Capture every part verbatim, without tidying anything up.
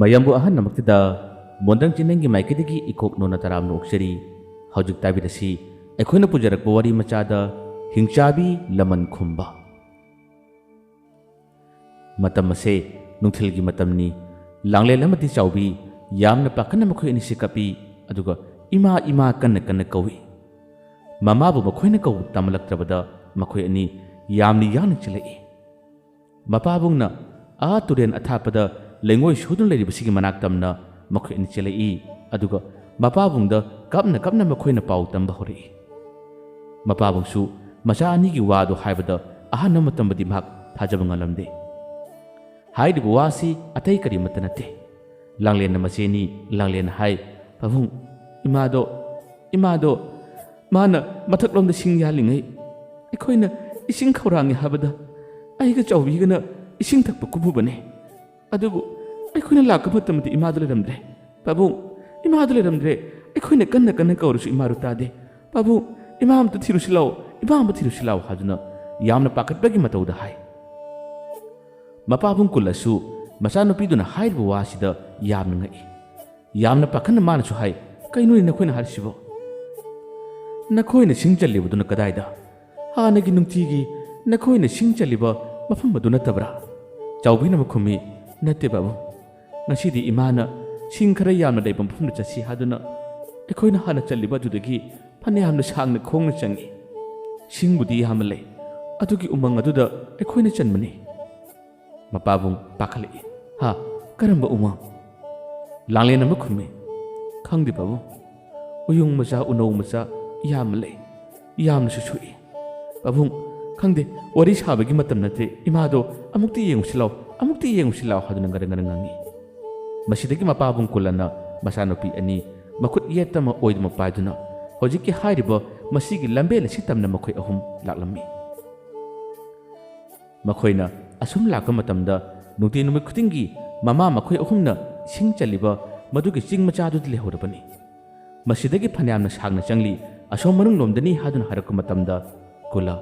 ꯃꯌꯥꯝꯕꯨ ꯑꯍꯥꯟꯕꯃꯛꯇꯗ ꯃꯣꯟꯗ꯭ꯔꯪ ꯆꯤꯟꯗ꯭ꯔꯪꯒꯤ ꯃꯥꯏꯀꯩꯗꯒꯤ ꯏꯀꯣꯛ ꯅꯣꯟꯅ ꯇꯔꯥꯝꯅ ꯑꯣꯛꯆꯔꯤ꯫ ꯍꯧꯖꯤꯛ ꯇꯥꯕꯤꯔꯁꯤ ꯑꯩꯈꯣꯏꯅ ꯄꯨꯖꯔꯛꯄ ꯋꯥꯔꯤ ꯃꯆꯥꯗ ꯍꯤꯡꯆꯥꯕꯤ ꯂꯃꯟ ꯈꯨꯝꯕ꯫ ꯃꯇꯝ ꯑꯁꯦ ꯅꯨꯡꯊꯤꯜꯒꯤ ꯃꯇꯝꯅꯤ꯫ ꯂꯥꯡꯂꯦꯟ ꯑꯃꯗꯤ ꯆꯥꯎꯕꯤ ꯌꯥꯝꯅ ꯄꯥꯈꯠꯅ ꯃꯈꯣꯏ ꯑꯅꯤꯁꯤ ꯀꯞꯄꯤ꯫ ꯑꯗꯨꯒ "ꯏꯃꯥ, ꯏꯃꯥ" ꯀꯟꯅ ꯀꯟꯅ ꯀꯧꯏ꯫ ꯃꯃꯥꯕꯨ ꯃꯈꯣꯏꯅ ꯀꯧꯕ ꯇꯥꯃꯜꯂꯛꯇ꯭ꯔꯕꯗ ꯃꯈꯣꯏ ꯑꯅꯤ ꯌꯥꯝꯅ ꯌꯥꯡꯅ ꯆꯦꯜꯂꯛꯏ꯫ ꯃꯄꯥꯕꯨꯡꯅ ꯑꯥ ꯇꯨꯔꯦꯟ ꯑꯊꯥꯞꯄꯗ ꯂꯩꯉꯣꯏ ꯁꯨꯗꯨꯅ ꯂꯩꯔꯤꯕꯁꯤꯒꯤ ꯃꯅꯥꯛ ꯇꯝꯅ ꯃꯈꯣꯏ ꯑꯅꯤ ꯆꯦꯜꯂꯛꯏ꯫ ꯑꯗꯨꯒ ꯃꯄꯥꯕꯨꯡꯗ ꯀꯞꯅ ꯀꯞꯅ ꯃꯈꯣꯏꯅ ꯄꯥꯎ ꯇꯝꯕ ꯍꯧꯔꯛꯏ꯫ ꯃꯄꯥꯕꯨꯡꯁꯨ ꯃꯆꯥ ꯑꯅꯤꯒꯤ ꯋꯥꯗꯨ ꯍꯥꯏꯕꯗ ꯑꯍꯥꯟꯕ ꯃꯇꯝꯗꯗꯤ ꯃꯍꯥꯛ ꯊꯥꯖꯕ ꯉꯝꯂꯝꯗꯦ꯫ ꯍꯥꯏꯔꯤꯕ ꯋꯥꯁꯤ ꯑꯇꯩ ꯀꯔꯤꯃꯠꯇ ꯅꯠꯇꯦ꯫ ꯂꯥꯡꯂꯦꯟꯅ ꯃꯆꯦꯅꯤ꯫ ꯂꯥꯡꯂꯦꯟꯅ ꯍꯥꯏ, "ꯄꯥꯕꯨꯡ, ꯏꯃꯥꯗꯣ, ꯏꯃꯥꯗꯣ ꯃꯥꯅ ꯃꯊꯛꯂꯣꯝꯗ ꯁꯤꯡ ꯌꯥꯜꯂꯤꯉꯩ ꯑꯩꯈꯣꯏꯅ ꯏꯁꯤꯡ ꯈꯧꯔꯥꯡꯉꯦ ꯍꯥꯏꯕꯗ ꯑꯩꯒ ꯆꯥꯎꯕꯤꯒꯅ ꯏꯁꯤꯡ ꯊꯛꯄ ꯀꯨꯝꯃꯨꯕꯅꯦ꯫ ꯑꯗꯨꯕꯨ ꯑꯩꯈꯣꯏꯅ ꯂꯥꯛꯄ ꯃꯇꯝꯗ ꯏꯃꯥꯗꯨ ꯂꯩꯔꯝꯗ꯭ꯔꯦ꯫ ꯄꯥꯕꯨꯡ, ꯏꯃꯥꯗꯨ ꯂꯩꯔꯝꯗ꯭ꯔꯦ꯫ ꯑꯩꯈꯣꯏꯅ ꯀꯟꯅ ꯀꯟꯅ ꯀꯧꯔꯁꯨ ꯏꯃꯥꯗꯨ ꯇꯥꯗꯦ꯫ ꯄꯥꯕꯨꯡ, ꯏꯃꯥ ꯑꯝꯇ ꯊꯤꯔꯨꯁꯤ ꯂꯥꯛꯑꯣ, ꯏꯃꯥ ꯑꯃ ꯊꯤꯔꯨꯁꯤ ꯂꯥꯛꯑꯣ" ꯍꯥꯏꯗꯨꯅ ꯌꯥꯝꯅ ꯄꯥꯈꯠꯄꯒꯤ ꯃꯇꯧꯗ ꯍꯥꯏ꯫ ꯃꯄꯥꯕꯨꯡ ꯀꯨꯜꯂꯁꯨ ꯃꯆꯥꯅꯨꯄꯤꯗꯨꯅ ꯍꯥꯏꯔꯤꯕ ꯋꯥꯁꯤꯗ ꯌꯥꯝꯅ ꯉꯛꯏ꯫ ꯌꯥꯝꯅ ꯄꯥꯈꯠꯅ ꯃꯥꯅꯁꯨ ꯍꯥꯏ, "ꯀꯩꯅꯣꯅꯦ ꯅꯈꯣꯏꯅ ꯍꯥꯏꯔꯤꯁꯤꯕꯣ? ꯅꯈꯣꯏꯅ ꯁꯤꯡ ꯆꯜꯂꯤꯕꯗꯨꯅ ꯀꯗꯥꯏꯗ? ꯍꯥꯟꯅꯒꯤ ꯅꯨꯡꯇꯤꯒꯤ ꯅꯈꯣꯏꯅ ꯁꯤꯡ ꯆꯜꯂꯤꯕ ꯃꯐꯝ ꯑꯗꯨ ꯅꯠꯇꯕ꯭ꯔꯥ?" ꯆꯥꯎꯕꯤꯅ ꯑꯃꯨꯛ ꯈꯨꯝꯃꯤ, "ꯅꯠꯇꯦ ꯄꯥꯕꯨꯡ꯫ ꯉꯁꯤꯗꯤ ꯏꯃꯥꯅ ꯁꯤꯡ ꯈꯔ ꯌꯥꯝꯅ ꯂꯩꯕ ꯃꯐꯝꯗ ꯆꯠꯁꯤ ꯍꯥꯏꯗꯨꯅ ꯑꯩꯈꯣꯏꯅ ꯍꯥꯟꯅ ꯆꯜꯂꯤꯕ ꯑꯗꯨꯗꯒꯤ ꯐꯅꯌꯥꯝꯅ ꯁꯥꯡꯅ ꯈꯣꯡꯅ ꯆꯪꯏ꯫ ꯁꯤꯡꯕꯨꯗꯤ ꯌꯥꯝꯅ ꯂꯩ꯫ ꯑꯗꯨꯒꯤ ꯎꯃꯪ ꯑꯗꯨꯗ ꯑꯩꯈꯣꯏꯅ ꯆꯟꯕꯅꯤ꯫" ꯃꯄꯥꯕꯨꯡ ꯄꯥꯈꯠꯂꯛꯏ꯫ "ꯍꯥ? ꯀꯔꯝꯕ ꯎꯃꯪ?" ꯂꯥꯡꯂꯦꯟ ꯑꯃ ꯈꯨꯝꯃꯤ, "ꯈꯪꯗꯦ ꯄꯥꯕꯨꯡ꯫ ꯎꯌꯨꯡ ꯃꯆꯥ, ꯎꯅꯧ ꯃꯆꯥ ꯌꯥꯝꯅ ꯂꯩ꯫ ꯌꯥꯝꯅꯁꯨ ꯁꯣꯛꯏ꯫ ꯄꯥꯕꯨꯡ, ꯈꯪꯗꯦ, ꯋꯥꯔꯤ ꯁꯥꯕꯒꯤ ꯃꯇꯝ ꯅꯠꯇꯦ꯫ ꯏꯃꯥꯗꯣ ꯑꯃꯨꯛꯇ ꯌꯦꯡꯉꯨꯁꯤ ꯂꯥꯎ, ꯑꯃꯨꯛꯇ ꯌꯦꯡꯉꯨꯁꯤ ꯂꯥꯎ" ꯍꯥꯏꯗꯨꯅ ꯉꯔꯪ ꯉꯔꯪ ꯉꯪꯉꯤ꯫ ꯃꯁꯤꯗꯒꯤ ꯃꯄꯥꯕꯨꯡ ꯀꯨꯜꯂꯅ ꯃꯆꯥꯅꯨꯄꯤ ꯑꯅꯤ ꯃꯈꯨꯠ ꯌꯦꯠꯇꯃ ꯑꯣꯏꯗꯃ ꯄꯥꯏꯗꯨꯅ ꯍꯧꯖꯤꯛꯀꯤ ꯍꯥꯏꯔꯤꯕ ꯃꯁꯤꯒꯤ ꯂꯝꯕꯦꯜ ꯑꯁꯤ ꯇꯝꯅ ꯃꯈꯣꯏ ꯑꯍꯨꯝ ꯂꯥꯛꯂꯝꯃꯤ꯫ ꯃꯈꯣꯏꯅ ꯑꯁꯨꯝ ꯂꯥꯛꯄ ꯃꯇꯝꯗ ꯅꯨꯡꯇꯤ ꯅꯨꯃꯤꯠ ꯈꯨꯗꯤꯡꯒꯤ ꯃꯃꯥ ꯃꯈꯣꯏ ꯑꯍꯨꯝꯅ ꯁꯤꯡ ꯆꯜꯂꯤꯕ ꯃꯗꯨꯒꯤ ꯆꯤꯡ ꯃꯆꯥꯗꯨꯗ ꯂꯩꯍꯧꯔꯕꯅꯤ꯫ ꯃꯁꯤꯗꯒꯤ ꯐꯅꯌꯥꯝꯅ ꯁꯥꯡꯅ ꯆꯪꯂꯤ, ꯑꯁꯣꯝ ꯃꯅꯨꯡꯂꯣꯝꯗꯅꯤ ꯍꯥꯏꯗꯨꯅ ꯍꯥꯏꯔꯛꯄ ꯃꯇꯝꯗ ꯀꯨꯂ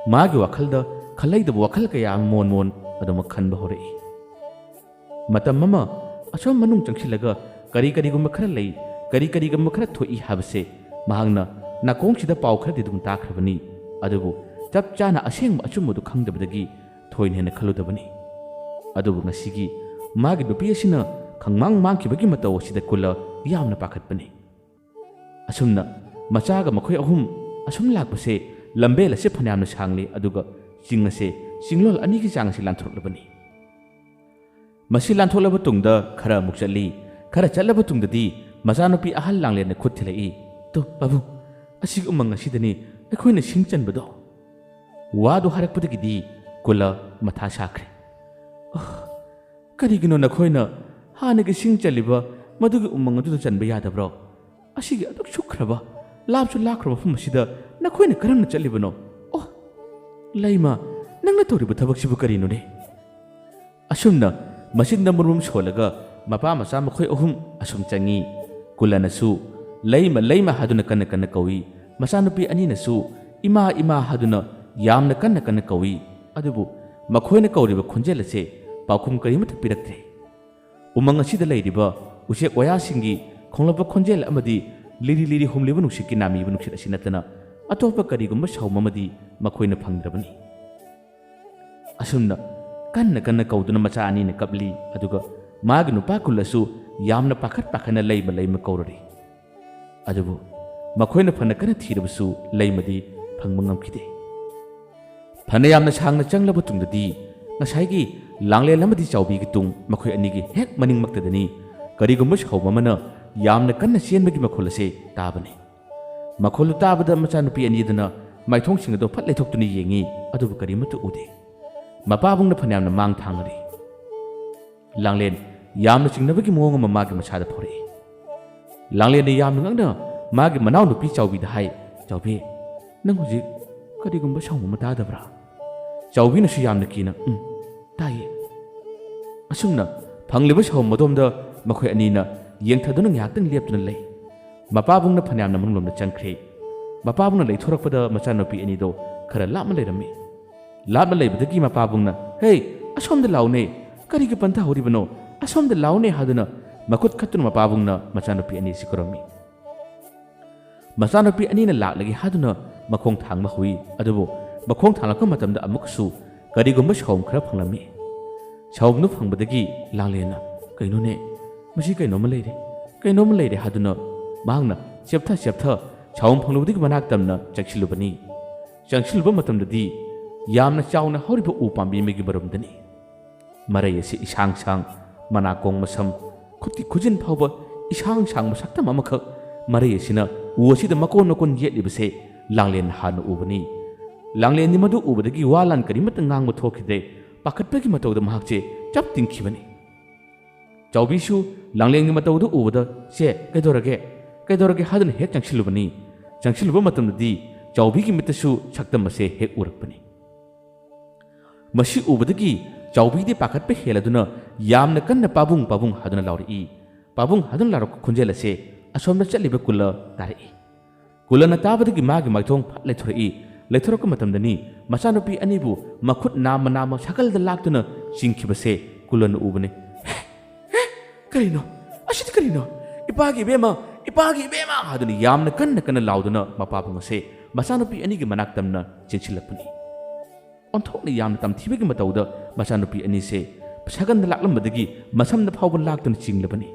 ꯃꯥꯒꯤ ꯋꯥꯈꯜꯗ ꯈꯜꯂꯩꯗꯕ ꯋꯥꯈꯜ ꯀꯌꯥ ꯑꯃ ꯃꯣꯟ ꯃꯣꯟ ꯑꯗꯨꯃꯛ ꯈꯟꯕ ꯍꯧꯔꯛꯏ꯫ ꯃꯇꯝ ꯑꯃ ꯑꯁꯣꯝ ꯃꯅꯨꯡ ꯆꯪꯁꯤꯜꯂꯒ ꯀꯔꯤ ꯀꯔꯤꯒꯨꯝꯕ ꯈꯔ ꯂꯩ, ꯀꯔꯤ ꯀꯔꯤꯒꯨꯝꯕ ꯈꯔ ꯊꯣꯛꯏ ꯍꯥꯏꯕꯁꯦ ꯃꯍꯥꯛꯅ ꯅꯥꯀꯣꯡꯁꯤꯗ ꯄꯥꯎ ꯈꯔꯗꯤ ꯑꯗꯨꯝ ꯇꯥꯈ꯭ꯔꯕꯅꯤ꯫ ꯑꯗꯨꯕꯨ ꯆꯞ ꯆꯥꯅ ꯑꯁꯦꯡꯕ ꯑꯆꯨꯝꯕꯗꯨ ꯈꯪꯗꯕꯗꯒꯤ ꯊꯣꯏꯅ ꯍꯦꯟꯅ ꯈꯜꯂꯨꯗꯕꯅꯤ꯫ ꯑꯗꯨꯕꯨ ꯉꯁꯤꯒꯤ ꯃꯥꯒꯤ ꯅꯨꯄꯤ ꯑꯁꯤꯅ ꯈꯪꯃꯥꯡ ꯃꯥꯡꯈꯤꯕꯒꯤ ꯃꯇꯧ ꯑꯁꯤꯗ ꯀꯨꯂ ꯌꯥꯝꯅ ꯄꯥꯈꯠꯄꯅꯤ꯫ ꯑꯁꯨꯝꯅ ꯃꯆꯥꯒ ꯃꯈꯣꯏ ꯑꯍꯨꯝ ꯑꯁꯨꯝ ꯂꯥꯛꯄꯁꯦ ꯂꯝꯕꯦꯜ ꯑꯁꯦ ꯐꯅꯌꯥꯝꯅ ꯁꯥꯡꯂꯤ, ꯑꯗꯨꯒ ꯆꯤꯡ ꯑꯁꯦ ꯆꯤꯡꯂꯣꯜ ꯑꯅꯤꯒꯤ ꯆꯥꯡ ꯑꯁꯤ ꯂꯥꯟꯊꯣꯔꯛꯂꯕꯅꯤ꯫ ꯃꯁꯤ ꯂꯥꯟꯊꯣꯛꯂꯕ ꯇꯨꯡꯗ ꯈꯔ ꯑꯃꯨꯛ ꯆꯠꯂꯤ꯫ ꯈꯔ ꯆꯠꯂꯕ ꯇꯨꯡꯗꯗꯤ ꯃꯆꯥꯅꯨꯄꯤ ꯑꯍꯜ ꯂꯥꯡꯂꯦꯟꯅ ꯈꯨꯠ ꯊꯤꯜꯂꯛꯏ꯫ "ꯇꯨ, ꯄꯥꯕꯨꯡ, ꯑꯁꯤꯒꯤ ꯎꯃꯪ ꯑꯁꯤꯗꯅꯤ ꯑꯩꯈꯣꯏꯅ ꯁꯤꯡ ꯆꯟꯕꯗꯣ꯫" ꯋꯥꯗꯨ ꯍꯥꯏꯔꯛꯄꯗꯒꯤꯗꯤ ꯀꯨꯂ ꯃꯊꯥ ꯁꯥꯈ꯭ꯔꯦ꯫ "ꯑꯣ, ꯀꯔꯤꯒꯤꯅꯣ ꯅꯈꯣꯏꯅ ꯍꯥꯟꯅꯒꯤ ꯁꯤꯡ ꯆꯜꯂꯤꯕ ꯃꯗꯨꯒꯤ ꯎꯃꯪ ꯑꯗꯨꯗ ꯆꯟꯕ ꯌꯥꯗꯕ꯭ꯔꯣ? ꯑꯁꯤꯒꯤ ꯑꯗꯨꯛ ꯁꯨꯛꯈ꯭ꯔꯕ, ꯂꯥꯞꯁꯨ ꯂꯥꯞꯈ꯭ꯔꯕ ꯃꯐꯝ ꯑꯁꯤꯗ ꯅꯈꯣꯏꯅ ꯀꯔꯝꯅ ꯆꯠꯂꯤꯕꯅꯣ? ꯑꯣ, ꯂꯩꯃ, ꯅꯪꯅ ꯇꯧꯔꯤꯕ ꯊꯕꯛꯁꯤꯕꯨ ꯀꯔꯤꯅꯣꯅꯦ?" ꯑꯁꯨꯝꯅ ꯃꯆꯤꯟꯗ ꯃꯔꯨꯝ ꯁꯣꯜꯂꯒ ꯃꯄꯥ ꯃꯆꯥ ꯃꯈꯣꯏ ꯑꯍꯨꯝ ꯑꯁꯨꯝ ꯆꯪꯉꯤ꯫ ꯀꯨꯂꯅꯁꯨ "ꯂꯩꯃ, ꯂꯩꯃ" ꯍꯥꯏꯗꯨꯅ ꯀꯟꯅ ꯀꯟꯅ ꯀꯧꯏ꯫ ꯃꯆꯥꯅꯨꯄꯤ ꯑꯅꯤꯅꯁꯨ "ꯏꯃꯥ, ꯏꯃꯥ" ꯍꯥꯏꯗꯨꯅ ꯌꯥꯝꯅ ꯀꯟꯅ ꯀꯟꯅ ꯀꯧꯏ꯫ ꯑꯗꯨꯕꯨ ꯃꯈꯣꯏꯅ ꯀꯧꯔꯤꯕ ꯈꯣꯟꯖꯦꯜ ꯑꯁꯦ ꯄꯥꯎꯈꯨꯝ ꯀꯔꯤꯃꯠꯇ ꯄꯤꯔꯛꯇ꯭ꯔꯦ꯫ ꯎꯃꯪ ꯑꯁꯤꯗ ꯂꯩꯔꯤꯕ ꯎꯆꯦꯛ ꯋꯥꯌꯥꯁꯤꯡꯒꯤ ꯈꯣꯡꯂꯛꯄ ꯈꯣꯟꯖꯦꯜ ꯑꯃꯗꯤ ꯂꯤꯔꯤ ꯂꯤꯔꯤ ꯍꯨꯝꯂꯤꯕ ꯅꯨꯡꯁꯤꯠꯀꯤ ꯅꯥꯃꯤꯕ ꯅꯨꯡꯁꯤꯠ ꯑꯁꯤ ꯅꯠꯇꯅ ꯑꯇꯣꯞꯄ ꯀꯔꯤꯒꯨꯝꯕ ꯁꯥꯎꯝ ꯑꯃꯗꯤ ꯃꯈꯣꯏꯅ ꯐꯪꯗ꯭ꯔꯕꯅꯤ꯫ ꯑꯁꯨꯝꯅ ꯀꯟꯅ ꯀꯟꯅ ꯀꯧꯗꯨꯅ ꯃꯆꯥ ꯑꯅꯤꯅ ꯀꯞꯂꯤ, ꯑꯗꯨꯒ ꯃꯥꯒꯤ ꯅꯨꯄꯥ ꯀꯨꯜ ꯑꯁꯨ ꯌꯥꯝꯅ ꯄꯥꯈꯠ ꯄꯥꯈꯠꯅ "ꯂꯩꯃ, ꯂꯩꯃ" ꯀꯧꯔꯔꯤ꯫ ꯑꯗꯨꯕꯨ ꯃꯈꯣꯏꯅ ꯐꯅ ꯀꯟꯅ ꯊꯤꯔꯕꯁꯨ ꯂꯩꯃꯗꯤ ꯐꯪꯕ ꯉꯝꯈꯤꯗꯦ꯫ ꯐꯅ ꯌꯥꯝꯅ ꯁꯥꯡꯅ ꯆꯪꯂꯕ ꯇꯨꯡꯗꯗꯤ ꯉꯁꯥꯏꯒꯤ ꯂꯥꯡꯂꯦꯟ ꯑꯃꯗꯤ ꯆꯥꯎꯕꯤꯒꯤ ꯇꯨꯡ ꯃꯈꯣꯏ ꯑꯅꯤꯒꯤ ꯍꯦꯛ ꯃꯅꯤꯡꯃꯛꯇꯗꯅꯤ ꯀꯔꯤꯒꯨꯝꯕ ꯁꯥꯎꯝ ꯑꯃꯅ ꯌꯥꯝꯅ ꯀꯟꯅ ꯆꯦꯟꯕꯒꯤ ꯃꯈꯣꯜ ꯑꯁꯤ ꯇꯥꯕꯅꯤ꯫ ꯃꯈꯣꯜꯗꯨ ꯇꯥꯕꯗ ꯃꯆꯥꯅꯨꯄꯤ ꯑꯅꯤꯗꯨꯅ ꯃꯥꯏꯊꯣꯡꯁꯤꯡ ꯑꯗꯨ ꯐꯠ ꯂꯩꯊꯣꯛꯇꯨꯅ ꯌꯦꯡꯉꯤ, ꯑꯗꯨꯕꯨ ꯀꯔꯤꯃꯠꯇ ꯎꯗꯦ꯫ ꯃꯄꯥꯕꯨꯡꯅ ꯐꯅꯌꯥꯝꯅ ꯃꯥꯡ ꯊꯥꯡꯅꯔꯤ꯫ ꯂꯥꯡꯂꯦꯟ ꯌꯥꯝꯅ ꯆꯤꯡꯅꯕꯒꯤ ꯃꯑꯣꯡ ꯑꯃ ꯃꯥꯒꯤ ꯃꯁꯥꯗ ꯐꯥꯎꯔꯛꯏ꯫ ꯂꯥꯡꯂꯦꯟꯅ ꯌꯥꯝꯅ ꯉꯛꯅ ꯃꯥꯒꯤ ꯃꯅꯥꯎꯅꯨꯄꯤ ꯆꯥꯎꯕꯤꯗ ꯍꯥꯏ, "ꯆꯥꯎꯕꯤ, ꯅꯪ ꯍꯧꯖꯤꯛ ꯀꯔꯤꯒꯨꯝꯕ ꯁꯥꯎꯝ ꯑꯃ ꯇꯥꯗꯕ꯭ꯔꯥ?" ꯆꯥꯎꯕꯤꯅꯁꯨ ꯌꯥꯝꯅ ꯀꯤꯅ, "ꯎꯝ, ꯇꯥꯏꯌꯦ꯫" ꯑꯁꯨꯝꯅ ꯐꯪꯂꯤꯕ ꯁꯥꯎꯝ ꯑꯗꯣꯝꯗ ꯃꯈꯣꯏ ꯑꯅꯤꯅ ꯌꯦꯡꯊꯗꯨꯅ ꯉꯥꯏꯍꯥꯛꯇꯪ ꯂꯦꯞꯇꯨꯅ ꯂꯩ꯫ ꯃꯄꯥꯕꯨꯡꯅ ꯐꯅꯌꯥꯝꯅ ꯃꯅꯨꯡꯂꯣꯝꯗ ꯆꯪꯈ꯭ꯔꯦ꯫ ꯃꯄꯥꯕꯨꯡꯅ ꯂꯩꯊꯣꯔꯛꯄꯗ ꯃꯆꯥꯅꯨꯄꯤ ꯑꯅꯤꯗꯣ ꯈꯔ ꯂꯥꯞꯅ ꯂꯩꯔꯝꯃꯤ꯫ ꯂꯥꯞꯅ ꯂꯩꯕꯗꯒꯤ ꯃꯄꯥꯕꯨꯡꯅ, "ꯍꯦ, ꯑꯁꯣꯝꯗ ꯂꯥꯛꯎꯅꯦ, ꯀꯔꯤꯒꯤ ꯄꯟꯊꯍꯧꯔꯤꯕꯅꯣ? "ꯑꯁꯣꯝꯗ ꯂꯥꯎꯅꯦ" ꯍꯥꯏꯗꯨꯅ ꯃꯈꯨꯠ ꯈꯠꯇꯨꯅ ꯃꯄꯥꯕꯨꯡꯅ ꯃꯆꯥꯅꯨꯄꯤ ꯑꯅꯤꯁꯤ ꯀꯧꯔꯝꯃꯤ꯫ ꯃꯆꯥꯅꯨꯄꯤ ꯑꯅꯤꯅ ꯂꯥꯛꯂꯒꯦ ꯍꯥꯏꯗꯨꯅ ꯃꯈꯣꯡ ꯊꯥꯡꯕ ꯍꯧꯏ꯫ ꯑꯗꯨꯕꯨ ꯃꯈꯣꯡ ꯊꯥꯡꯂꯛꯄ ꯃꯇꯝꯗ ꯑꯃꯨꯛꯀꯁꯨ ꯀꯔꯤꯒꯨꯝꯕ ꯁꯥꯎꯝ ꯈꯔ ꯐꯪꯂꯝꯃꯤ꯫ ꯁꯥꯎꯝꯗꯨ ꯐꯪꯕꯗꯒꯤ ꯂꯥꯡꯂꯦꯟꯅ, "ꯀꯩꯅꯣꯅꯦ, ꯃꯁꯤ ꯀꯩꯅꯣꯝꯃ ꯂꯩꯔꯦ, ꯀꯩꯅꯣꯝꯃ ꯂꯩꯔꯦ" ꯍꯥꯏꯗꯨꯅ ꯃꯍꯥꯛꯅ ꯆꯦꯞꯊ ꯆꯦꯞꯊ ꯁꯥꯎꯝ ꯐꯪꯂꯨꯕꯗꯒꯤ ꯃꯅꯥꯛ ꯇꯝꯅ ꯆꯪꯁꯤꯜꯂꯨꯕꯅꯤ꯫ ꯆꯪꯁꯤꯜꯂꯨꯕ ꯃꯇꯝꯗꯗꯤ ꯌꯥꯝꯅ ꯆꯥꯎꯅ ꯍꯧꯔꯤꯕ ꯎ ꯄꯥꯝꯕꯤ ꯑꯃꯒꯤ ꯃꯔꯨꯝꯗꯅꯤ꯫ ꯃꯔꯩ ꯑꯁꯤ ꯏꯁꯥꯡ ꯁꯥꯡ, ꯃꯅꯥꯀꯣꯡ ꯃꯁꯝ, ꯈꯨꯠꯀꯤ ꯈꯨꯖꯤꯟ ꯐꯥꯎꯕ ꯏꯁꯥꯡ ꯁꯥꯡꯕ ꯁꯛꯇꯝ ꯑꯃꯈꯛ ꯃꯔꯩ ꯑꯁꯤꯅ ꯎ ꯑꯁꯤꯗ ꯃꯀꯣꯟ ꯃꯀꯣꯟ ꯌꯦꯠꯂꯤꯕꯁꯦ ꯂꯥꯡꯂꯦꯟ ꯍꯥꯟꯅ ꯎꯕꯅꯤ꯫ ꯂꯥꯡꯂꯦꯟꯗꯤ ꯃꯗꯨ ꯎꯕꯗꯒꯤ ꯋꯥ ꯂꯥꯟ ꯀꯔꯤꯃꯠꯇ ꯉꯥꯡꯕ ꯊꯣꯛꯈꯤꯗ꯭ꯔꯦ꯫ ꯄꯥꯈꯠꯄꯒꯤ ꯃꯇꯧꯗ ꯃꯍꯥꯛꯁꯦ ꯆꯞ ꯇꯤꯡꯈꯤꯕꯅꯤ꯫ ꯆꯥꯎꯕꯤꯁꯨ ꯂꯥꯡꯂꯦꯟꯒꯤ ꯃꯇꯧꯗꯨ ꯎꯕꯗ, "ꯆꯦ, ꯀꯩꯗꯧꯔꯒꯦ? ꯀꯩꯗꯧꯔꯒꯦ?" ꯍꯥꯏꯗꯨꯅ ꯍꯦꯛ ꯆꯪꯁꯤꯜꯂꯨꯕꯅꯤ꯫ ꯆꯪꯁꯤꯜꯂꯨꯕ ꯃꯇꯝꯗꯗꯤ ꯆꯥꯎꯕꯤꯒꯤ ꯃꯤꯠꯇꯁꯨ ꯁꯛꯇꯝ ꯑꯁꯦ ꯍꯦꯛ ꯎꯔꯛꯄꯅꯤ꯫ ꯃꯁꯤ ꯎꯕꯗꯒꯤ ꯆꯥꯎꯕꯤꯗꯤ ꯄꯥꯈꯠꯄ ꯍꯦꯜꯂꯗꯨꯅ ꯌꯥꯝꯅ ꯀꯟꯅ "ꯄꯥꯕꯨꯡ, ꯄꯥꯕꯨꯡ" ꯍꯥꯏꯗꯨꯅ ꯂꯥꯎꯔꯛꯏ꯫ "ꯄꯥꯕꯨꯡ" ꯍꯥꯏꯗꯨꯅ ꯂꯥꯎꯔꯛꯄ ꯈꯣꯟꯖꯦꯜ ꯑꯁꯦ ꯑꯁꯣꯝꯗ ꯆꯠꯂꯤꯕ ꯀꯨꯜꯂ ꯇꯥꯔꯛꯏ꯫ ꯀꯨꯜꯂꯅ ꯇꯥꯕꯗꯒꯤ ꯃꯥꯒꯤ ꯃꯥꯏꯊꯣꯡ ꯐꯠ ꯂꯩꯊꯣꯔꯛꯏ꯫ ꯂꯩꯊꯣꯔꯛꯄ ꯃꯇꯝꯗꯅꯤ ꯃꯆꯥꯅꯨꯄꯤ ꯑꯅꯤꯕꯨ ꯃꯈꯨꯠ ꯅꯥꯝꯃ ꯅꯥꯝꯃ ꯁꯥꯀꯜꯗ ꯂꯥꯛꯇꯨꯅ ꯆꯤꯡꯈꯤꯕꯁꯦ ꯀꯨꯜꯂꯅ ꯎꯕꯅꯤ꯫ "ꯍꯦ? ꯍꯦ? ꯀꯔꯤꯅꯣ? ꯑꯁꯤꯗꯤ ꯀꯔꯤꯅꯣ? ꯏꯄꯥꯒꯤ ꯏꯕꯦꯝꯃ! ꯏꯄꯥꯒꯤ ꯏꯕꯦꯝꯃ!" ꯍꯥꯏꯗꯨꯅ ꯌꯥꯝꯅ ꯀꯟꯅ ꯀꯟꯅ ꯂꯥꯎꯗꯨꯅ ꯃꯄꯥꯕꯨꯡ ꯑꯁꯦ ꯃꯆꯥꯅꯨꯄꯤ ꯑꯅꯤꯒꯤ ꯃꯅꯥꯛ ꯇꯝꯅ ꯆꯦꯟꯁꯤꯜꯂꯛꯄꯅꯤ꯫ ꯑꯣꯟꯊꯣꯛꯅ ꯌꯥꯝꯅ ꯇꯝꯊꯤꯕꯒꯤ ꯃꯇꯧꯗ ꯃꯆꯥꯅꯨꯄꯤ ꯑꯅꯤꯁꯦ ꯁꯥꯀꯜꯗ ꯂꯥꯛꯂꯝꯕꯗꯒꯤ ꯃꯁꯝꯗ ꯐꯥꯎꯕ ꯂꯥꯛꯇꯨꯅ ꯆꯤꯡꯂꯕꯅꯤ꯫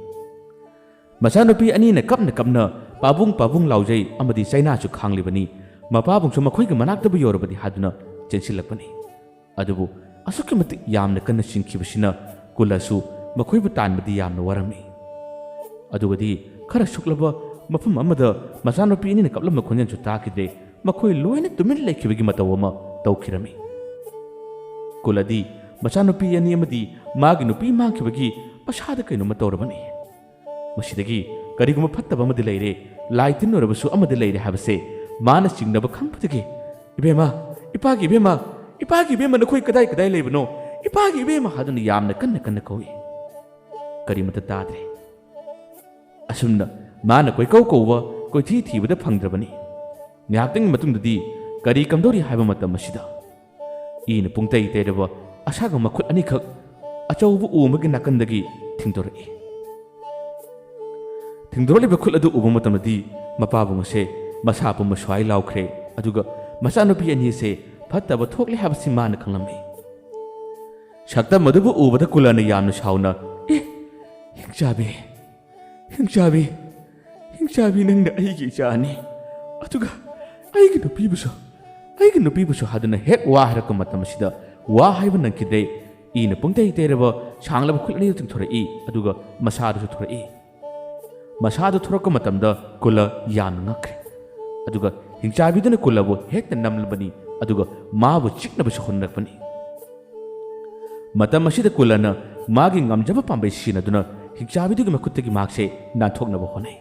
ꯃꯆꯥꯅꯨꯄꯤ ꯑꯅꯤꯅ ꯀꯞꯅ ꯀꯞꯅ "ꯄꯥꯕꯨꯡ, ꯄꯥꯕꯨꯡ" ꯂꯥꯎꯖꯩ ꯑꯃꯗꯤ ꯆꯩꯅꯥꯁꯨ ꯈꯥꯡꯂꯤꯕꯅꯤ꯫ ꯃꯄꯥꯕꯨꯡꯁꯨ ꯃꯈꯣꯏꯒꯤ ꯃꯅꯥꯛꯇꯕꯨ ꯌꯧꯔꯕꯗꯤ ꯍꯥꯏꯗꯨꯅ ꯆꯦꯟꯁꯤꯜꯂꯛꯄꯅꯤ꯫ ꯑꯗꯨꯕꯨ ꯑꯁꯨꯛꯀꯤ ꯃꯇꯤꯛ ꯌꯥꯝꯅ ꯀꯟꯅ ꯆꯤꯡꯈꯤꯕꯁꯤꯅ ꯀꯨꯜꯂꯁꯨ ꯃꯈꯣꯏꯕꯨ ꯇꯥꯟꯕꯗꯤ ꯌꯥꯝꯅ ꯋꯥꯔꯝꯃꯤ꯫ ꯑꯗꯨꯒꯗꯤ ꯈꯔ ꯁꯨꯛꯂꯕ ꯃꯐꯝ ꯑꯃꯗ ꯃꯆꯥꯅꯨꯄꯤ ꯑꯅꯤꯅ ꯀꯞꯂꯝꯕ ꯈꯣꯟꯖꯦꯜꯁꯨ ꯇꯥꯈꯤꯗ꯭ꯔꯦ꯫ ꯃꯈꯣꯏ ꯂꯣꯏꯅ ꯇꯨꯃꯤꯟ ꯂꯩꯈꯤꯕꯒꯤ ꯃꯇꯧ ꯑꯃ ꯇꯧꯈꯤꯔꯝꯃꯤ꯫ ꯀꯨꯜꯂꯗꯤ ꯃꯆꯥꯅꯨꯄꯤ ꯑꯅꯤ ꯑꯃꯗꯤ ꯃꯥꯒꯤ ꯅꯨꯄꯤ ꯃꯥꯡꯈꯤꯕꯒꯤ ꯃꯁꯥꯗ ꯀꯩꯅꯣꯝꯃ ꯇꯧꯔꯕꯅꯤ꯫ ꯃꯁꯤꯗꯒꯤ ꯀꯔꯤꯒꯨꯝꯕ ꯐꯠꯇꯕ ꯑꯃꯗꯤ ꯂꯩꯔꯦ, ꯂꯥꯏ ꯇꯤꯟ ꯑꯣꯏꯔꯕꯁꯨ ꯑꯃꯗꯤ ꯂꯩꯔꯦ ꯍꯥꯏꯕꯁꯦ ꯃꯥꯅ ꯆꯤꯡꯅꯕ ꯈꯪꯕꯗꯒꯤ, "ꯏꯕꯦꯝꯃ, ꯏꯄꯥꯒꯤ ꯏꯕꯦꯝꯃ, ꯏꯄꯥꯒꯤ ꯏꯕꯦꯝꯃ, ꯅꯈꯣꯏ ꯀꯗꯥꯏ ꯀꯗꯥꯏ ꯂꯩꯕꯅꯣ? ꯏꯄꯥꯒꯤ ꯏꯕꯦꯝꯃ" ꯍꯥꯏꯗꯨꯅ ꯌꯥꯝꯅ ꯀꯟꯅ ꯀꯟꯅ ꯀꯧꯏ꯫ ꯀꯔꯤꯃꯠꯇ ꯇꯥꯗ꯭ꯔꯦ꯫ ꯑꯁꯨꯝꯅ ꯃꯥꯅ ꯀꯣꯏꯀꯧ ꯀꯧꯕ, ꯀꯣꯏꯊꯤ ꯊꯤꯕꯗ ꯐꯪꯗ꯭ꯔꯕꯅꯤ꯫ ꯉꯥꯏꯍꯥꯛꯇꯪꯒꯤ ꯃꯇꯨꯡꯗꯗꯤ ꯀꯔꯤ ꯀꯝꯗꯧꯔꯤ ꯍꯥꯏꯕ ꯃꯇꯝ ꯑꯁꯤꯗ ꯏꯅ ꯄꯨꯡꯇꯩ ꯇꯩꯔꯕ ꯑꯁꯥꯡꯕ ꯃꯈꯨꯠ ꯑꯅꯤꯈꯛ ꯑꯆꯧꯕ ꯎ ꯑꯃꯒꯤ ꯅꯥꯀꯟꯗꯒꯤ ꯊꯤꯡꯗꯣꯔꯛꯏ꯫ ꯊꯤꯡꯗꯣꯔꯛꯂꯤꯕ ꯈꯨꯠ ꯑꯗꯨ ꯎꯕ ꯃꯇꯝꯗꯗꯤ ꯃꯄꯥꯕꯨꯡ ꯑꯁꯦ ꯃꯁꯥ ꯄꯨꯝꯕ ꯁ꯭ꯋꯥꯏ ꯂꯥꯎꯈ꯭ꯔꯦ, ꯑꯗꯨꯒ ꯃꯆꯥꯅꯨꯄꯤ ꯑꯅꯤ ꯑꯁꯦ ꯐꯠꯇꯕ ꯊꯣꯛꯂꯦ ꯍꯥꯏꯕꯁꯤ ꯃꯥꯅ ꯈꯪꯂꯝꯃꯤ꯫ ꯁꯛꯇꯝ ꯑꯗꯨꯕꯨ ꯎꯕꯗ ꯀꯨꯂꯅ ꯌꯥꯝꯅ ꯁꯥꯎꯅ, "ꯑꯦ, ꯍꯤꯡꯆꯥꯕꯤ, ꯍꯤꯡꯆꯥꯕꯤ, ꯍꯤꯡꯆꯥꯕꯤ, ꯅꯪꯅ ꯑꯩꯒꯤ ꯏꯆꯥꯅꯤ, ꯑꯗꯨꯒ ꯑꯩꯒꯤ ꯅꯨꯄꯤꯕꯨꯁꯨ, ꯑꯩꯒꯤ ꯅꯨꯄꯤꯕꯨꯁꯨ" ꯍꯥꯏꯗꯨꯅ ꯍꯦꯛ ꯋꯥ ꯍꯥꯏꯔꯛꯄ ꯃꯇꯝ ꯑꯁꯤꯗ ꯋꯥ ꯍꯥꯏꯕ ꯅꯪꯈꯤꯗ꯭ꯔꯦ꯫ ꯏꯅ ꯄꯨꯡꯇꯩ ꯇꯩꯔꯕ ꯁꯥꯡꯂꯕ ꯈꯨꯠ ꯑꯅꯤꯗꯨ ꯇꯤꯡꯊꯣꯔꯛꯏ, ꯑꯗꯨꯒ ꯃꯁꯥꯗꯨꯁꯨ ꯊꯣꯔꯛꯏ꯫ ꯃꯁꯥꯗꯨ ꯊꯣꯔꯛꯄ ꯃꯇꯝꯗ ꯀꯨꯂ ꯌꯥꯝꯅ ꯉꯛꯈ꯭ꯔꯦ, ꯑꯗꯨꯒ ꯍꯤꯡꯆꯥꯕꯤꯗꯨꯅ ꯀꯨꯂꯕꯨ ꯍꯦꯛꯇ ꯅꯝꯂꯕꯅꯤ, ꯑꯗꯨꯒ ꯃꯥꯕꯨ ꯆꯤꯛꯅꯕꯁꯨ ꯍꯣꯠꯅꯔꯛꯄꯅꯤ꯫ ꯃꯇꯝ ꯑꯁꯤꯗ ꯀꯨꯂꯅ ꯃꯥꯒꯤ ꯉꯝꯖꯕ ꯄꯥꯝꯕꯩ ꯁꯤꯖꯤꯟꯅꯗꯨꯅ ꯍꯤꯡꯆꯥꯕꯤꯗꯨꯒꯤ ꯃꯈꯨꯠꯇꯒꯤ ꯃꯍꯥꯛꯁꯦ ꯅꯥꯟꯊꯣꯛꯅꯕ ꯍꯣꯠꯅꯩ꯫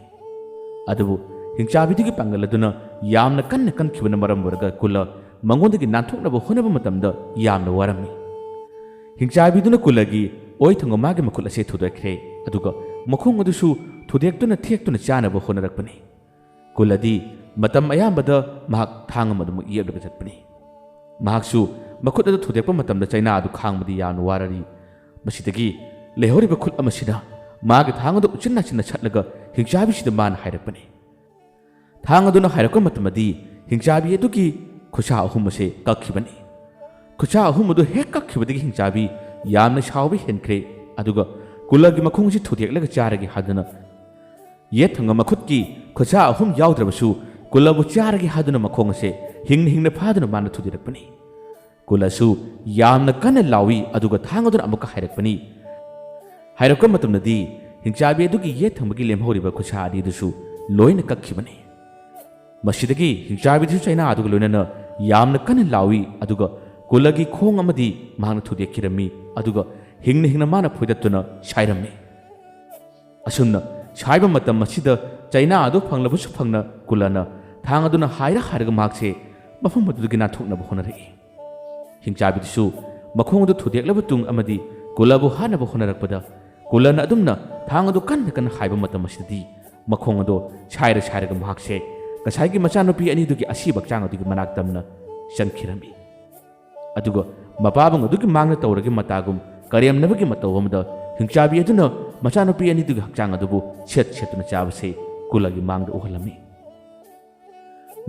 ꯑꯗꯨꯕꯨ ꯍꯤꯡꯆꯥꯕꯤꯗꯨꯒꯤ ꯄꯥꯡꯒꯜ ꯑꯗꯨꯅ ꯌꯥꯝꯅ ꯀꯟꯅ ꯀꯟꯈꯤꯕꯅ ꯃꯔꯝ ꯑꯣꯏꯔꯒ ꯀꯨꯂ ꯃꯉꯣꯟꯗꯒꯤ ꯅꯥꯟꯊꯣꯛꯅꯕ ꯍꯣꯠꯅꯕ ꯃꯇꯝꯗ ꯌꯥꯝꯅ ꯋꯥꯔꯝꯃꯤ꯫ ꯍꯤꯡꯆꯥꯕꯤꯗꯨꯅ ꯀꯨꯂꯒꯤ ꯑꯣꯏ ꯊꯪꯕ ꯃꯥꯒꯤ ꯃꯈꯨꯠ ꯑꯁꯦ ꯊꯨꯗꯦꯛꯈ꯭ꯔꯦ, ꯑꯗꯨꯒ ꯃꯈꯣꯡ ꯑꯗꯨꯁꯨ ꯊꯨꯗꯦꯛꯇꯨꯅ ꯊꯦꯛꯇꯨꯅ ꯆꯥꯅꯕ ꯍꯣꯠꯅꯔꯛꯄꯅꯤ꯫ ꯀꯨꯂꯗꯤ ꯃꯇꯝ ꯑꯌꯥꯝꯕꯗ ꯃꯍꯥꯛ ꯊꯥꯡ ꯑꯃ ꯑꯗꯨꯃꯛ ꯌꯦꯞꯂꯒ ꯆꯠꯄꯅꯤ꯫ ꯃꯍꯥꯛꯁꯨ ꯃꯈꯨꯠ ꯑꯗꯨ ꯊꯨꯗꯦꯛꯄ ꯃꯇꯝꯗ ꯆꯩꯅꯥ ꯑꯗꯨ ꯈꯥꯡꯕꯗꯤ ꯌꯥꯝꯅ ꯋꯥꯔꯔꯤ꯫ ꯃꯁꯤꯗꯒꯤ ꯂꯩꯍꯧꯔꯤꯕ ꯈꯨꯠ ꯑꯃꯁꯤꯅ ꯃꯥꯒꯤ ꯊꯥꯡ ꯑꯗꯨ ꯎꯆꯤꯟ ꯅꯥꯆꯤꯟꯅ ꯁꯠꯂꯒ ꯍꯤꯡꯆꯥꯕꯤꯁꯤꯗ ꯃꯥꯅ ꯍꯥꯏꯔꯛꯄꯅꯤ꯫ ꯊꯥꯡ ꯑꯗꯨꯅ ꯍꯥꯏꯔꯛꯄ ꯃꯇꯝꯗꯗꯤ ꯍꯤꯡꯆꯥꯕꯤ ꯑꯗꯨꯒꯤ ꯈꯨꯠꯁꯥ ꯑꯍꯨꯝ ꯑꯁꯦ ꯀꯛꯈꯤꯕꯅꯤ꯫ ꯈꯨꯠꯁꯥ ꯑꯍꯨꯝ ꯑꯗꯨ ꯍꯦꯛ ꯀꯛꯈꯤꯕꯗꯒꯤ ꯍꯤꯡꯆꯥꯕꯤ ꯌꯥꯝꯅ ꯁꯥꯎꯕ ꯍꯦꯟꯈ꯭ꯔꯦ, ꯑꯗꯨꯒ ꯀꯨꯂꯒꯤ ꯃꯈꯣꯡ ꯑꯁꯤ ꯊꯨꯗꯦꯛꯂꯒ ꯆꯥꯔꯒꯦ ꯍꯥꯏꯗꯨꯅ ꯌꯦꯠ ꯊꯪꯕ ꯃꯈꯨꯠꯀꯤ ꯈꯨꯠꯁꯥ ꯑꯍꯨꯝ ꯌꯥꯎꯗ꯭ꯔꯕꯁꯨ ꯀꯨꯂꯕꯨ ꯆꯥꯔꯒꯦ ꯍꯥꯏꯗꯨꯅ ꯃꯈꯣꯡ ꯑꯁꯦ ꯍꯤꯡꯅ ꯍꯤꯡꯅ ꯐꯥꯗꯨꯅ ꯃꯥꯅ ꯊꯨꯗꯦꯛꯂꯛꯄꯅꯤ꯫ ꯀꯨꯂꯁꯨ ꯌꯥꯝꯅ ꯀꯟꯅ ꯂꯥꯎꯏ, ꯑꯗꯨꯒ ꯊꯥꯡ ꯑꯗꯨꯅ ꯑꯃꯨꯛꯀ ꯍꯥꯏꯔꯛꯄꯅꯤ꯫ ꯍꯥꯏꯔꯛꯄ ꯃꯇꯝꯗꯗꯤ ꯍꯤꯡꯆꯥꯕꯤ ꯑꯗꯨꯒꯤ ꯌꯦꯠ ꯊꯪꯕꯒꯤ ꯂꯦꯝꯍꯧꯔꯤꯕ ꯈꯨꯠꯁꯥ ꯑꯅꯤꯗꯨꯁꯨ ꯂꯣꯏꯅ ꯀꯛꯈꯤꯕꯅꯤ꯫ ꯃꯁꯤꯗꯒꯤ ꯍꯤꯡꯆꯥꯕꯤꯗꯨꯁꯨ ꯆꯩꯅꯥ ꯑꯗꯨꯒ ꯂꯣꯏꯅꯅ ꯌꯥꯝꯅ ꯀꯟꯅ ꯂꯥꯎꯏ, ꯑꯗꯨꯒ ꯀꯨꯂꯒꯤ ꯈꯣꯡ ꯑꯃꯗꯤ ꯃꯍꯥꯛꯅ ꯊꯨꯗꯦꯛꯈꯤꯔꯝꯃꯤ, ꯑꯗꯨꯒ ꯍꯤꯡꯅ ꯍꯤꯡꯅ ꯃꯥꯅ ꯐꯣꯏꯗꯠꯇꯨꯅ ꯁꯥꯏꯔꯝꯃꯤ꯫ ꯑꯁꯨꯝꯅ ꯁꯥꯏꯕ ꯃꯇꯝ ꯑꯁꯤꯗ ꯆꯩꯅꯥ ꯑꯗꯨ ꯐꯪꯂꯕꯁꯨ ꯐꯪꯅ ꯀꯨꯂꯅ ꯊꯥꯡ ꯑꯗꯨꯅ ꯍꯥꯏꯔ ꯍꯥꯏꯔꯒ ꯃꯍꯥꯛꯁꯦ ꯃꯐꯝ ꯑꯗꯨꯗꯒꯤ ꯅꯥꯟꯊꯣꯛꯅꯕ ꯍꯣꯠꯅꯔꯛꯏ꯫ ꯍꯤꯡꯆꯥꯕꯤꯗꯨꯁꯨ ꯃꯈꯣꯡ ꯑꯗꯨ ꯊꯨꯗꯦꯛꯂꯕ ꯇꯨꯡ ꯑꯃꯗꯤ ꯀꯨꯂꯕꯨ ꯍꯥꯠꯅꯕ ꯍꯣꯠꯅꯔꯛꯄꯗ ꯀꯨꯂꯅ ꯑꯗꯨꯝꯅ ꯊꯥꯡ ꯑꯗꯨ ꯀꯟꯅ ꯀꯟꯅ ꯍꯥꯏꯕ ꯃꯇꯝ ꯑꯁꯤꯗꯗꯤ ꯃꯈꯣꯡ ꯑꯗꯨ ꯁꯥꯏꯔ ꯁꯥꯏꯔꯒ ꯃꯍꯥꯛꯁꯦ ꯉꯁꯥꯏꯒꯤ ꯃꯆꯥꯅꯨꯄꯤ ꯑꯅꯤꯗꯨꯒꯤ ꯑꯁꯤꯕ ꯍꯛꯆꯥꯡ ꯑꯗꯨꯒꯤ ꯃꯅꯥꯛ ꯇꯝꯅ ꯆꯪꯈꯤꯔꯝꯃꯤ꯫ ꯑꯗꯨꯒ ꯃꯄꯥꯕꯨꯡ ꯑꯗꯨꯒꯤ ꯃꯥꯡꯗ ꯇꯧꯔꯒ ꯃꯇꯥꯒꯨꯝ ꯀꯔꯦꯝꯅꯕꯒꯤ ꯃꯇꯧ ꯑꯃꯗ ꯍꯤꯡꯆꯥꯕꯤ ꯑꯗꯨꯅ ꯃꯆꯥꯅꯨꯄꯤ ꯑꯅꯤꯗꯨꯒꯤ ꯍꯛꯆꯥꯡ ꯑꯗꯨꯕꯨ ꯁꯦꯠ ꯁꯦꯠꯇꯨꯅ ꯆꯥꯕꯁꯤ ꯀꯨꯂꯒꯤ ꯃꯥꯡꯗ ꯎꯍꯜꯂꯝꯃꯤ꯫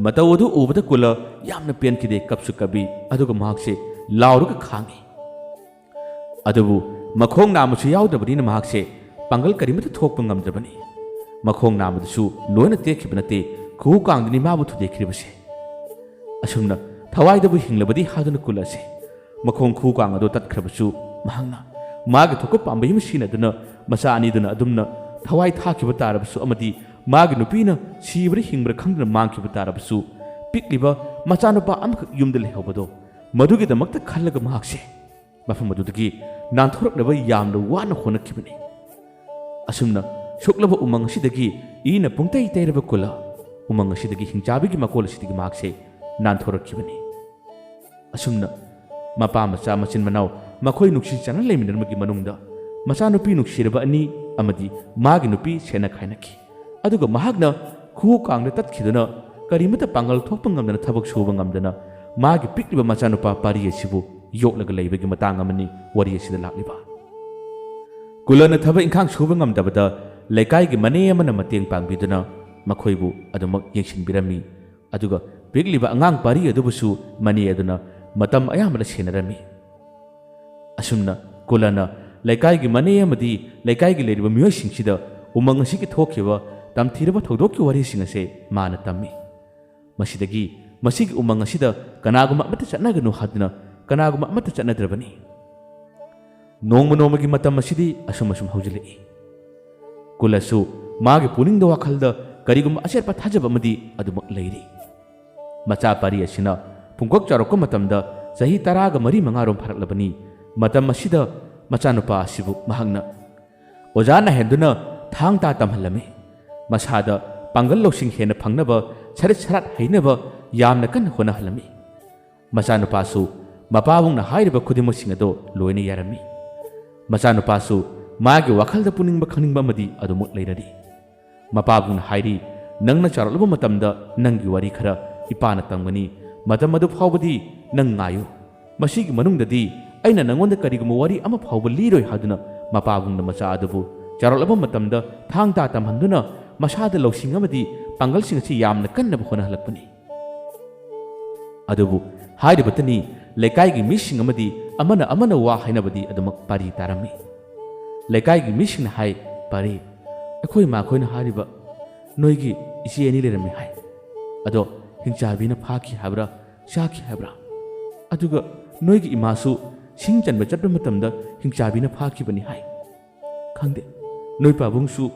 ꯃꯇꯧ ꯑꯗꯨ ꯎꯕꯗ ꯀꯨꯂ ꯌꯥꯝꯅ ꯄꯦꯟꯈꯤꯗꯦ, ꯀꯞꯁꯨ ꯀꯞꯄꯤ, ꯑꯗꯨꯒ ꯃꯍꯥꯛꯁꯦ ꯂꯥꯎꯔꯒ ꯈꯥꯡꯉꯤ꯫ ꯑꯗꯨꯕꯨ ꯃꯈꯣꯡ ꯅꯥꯝꯃꯁꯨ ꯌꯥꯎꯗꯕꯅꯤꯅ ꯃꯍꯥꯛꯁꯦ ꯄꯥꯡꯒꯜ ꯀꯔꯤꯃꯠꯇ ꯊꯣꯛꯄ ꯉꯝꯗ꯭ꯔꯕꯅꯤ꯫ ꯃꯈꯣꯡ ꯅꯥꯝꯃꯗꯨꯁꯨ ꯂꯣꯏꯅ ꯇꯦꯛꯈꯤꯕ ꯅꯠꯇꯦ, ꯈꯨꯍꯨ ꯀꯥꯡꯗꯅꯤ ꯃꯥꯕꯨ ꯊꯨꯗꯦꯛꯈ꯭ꯔꯤꯕꯁꯦ꯫ ꯑꯁꯨꯝꯅ ꯊꯋꯥꯏꯗꯕꯨ ꯍꯤꯡꯂꯕꯗꯤ ꯍꯥꯏꯗꯨꯅ ꯀꯨꯂꯁꯦ ꯃꯈꯣꯡ ꯈꯨ ꯀꯥꯡ ꯑꯗꯨ ꯇꯠꯈ꯭ꯔꯕꯁꯨ, ꯃꯍꯥꯛꯅ ꯃꯥꯒꯤ ꯊꯣꯛꯄ ꯄꯥꯝꯕꯩ ꯑꯃ ꯁꯤꯖꯤꯟꯅꯗꯨꯅ ꯃꯆꯥ ꯑꯅꯤꯗꯨꯅ ꯑꯗꯨꯝꯅ ꯊꯋꯥꯏ ꯊꯥꯈꯤꯕ ꯇꯥꯔꯕꯁꯨ ꯑꯃꯗꯤ ꯃꯥꯒꯤ ꯅꯨꯄꯤꯅ ꯁꯤꯕ꯭ꯔꯥ ꯍꯤꯡꯕ꯭ꯔꯥ ꯈꯪꯗꯅ ꯃꯥꯡꯈꯤꯕ ꯇꯥꯔꯕꯁꯨ, ꯄꯤꯛꯂꯤꯕ ꯃꯆꯥꯅꯨꯄꯥ ꯑꯃꯈꯛ ꯌꯨꯝꯗ ꯂꯩꯍꯧꯕꯗꯣ, ꯃꯗꯨꯒꯤꯗꯃꯛꯇ ꯈꯜꯂꯒ ꯃꯍꯥꯛꯁꯦ ꯃꯐꯝ ꯑꯗꯨꯗꯒꯤ ꯅꯥꯟꯊꯣꯔꯛꯅꯕ ꯌꯥꯝꯅ ꯋꯥꯅ ꯍꯣꯠꯅꯈꯤꯕꯅꯤ꯫ ꯑꯁꯨꯝꯅ ꯁꯣꯛꯂꯕ ꯎꯃꯪ ꯑꯁꯤꯗꯒꯤ ꯏꯅ ꯄꯨꯡꯇꯩ ꯇꯩꯔꯕ ꯀꯨꯂ, ꯎꯃꯪ ꯑꯁꯤꯗꯒꯤ ꯍꯤꯡꯆꯥꯕꯤꯒꯤ ꯃꯀꯣꯜ ꯑꯁꯤꯗꯒꯤ ꯃꯍꯥꯛꯁꯦ ꯅꯥꯟꯊꯣꯔꯛꯈꯤꯕꯅꯤ꯫ ꯑꯁꯨꯝꯅ ꯃꯄꯥ ꯃꯆꯥ ꯃꯆꯤꯟ ꯃꯅꯥꯎ ꯃꯈꯣꯏ ꯅꯨꯡꯁꯤ ꯆꯥꯟꯅ ꯂꯩꯃꯤꯟꯅꯔꯝꯕꯒꯤ ꯃꯅꯨꯡꯗ ꯃꯆꯥꯅꯨꯄꯤ ꯅꯨꯡꯁꯤꯔꯕ ꯑꯅꯤ ꯑꯃꯗꯤ ꯃꯥꯒꯤ ꯅꯨꯄꯤ ꯁꯦꯟꯅ ꯈꯥꯏꯅꯈꯤ꯫ ꯑꯗꯨꯒ ꯃꯍꯥꯛꯅ ꯈꯨꯎ ꯀꯥꯡꯗ ꯇꯠꯈꯤꯗꯨꯅ ꯀꯔꯤꯃꯠꯇ ꯄꯥꯡꯒꯜ ꯊꯣꯛꯄ ꯉꯝꯗꯅ ꯊꯕꯛ ꯁꯨꯕ ꯉꯝꯗꯅ ꯃꯥꯒꯤ ꯄꯤꯛꯂꯤꯕ ꯃꯆꯥꯅꯨꯄꯥ ꯄꯥꯔꯤ ꯑꯁꯤꯕꯨ ꯌꯣꯛꯂꯒ ꯂꯩꯕꯒꯤ ꯃꯇꯥꯡ ꯑꯃꯅꯤ ꯋꯥꯔꯤ ꯑꯁꯤꯗ ꯂꯥꯛꯂꯤꯕ꯫ ꯀꯨꯂꯅ ꯊꯕꯛ ꯏꯪꯈꯥꯡ ꯁꯨꯕ ꯉꯝꯗꯕꯗ ꯂꯩꯀꯥꯏꯒꯤ ꯃꯅꯦ ꯑꯃꯅ ꯃꯇꯦꯡ ꯄꯥꯡꯕꯤꯗꯨꯅ ꯃꯈꯣꯏꯕꯨ ꯑꯗꯨꯃꯛ ꯌꯦꯡꯁꯤꯟꯕꯤꯔꯝꯃꯤ꯫ ꯑꯗꯨꯒ ꯄꯤꯛꯂꯤꯕ ꯑꯉꯥꯡ ꯄꯥꯔꯤ ꯑꯗꯨꯕꯨꯁꯨ ꯃꯅꯦ ꯑꯗꯨꯅ ꯃꯇꯝ ꯑꯌꯥꯝꯕꯗ ꯁꯦꯟꯅꯔꯝꯃꯤ꯫ ꯑꯁꯨꯝꯅ ꯀꯨꯂꯅ ꯂꯩꯀꯥꯏꯒꯤ ꯃꯅꯦ ꯑꯃꯗꯤ ꯂꯩꯀꯥꯏꯒꯤ ꯂꯩꯔꯤꯕ ꯃꯤꯑꯣꯏꯁꯤꯡꯁꯤꯗ ꯎꯃꯪ ꯑꯁꯤꯒꯤ ꯊꯣꯛꯈꯤꯕ ꯇꯝꯊꯤꯔꯕ ꯊꯧꯗꯣꯛꯀꯤ ꯋꯥꯔꯤꯁꯤꯡ ꯑꯁꯦ ꯃꯥꯅ ꯇꯝꯃꯤ꯫ ꯃꯁꯤꯗꯒꯤ ꯃꯁꯤꯒꯤ ꯎꯃꯪ ꯑꯁꯤꯗ ꯀꯅꯥꯒꯨꯝꯕ ꯑꯃꯠꯇ ꯆꯠꯅꯒꯅꯨ ꯍꯥꯏꯗꯨꯅ ꯀꯅꯥꯒꯨꯝꯕ ꯑꯃꯠꯇ ꯆꯠꯅꯗ꯭ꯔꯕꯅꯤ꯫ ꯅꯣꯡꯃ ꯅꯣꯡꯃꯒꯤ ꯃꯇꯝ ꯑꯁꯤꯗꯤ ꯑꯁꯨꯝ ꯑꯁꯨꯝ ꯍꯧꯖꯤꯜꯂꯛꯏ꯫ ꯀꯨꯂꯁꯨ ꯃꯥꯒꯤ ꯄꯨꯛꯅꯤꯡꯗ ꯋꯥꯈꯜꯗ ꯀꯔꯤꯒꯨꯝꯕ ꯑꯆꯦꯠꯄ ꯊꯥꯖꯕ ꯑꯃꯗꯤ ꯑꯗꯨꯃꯛ ꯂꯩꯔꯤ꯫ ꯃꯆꯥ ꯄꯥꯔꯤ ꯑꯁꯤꯅ ꯄꯨꯡꯀꯛ ꯆꯥꯎꯔꯛꯄ ꯃꯇꯝꯗ ꯆꯍꯤ ꯇꯔꯥꯒ ꯃꯔꯤ ꯃꯉꯥꯔꯣꯝ ꯐꯥꯔꯛꯂꯕꯅꯤ꯫ ꯃꯇꯝ ꯑꯁꯤꯗ ꯃꯆꯥꯅꯨꯄꯥ ꯑꯁꯤꯕꯨ ꯃꯍꯥꯛꯅ ꯑꯣꯖꯥ ꯅꯥꯏꯍꯟꯗꯨꯅ ꯊꯥꯡ ꯇꯥ ꯇꯝꯍꯜꯂꯝꯃꯤ꯫ ꯃꯁꯥꯗ ꯄꯥꯡꯒꯜ ꯂꯧꯁꯤꯡ ꯍꯦꯟꯅ ꯐꯪꯅꯕ ꯁꯔꯤꯠ ꯁꯔꯥꯠ ꯍꯩꯅꯕ ꯌꯥꯝꯅ ꯀꯟꯅ ꯍꯣꯠꯅꯍꯜꯂꯝꯃꯤ꯫ ꯃꯆꯥꯅꯨꯄꯥꯁꯨ ꯃꯄꯥꯕꯨꯡꯅ ꯍꯥꯏꯔꯤꯕ ꯈꯨꯗꯤꯡꯃꯛꯁꯤꯡ ꯑꯗꯣ ꯂꯣꯏꯅ ꯌꯥꯔꯝꯃꯤ꯫ ꯃꯆꯥꯅꯨꯄꯥꯁꯨ ꯃꯥꯒꯤ ꯋꯥꯈꯜꯗ ꯄꯨꯅꯤꯡꯕ ꯈꯪꯅꯤꯡꯕ ꯑꯃꯗꯤ ꯑꯗꯨꯃꯛ ꯂꯩꯔꯔꯤ꯫ ꯃꯄꯥꯕꯨꯡꯅ ꯍꯥꯏꯔꯤ, "ꯅꯪꯅ ꯆꯥꯎꯔꯛꯂꯕ ꯃꯇꯝꯗ ꯅꯪꯒꯤ ꯋꯥꯔꯤ ꯈꯔ ꯏꯄꯥꯅ ꯇꯝꯒꯅꯤ꯫ ꯃꯇꯝ ꯑꯗꯨ ꯐꯥꯎꯕꯗꯤ ꯅꯪ ꯉꯥꯏꯌꯨ꯫ ꯃꯁꯤꯒꯤ ꯃꯅꯨꯡꯗꯗꯤ ꯑꯩꯅ ꯅꯉꯣꯟꯗ ꯀꯔꯤꯒꯨꯝꯕ ꯋꯥꯔꯤ ꯑꯃ ꯐꯥꯎꯕ ꯂꯤꯔꯣꯏ ꯍꯥꯏꯗꯨꯅ ꯃꯄꯥꯕꯨꯡꯅ ꯃꯆꯥ ꯑꯗꯨꯕꯨ ꯆꯥꯎꯔꯛꯂꯕ ꯃꯇꯝꯗ ꯊꯥꯡ ꯇꯥ ꯇꯝꯍꯟꯗꯨꯅ ꯃꯁꯥꯗ ꯂꯧꯁꯤꯡ ꯑꯃꯗꯤ ꯄꯥꯡꯒꯜꯁꯤꯡ ꯑꯁꯤ ꯌꯥꯝꯅ ꯀꯟꯅꯕ ꯍꯣꯠꯅꯍꯜꯂꯛꯄꯅꯤ꯫ ꯑꯗꯨꯕꯨ ꯍꯥꯏꯔꯤꯕꯇꯅꯤ, ꯂꯩꯀꯥꯏꯒꯤ ꯃꯤꯁꯤꯡ ꯑꯃꯗꯤ ꯑꯃꯅ ꯑꯃꯅ ꯋꯥ ꯍꯥꯏꯅꯕꯗꯤ ꯑꯗꯨꯃꯛ ꯄꯥꯔꯤ ꯇꯥꯔꯝꯃꯤ꯫ ꯂꯩꯀꯥꯏꯒꯤ ꯃꯤꯁꯤꯡꯅ ꯍꯥꯏ, "ꯄꯥꯔꯤ, ꯑꯩꯈꯣꯏ ꯃꯥꯈꯣꯏꯅ ꯍꯥꯏꯔꯤꯕ ꯅꯣꯏꯒꯤ ꯏꯆꯦ ꯑꯅꯤ ꯂꯩꯔꯝꯃꯤ ꯍꯥꯏ꯫ ꯑꯗꯣ ꯍꯤꯡꯆꯥꯕꯤꯅ ꯐꯥꯈꯤ ꯍꯥꯏꯕ꯭ꯔꯥ, ꯆꯥꯈꯤ ꯍꯥꯏꯕ꯭ꯔꯥ? ꯑꯗꯨꯒ ꯅꯣꯏꯒꯤ ꯏꯃꯥꯁꯨ ꯁꯤꯡ ꯆꯟꯕ ꯆꯠꯄ ꯃꯇꯝꯗ ꯍꯤꯡꯆꯥꯕꯤꯅ ꯐꯥꯈꯤꯕꯅꯤ ꯍꯥꯏ꯫ ꯈꯪꯗꯦ, ꯅꯣꯏ ꯄꯥꯕꯨꯡꯁꯨ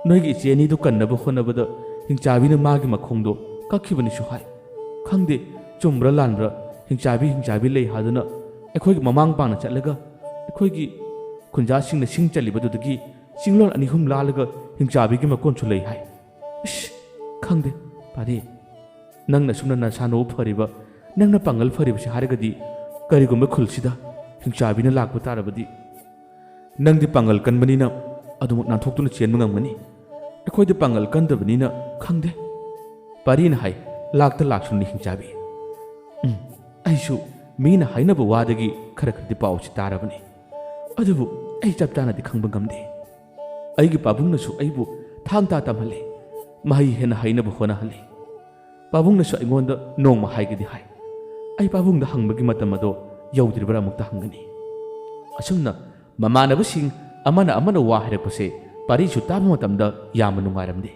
ꯅꯣꯏꯒꯤ ꯏꯆꯦ ꯑꯅꯤꯗꯨ ꯀꯟꯅꯕ ꯍꯣꯠꯅꯕꯗ ꯍꯤꯡꯆꯥꯕꯤꯅ ꯃꯥꯒꯤ ꯃꯈꯣꯡꯗꯣ ꯀꯛꯈꯤꯕꯅꯤꯁꯨ ꯍꯥꯏ꯫ ꯈꯪꯗꯦ, ꯆꯨꯝꯕ꯭ꯔꯥ ꯂꯥꯟꯕ꯭ꯔꯥ, ꯍꯤꯡꯆꯥꯕꯤ, ꯍꯤꯡꯆꯥꯕꯤ ꯂꯩ ꯍꯥꯏꯗꯨꯅ ꯑꯩꯈꯣꯏꯒꯤ ꯃꯃꯥꯡ ꯄꯥꯡꯅ ꯆꯠꯂꯒ ꯑꯩꯈꯣꯏꯒꯤ ꯈꯨꯟꯖꯥꯁꯤꯡꯅ ꯁꯤꯡ ꯆꯜꯂꯤꯕꯗꯨꯗꯒꯤ ꯆꯤꯡꯂꯣꯟ ꯑꯅꯤ ꯑꯍꯨꯝ ꯂꯥꯜꯂꯒ ꯍꯤꯡꯆꯥꯕꯤꯒꯤ ꯃꯀꯣꯟꯁꯨ ꯂꯩ ꯍꯥꯏ꯫ ꯏꯁ, ꯈꯪꯗꯦ, ꯄꯥꯔꯤ꯫ ꯅꯪꯅ ꯁꯨꯝꯅ ꯅꯁꯥ ꯅꯎ ꯐꯔꯤꯕ, ꯅꯪꯅ ꯄꯥꯡꯒꯜ ꯐꯔꯤꯕꯁꯤ ꯍꯥꯏꯔꯒꯗꯤ ꯀꯔꯤꯒꯨꯝꯕ ꯈꯨꯜꯁꯤꯗ ꯍꯤꯡꯆꯥꯕꯤꯅ ꯂꯥꯛꯄ ꯇꯥꯔꯕꯗꯤ ꯅꯪꯗꯤ ꯄꯥꯡꯒꯜ ꯀꯟꯕꯅꯤꯅ ꯑꯗꯨꯃꯛ ꯅꯥꯟꯊꯣꯛꯇꯨꯅ ꯆꯦꯟꯕ ꯉꯝꯒꯅꯤ꯫ ꯑꯩꯈꯣꯏꯗꯤ ꯄꯥꯡꯒꯜ ꯀꯟꯗꯕꯅꯤꯅ ꯈꯪꯗꯦ꯫ ꯄꯥꯔꯤꯅ ꯍꯥꯏ, ꯂꯥꯛꯇ ꯂꯥꯛꯁꯅꯨ ꯍꯤꯡꯆꯥꯕꯤ꯫ ꯎꯝ, ꯑꯩꯁꯨ ꯃꯤꯅ ꯍꯥꯏꯅꯕ ꯋꯥꯗꯒꯤ ꯈꯔ ꯈꯔꯗꯤ ꯄꯥꯎꯁꯤ ꯇꯥꯔꯕꯅꯤ꯫ ꯑꯗꯨꯕꯨ ꯑꯩ ꯆꯞ ꯆꯥꯅꯗꯤ ꯈꯪꯕ ꯉꯝꯗꯦ꯫ ꯑꯩꯒꯤ ꯄꯥꯕꯨꯡꯅꯁꯨ ꯑꯩꯕꯨ ꯊꯥꯡ ꯇꯥ ꯇꯝꯍꯜꯂꯤ, ꯃꯍꯩ ꯍꯦꯟꯅ ꯍꯩꯅꯕ ꯍꯣꯠꯅꯍꯜꯂꯤ꯫ ꯄꯥꯕꯨꯡꯅꯁꯨ ꯑꯩꯉꯣꯟꯗ ꯅꯣꯡꯃ ꯍꯥꯏꯒꯗꯤ ꯍꯥꯏ꯫ ꯑꯩ ꯄꯥꯕꯨꯡꯗ ꯍꯪꯕꯒꯤ ꯃꯇꯝ ꯑꯗꯣ ꯌꯧꯗ꯭ꯔꯤꯕ꯭ꯔꯥ ꯑꯃꯨꯛꯇ ꯍꯪꯒꯅꯤ꯫ ꯑꯁꯨꯝꯅ ꯃꯃꯥꯟꯅꯕꯁꯤꯡ ꯑꯃꯅ ꯑꯃꯅ ꯋꯥ ꯍꯥꯏꯔꯛꯄꯁꯦ ꯄꯥꯔꯤꯁꯨ ꯇꯥꯕ ꯃꯇꯝꯗ ꯌꯥꯝꯅ ꯅꯨꯡꯉꯥꯏꯔꯝꯗꯦ꯫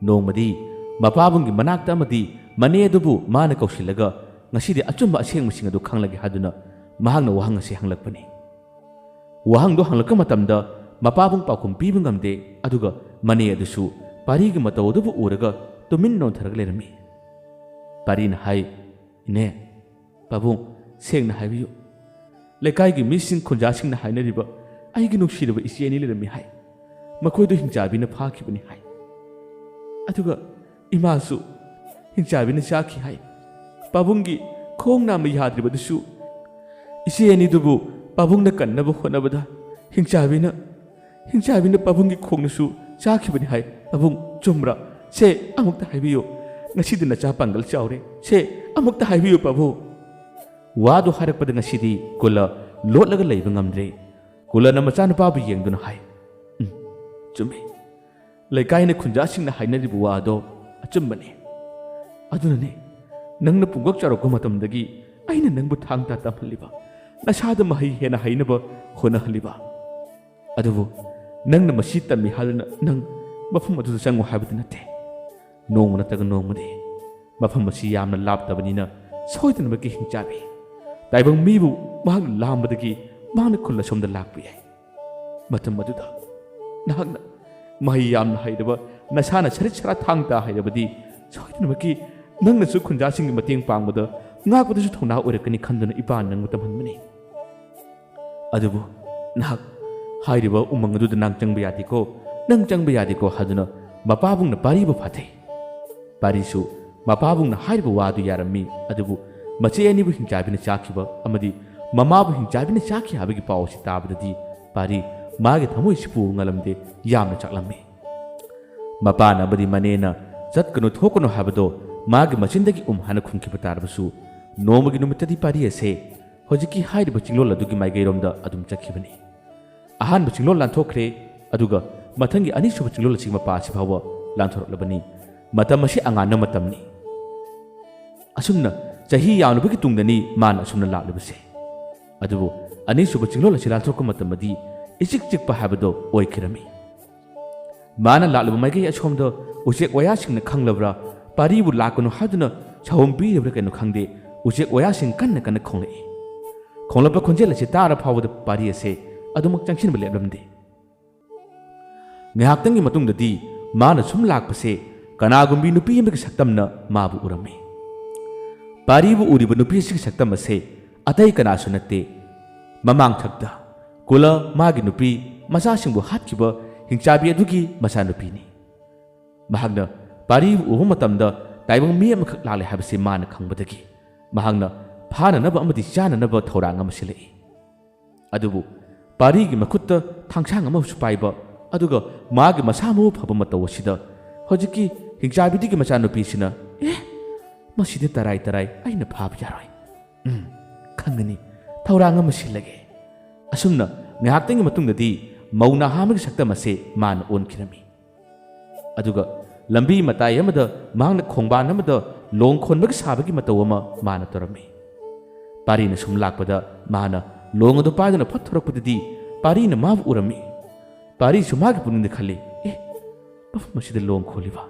ꯅꯣꯡꯃꯗꯤ ꯃꯄꯥꯕꯨꯡꯒꯤ ꯃꯅꯥꯛꯇ ꯑꯃꯗꯤ ꯃꯅꯦ ꯑꯗꯨꯕꯨ ꯃꯥꯅ ꯀꯧꯁꯤꯜꯂꯒ ꯉꯁꯤꯗꯤ ꯑꯆꯨꯝꯕ ꯑꯁꯦꯡꯕꯁꯤꯡ ꯑꯗꯨ ꯈꯪꯂꯒꯦ ꯍꯥꯏꯗꯨꯅ ꯃꯍꯥꯛꯅ ꯋꯥꯍꯪ ꯑꯁꯤ ꯍꯪꯂꯛꯄꯅꯤ꯫ ꯋꯥꯍꯪꯗꯣ ꯍꯪꯂꯛꯄ ꯃꯇꯝꯗ ꯃꯄꯥꯕꯨꯡ ꯄꯥꯎꯈꯨꯝ ꯄꯤꯕ ꯉꯝꯗꯦ, ꯑꯗꯨꯒ ꯃꯅꯦ ꯑꯗꯨꯁꯨ ꯄꯥꯔꯤꯒꯤ ꯃꯇꯧ ꯑꯗꯨꯕꯨ ꯎꯔꯒ ꯇꯨꯃꯤꯟ ꯅꯣꯟꯊꯔꯒ ꯂꯩꯔꯝꯃꯤ꯫ ꯄꯥꯔꯤꯅ ꯍꯥꯏ, "ꯏꯅꯦ, ꯄꯥꯕꯨꯡ, ꯁꯦꯡꯅ ꯍꯥꯏꯕꯤꯌꯨ꯫ ꯂꯩꯀꯥꯏꯒꯤ ꯃꯤꯁꯤꯡ ꯈꯨꯟꯖꯥꯁꯤꯡꯅ ꯍꯥꯏꯅꯔꯤꯕ ꯑꯩꯒꯤ ꯅꯨꯡꯁꯤꯔꯕ ꯏꯆꯦ ꯑꯅꯤ ꯂꯩꯔꯝꯃꯤ ꯍꯥꯏ꯫ ꯃꯈꯣꯏꯗꯨ ꯍꯤꯡꯆꯥꯕꯤꯅ ꯐꯥꯈꯤꯕꯅꯤ ꯍꯥꯏ꯫ ꯑꯗꯨꯒ ꯏꯃꯥꯁꯨ ꯍꯤꯡꯆꯥꯕꯤꯅ ꯆꯥꯈꯤ ꯍꯥꯏ꯫ ꯄꯥꯕꯨꯡꯒꯤ ꯈꯣꯡ ꯅꯥꯝꯃ ꯌꯥꯗ꯭ꯔꯤꯕꯗꯨꯁꯨ ꯏꯆꯦ ꯑꯅꯤꯗꯨꯕꯨ ꯄꯥꯕꯨꯡꯅ ꯀꯟꯅꯕ ꯍꯣꯠꯅꯕꯗ ꯍꯤꯡꯆꯥꯕꯤꯅ, ꯍꯤꯡꯆꯥꯕꯤꯅ ꯄꯥꯕꯨꯡꯒꯤ ꯈꯣꯡꯅꯁꯨ ꯆꯥꯈꯤꯕꯅꯤ ꯍꯥꯏ꯫ ꯄꯥꯕꯨꯡ, ꯆꯨꯝꯕ꯭ꯔꯥ? ꯁꯦ, ꯑꯃꯨꯛꯇ ꯍꯥꯏꯕꯤꯌꯨ꯫ ꯉꯁꯤꯗꯤ ꯅꯆꯥ ꯄꯥꯡꯒꯜ ꯆꯥꯎꯔꯦ꯫ ꯁꯦ, ꯑꯃꯨꯛꯇ ꯍꯥꯏꯕꯤꯌꯨ, ꯄꯥꯕꯨꯡ꯫" ꯋꯥꯗꯨ ꯍꯥꯏꯔꯛꯄꯗ ꯉꯁꯤꯗꯤ ꯀꯨꯂ ꯂꯣꯠꯂꯒ ꯂꯩꯕ ꯉꯝꯗ꯭ꯔꯦ꯫ ꯀꯨꯂꯅ ꯃꯆꯥꯅꯨꯄꯥꯕꯨ ꯌꯦꯡꯗꯨꯅ ꯍꯥꯏ, "ꯎꯝ, ꯆꯨꯝꯃꯤ꯫ ꯂꯩꯀꯥꯏꯅ ꯈꯨꯟꯖꯥꯁꯤꯡꯅ ꯍꯥꯏꯅꯔꯤꯕ ꯋꯥ ꯑꯗꯣ ꯑꯆꯨꯝꯕꯅꯤ꯫ ꯑꯗꯨꯅꯅꯦ ꯅꯪꯅ ꯄꯨꯡꯀꯛ ꯆꯥꯎꯔꯛꯄ ꯃꯇꯝꯗꯒꯤ ꯑꯩꯅ ꯅꯪꯕꯨ ꯊꯥꯡ ꯇꯥ ꯇꯝꯍꯜꯂꯤꯕ, ꯅꯁꯥꯗ ꯃꯍꯩ ꯍꯦꯟꯅ ꯍꯩꯅꯕ ꯍꯣꯠꯅꯍꯜꯂꯤꯕ꯫ ꯑꯗꯨꯕꯨ ꯅꯪꯅ ꯃꯁꯤ ꯇꯝꯃꯤ ꯍꯥꯏꯗꯨꯅ ꯅꯪ ꯃꯐꯝ ꯑꯗꯨꯗ ꯆꯪꯉꯨ ꯍꯥꯏꯕꯗꯤ ꯅꯠꯇꯦ꯫ ꯅꯣꯡꯃ ꯅꯠꯇ꯭ꯔꯒ ꯅꯣꯡꯃꯗꯤ ꯃꯐꯝ ꯑꯁꯤ ꯌꯥꯝꯅ ꯂꯥꯞꯇꯕꯅꯤꯅ ꯁꯣꯏꯗꯅꯃꯛꯀꯤ ꯍꯤꯡꯆꯥꯕꯤ ꯇꯥꯏꯕꯪ ꯃꯤꯕꯨ ꯃꯍꯥꯛꯅ ꯂꯥꯝꯕꯗꯒꯤ ꯃꯍꯥꯛꯅ ꯈꯨꯜ ꯑꯁꯣꯝꯗ ꯂꯥꯛꯄ ꯌꯥꯏ꯫ ꯃꯇꯝ ꯑꯗꯨꯗ ꯅꯍꯥꯛꯅ ꯃꯍꯩ ꯌꯥꯝꯅ ꯍꯩꯔꯕ, ꯅꯁꯥꯅ ꯁꯔꯤꯠ ꯁꯔꯥ ꯊꯥꯡ ꯇꯥ ꯍꯩꯔꯕꯗꯤ ꯁꯣꯏꯗꯅꯃꯛꯀꯤ ꯅꯪꯅꯁꯨ ꯈꯨꯟꯖꯥꯁꯤꯡꯒꯤ ꯃꯇꯦꯡ ꯄꯥꯡꯕꯗ, ꯉꯥꯛꯄꯗꯁꯨ ꯊꯧꯅꯥ ꯑꯣꯏꯔꯛꯀꯅꯤ ꯈꯟꯗꯨꯅ ꯏꯄꯥꯅ ꯅꯪꯕꯨ ꯇꯝꯍꯟꯕꯅꯤ꯫ ꯑꯗꯨꯕꯨ ꯅꯍꯥꯛ ꯍꯥꯏꯔꯤꯕ ꯎꯃꯪ ꯑꯗꯨꯗ ꯅꯪ ꯆꯪꯕ ꯌꯥꯗꯦꯀꯣ, ꯅꯪ ꯆꯪꯕ ꯌꯥꯗꯦꯀꯣ" ꯍꯥꯏꯗꯨꯅ ꯃꯄꯥꯕꯨꯡꯅ ꯄꯥꯔꯤꯕꯨ ꯐꯥꯊꯩ꯫ ꯄꯥꯔꯤꯁꯨ ꯃꯄꯥꯕꯨꯡꯅ ꯍꯥꯏꯔꯤꯕ ꯋꯥꯗꯨ ꯌꯥꯔꯝꯃꯤ꯫ ꯑꯗꯨꯕꯨ ꯃꯆꯦ ꯑꯅꯤꯕꯨ ꯍꯤꯡꯆꯥꯕꯤꯅ ꯆꯥꯈꯤꯕ ꯑꯃꯗꯤ ꯃꯃꯥꯕꯨ ꯍꯤꯡꯆꯥꯕꯤꯅ ꯆꯥꯈꯤ ꯍꯥꯏꯕꯒꯤ ꯄꯥꯎ ꯑꯁꯤ ꯇꯥꯕꯗꯗꯤ ꯄꯥꯔꯤ ꯃꯥꯒꯤ ꯊꯃꯣꯏꯁꯤ ꯄꯨꯕ ꯉꯝꯂꯝꯗꯦ, ꯌꯥꯝꯅ ꯆꯥꯛꯂꯝꯃꯤ꯫ ꯃꯄꯥꯅ ꯑꯃꯗꯤ ꯃꯅꯦꯅ "ꯆꯠꯀꯅꯨ, ꯊꯣꯛꯀꯅꯨ" ꯍꯥꯏꯕꯗꯣ ꯃꯥꯒꯤ ꯃꯆꯤꯟꯗꯒꯤ ꯎꯝ ꯍꯥꯏꯅ ꯈꯨꯝꯈꯤꯕ ꯇꯥꯔꯕꯁꯨ, ꯅꯣꯡꯃꯒꯤ ꯅꯨꯃꯤꯠꯇꯗꯤ ꯄꯥꯔꯤ ꯑꯁꯦ ꯍꯧꯖꯤꯛꯀꯤ ꯍꯥꯏꯔꯤꯕ ꯆꯤꯡꯂꯣꯜ ꯑꯗꯨꯒꯤ ꯃꯥꯏꯀꯩꯔꯣꯝꯗ ꯑꯗꯨꯝ ꯆꯠꯈꯤꯕꯅꯤ꯫ ꯑꯍꯥꯟꯕ ꯆꯤꯡꯂꯣꯜ ꯂꯥꯟꯊꯣꯛꯈ꯭ꯔꯦ, ꯑꯗꯨꯒ ꯃꯊꯪꯒꯤ ꯑꯅꯤꯁꯨꯕ ꯆꯤꯡꯂꯣꯜ ꯑꯁꯤꯒꯤ ꯃꯄꯥ ꯑꯁꯤ ꯐꯥꯎꯕ ꯂꯥꯟꯊꯣꯔꯛꯂꯕꯅꯤ꯫ ꯃꯇꯝ ꯑꯁꯤ ꯑꯉꯥꯟꯕ ꯃꯇꯝꯅꯤ꯫ ꯑꯁꯨꯝꯅ ꯆꯍꯤ ꯌꯥꯝꯂꯕꯒꯤ ꯇꯨꯡꯗꯅꯤ ꯃꯥꯅ ꯑꯁꯨꯝꯅ ꯂꯥꯛꯂꯤꯕꯁꯦ꯫ ꯑꯗꯨꯕꯨ ꯑꯅꯤꯁꯨꯕ ꯆꯤꯡꯂꯣꯜ ꯑꯁꯤ ꯂꯥꯟꯊꯣꯔꯛꯄ ꯃꯇꯝꯗꯗꯤ ꯏꯆꯤꯛ ꯆꯤꯛꯄ ꯍꯥꯏꯕꯗꯣ ꯑꯣꯏꯈꯤꯔꯝꯃꯤ꯫ ꯃꯥꯅ ꯂꯥꯛꯂꯤꯕ ꯃꯥꯏꯀꯩ ꯑꯁꯣꯝꯗ ꯎꯆꯦꯛ ꯋꯥꯌꯥꯁꯤꯡꯅ ꯈꯪꯂꯕ꯭ꯔꯥ, ꯄꯥꯔꯤꯕꯨ ꯂꯥꯛꯀꯅꯨ ꯍꯥꯏꯗꯨꯅ ꯁꯥꯎꯍꯨꯝ ꯄꯤꯔꯤꯕ꯭ꯔꯥ ꯀꯩꯅꯣ ꯈꯪꯗꯦ, ꯎꯆꯦꯛ ꯋꯥꯌꯥꯁꯤꯡ ꯀꯟꯅ ꯀꯟꯅ ꯈꯣꯡꯂꯛꯏ꯫ ꯈꯣꯡꯂꯛꯄ ꯈꯣꯟꯖꯦꯜ ꯑꯁꯤ ꯇꯥꯔ ꯐꯥꯎꯕꯗ ꯄꯥꯔꯤ ꯑꯁꯦ ꯑꯗꯨꯃꯛ ꯆꯪꯁꯤꯟꯕ ꯂꯦꯞꯂꯝꯗꯦ꯫ ꯉꯥꯏꯍꯥꯛꯇꯪꯒꯤ ꯃꯇꯨꯡꯗꯗꯤ ꯃꯥꯅ ꯁꯨꯝ ꯂꯥꯛꯄꯁꯦ ꯀꯅꯥꯒꯨꯝꯕꯤ ꯅꯨꯄꯤ ꯑꯃꯒꯤ ꯁꯛꯇꯝꯅ ꯃꯥꯕꯨ ꯎꯔꯝꯃꯤ꯫ ꯄꯥꯔꯤꯕꯨ ꯎꯔꯤꯕ ꯅꯨꯄꯤ ꯑꯁꯤꯒꯤ ꯁꯛꯇꯝ ꯑꯁꯦ ꯑꯇꯩ ꯀꯅꯥꯁꯨ ꯅꯠꯇꯦ, ꯃꯃꯥꯡꯊꯛꯇ ꯀꯨꯂ ꯃꯥꯒꯤ ꯅꯨꯄꯤ, ꯃꯆꯥꯁꯤꯡꯕꯨ ꯍꯥꯠꯈꯤꯕ ꯍꯤꯡꯆꯥꯕꯤ ꯑꯗꯨꯒꯤ ꯃꯆꯥꯅꯨꯄꯤꯅꯤ꯫ ꯃꯍꯥꯛꯅ ꯄꯥꯔꯤꯕꯨ ꯎꯕ ꯃꯇꯝꯗ ꯇꯥꯏꯕꯪ ꯃꯤ ꯑꯃꯈꯛ ꯂꯥꯛꯂꯦ ꯍꯥꯏꯕꯁꯤ ꯃꯥꯅ ꯈꯪꯕꯗꯒꯤ ꯃꯍꯥꯛꯅ ꯐꯥꯅꯅꯕ ꯑꯃꯗꯤ ꯆꯥꯅꯅꯕ ꯊꯧꯔꯥꯡ ꯑꯃ ꯁꯤꯜꯂꯛꯏ꯫ ꯑꯗꯨꯕꯨ ꯄꯥꯔꯤꯒꯤ ꯃꯈꯨꯠꯇ ꯊꯥꯡꯁꯥꯡ ꯑꯃꯁꯨ ꯄꯥꯏꯕ, ꯑꯗꯨꯒ ꯃꯥꯒꯤ ꯃꯁꯥ ꯃꯎ ꯐꯕ ꯃꯇꯧ ꯑꯁꯤꯗ ꯍꯧꯖꯤꯛꯀꯤ ꯍꯤꯡꯆꯥꯕꯤꯗꯨꯒꯤ ꯃꯆꯥꯅꯨꯄꯤꯁꯤꯅ, "ꯑꯦ, ꯃꯁꯤꯗꯤ ꯇꯔꯥꯏ ꯇꯔꯥꯏ, ꯑꯩꯅ ꯐꯥꯕ ꯌꯥꯔꯣꯏ꯫ ꯎꯝ, ꯈꯪꯒꯅꯤ, ꯊꯧꯔꯥꯡ ꯑꯃ ꯁꯤꯜꯂꯒꯦ꯫ ꯑꯁꯨꯝꯅ ꯉꯥꯏꯍꯥꯛꯇꯪꯒꯤ ꯃꯇꯨꯡꯗꯗꯤ ꯃꯧ ꯅꯍꯥ ꯑꯃꯒꯤ ꯁꯛꯇꯝ ꯑꯁꯦ ꯃꯥꯅ ꯑꯣꯟꯈꯤꯔꯝꯃꯤ꯫ ꯑꯗꯨꯒ ꯂꯝꯕꯤ ꯃꯇꯥꯏ ꯑꯃꯗ ꯃꯍꯥꯛꯅ ꯈꯣꯡꯕꯥꯟ ꯑꯃꯗ ꯂꯣꯡ ꯈꯣꯟꯕꯒꯤ ꯁꯥꯕꯒꯤ ꯃꯇꯧ ꯑꯃ ꯃꯥꯅ ꯇꯧꯔꯝꯃꯤ꯫ ꯄꯥꯔꯤꯅ ꯁꯨꯝ ꯂꯥꯛꯄꯗ ꯃꯥꯅ ꯂꯣꯡ ꯑꯗꯨ ꯄꯥꯏꯗꯨꯅ ꯐꯠ ꯊꯣꯔꯛꯄꯗꯗꯤ ꯄꯥꯔꯤꯅ ꯃꯥꯕꯨ ꯎꯔꯝꯃꯤ꯫ ꯄꯥꯔꯤꯁꯨ ꯃꯥꯒꯤ ꯄꯨꯛꯅꯤꯡꯗ ꯈꯜꯂꯤ, "ꯑꯦ, ꯃꯐꯝ ꯑꯁꯤꯗ ꯂꯣꯡ ꯈꯣꯜꯂꯤꯕ?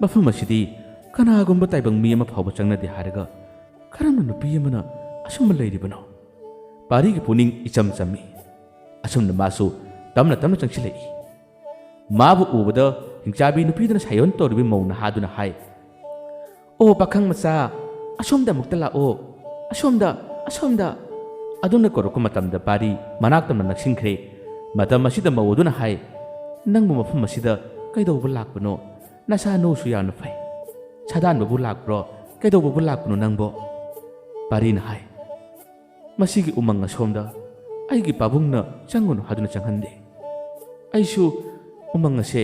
ꯃꯐꯝ ꯑꯁꯤꯗꯤ ꯀꯅꯥꯒꯨꯝꯕ ꯇꯥꯏꯕꯪ ꯃꯤ ꯑꯃ ꯐꯥꯎꯕ ꯆꯪꯅꯗꯦ ꯍꯥꯏꯔꯒ ꯀꯔꯝꯅ ꯅꯨꯄꯤ ꯑꯃꯅ ꯑꯁꯨꯝꯕ ꯂꯩꯔꯤꯕꯅꯣ?" ꯄꯥꯔꯤꯒꯤ ꯄꯨꯛꯅꯤꯡ ꯏꯆꯝ ꯆꯝꯃꯤ꯫ ꯑꯁꯨꯝꯅ ꯃꯥꯁꯨ ꯇꯞꯅ ꯇꯞꯅ ꯆꯪꯁꯤꯜꯂꯛꯏ꯫ ꯃꯥꯕꯨ ꯎꯕꯗ ꯍꯤꯡꯆꯥꯕꯤ ꯅꯨꯄꯤꯗꯨꯅ ꯁꯥꯏꯑꯣꯟ ꯇꯧꯔꯤꯕ ꯃꯧ ꯅꯍꯥꯗꯨꯅ ꯍꯥꯏ, "ꯑꯣ ꯄꯥꯈꯪ ꯃꯆꯥ, ꯑꯁꯣꯝꯗ ꯑꯃꯨꯛꯇ ꯂꯥꯛꯑꯣ, ꯑꯁꯣꯝꯗ, ꯑꯁꯣꯝꯗ!" ꯑꯗꯨꯅ ꯀꯧꯔꯛꯄ ꯃꯇꯝꯗ ꯄꯥꯔꯤ ꯃꯅꯥꯛ ꯇꯝꯅ ꯅꯛꯁꯤꯟꯈ꯭ꯔꯦ꯫ ꯃꯇꯝ ꯑꯁꯤꯗ ꯃꯧ ꯑꯗꯨꯅ ꯍꯥꯏ, "ꯅꯪꯕꯨ ꯃꯐꯝ ꯑꯁꯤꯗ ꯀꯩꯗꯧꯕ ꯂꯥꯛꯄꯅꯣ? ꯅꯁꯥ ꯅꯎꯁꯨ ꯌꯥꯝꯅ ꯐꯩ꯫ ꯁꯥꯗꯥꯟꯕꯕꯨ ꯂꯥꯛꯄ꯭ꯔꯣ? ꯀꯩꯗꯧꯕꯕꯨ ꯂꯥꯛꯄꯅꯣ ꯅꯪꯕꯣ?" ꯄꯥꯔꯤꯅ ꯍꯥꯏ, "ꯃꯁꯤꯒꯤ ꯎꯃꯪ ꯑꯁꯣꯝꯗ ꯑꯩꯒꯤ ꯄꯥꯕꯨꯡꯅ ꯆꯪꯒꯅꯨ ꯍꯥꯏꯗꯨꯅ ꯆꯪꯍꯟꯗꯦ꯫ ꯑꯩꯁꯨ ꯎꯃꯪ ꯑꯁꯦ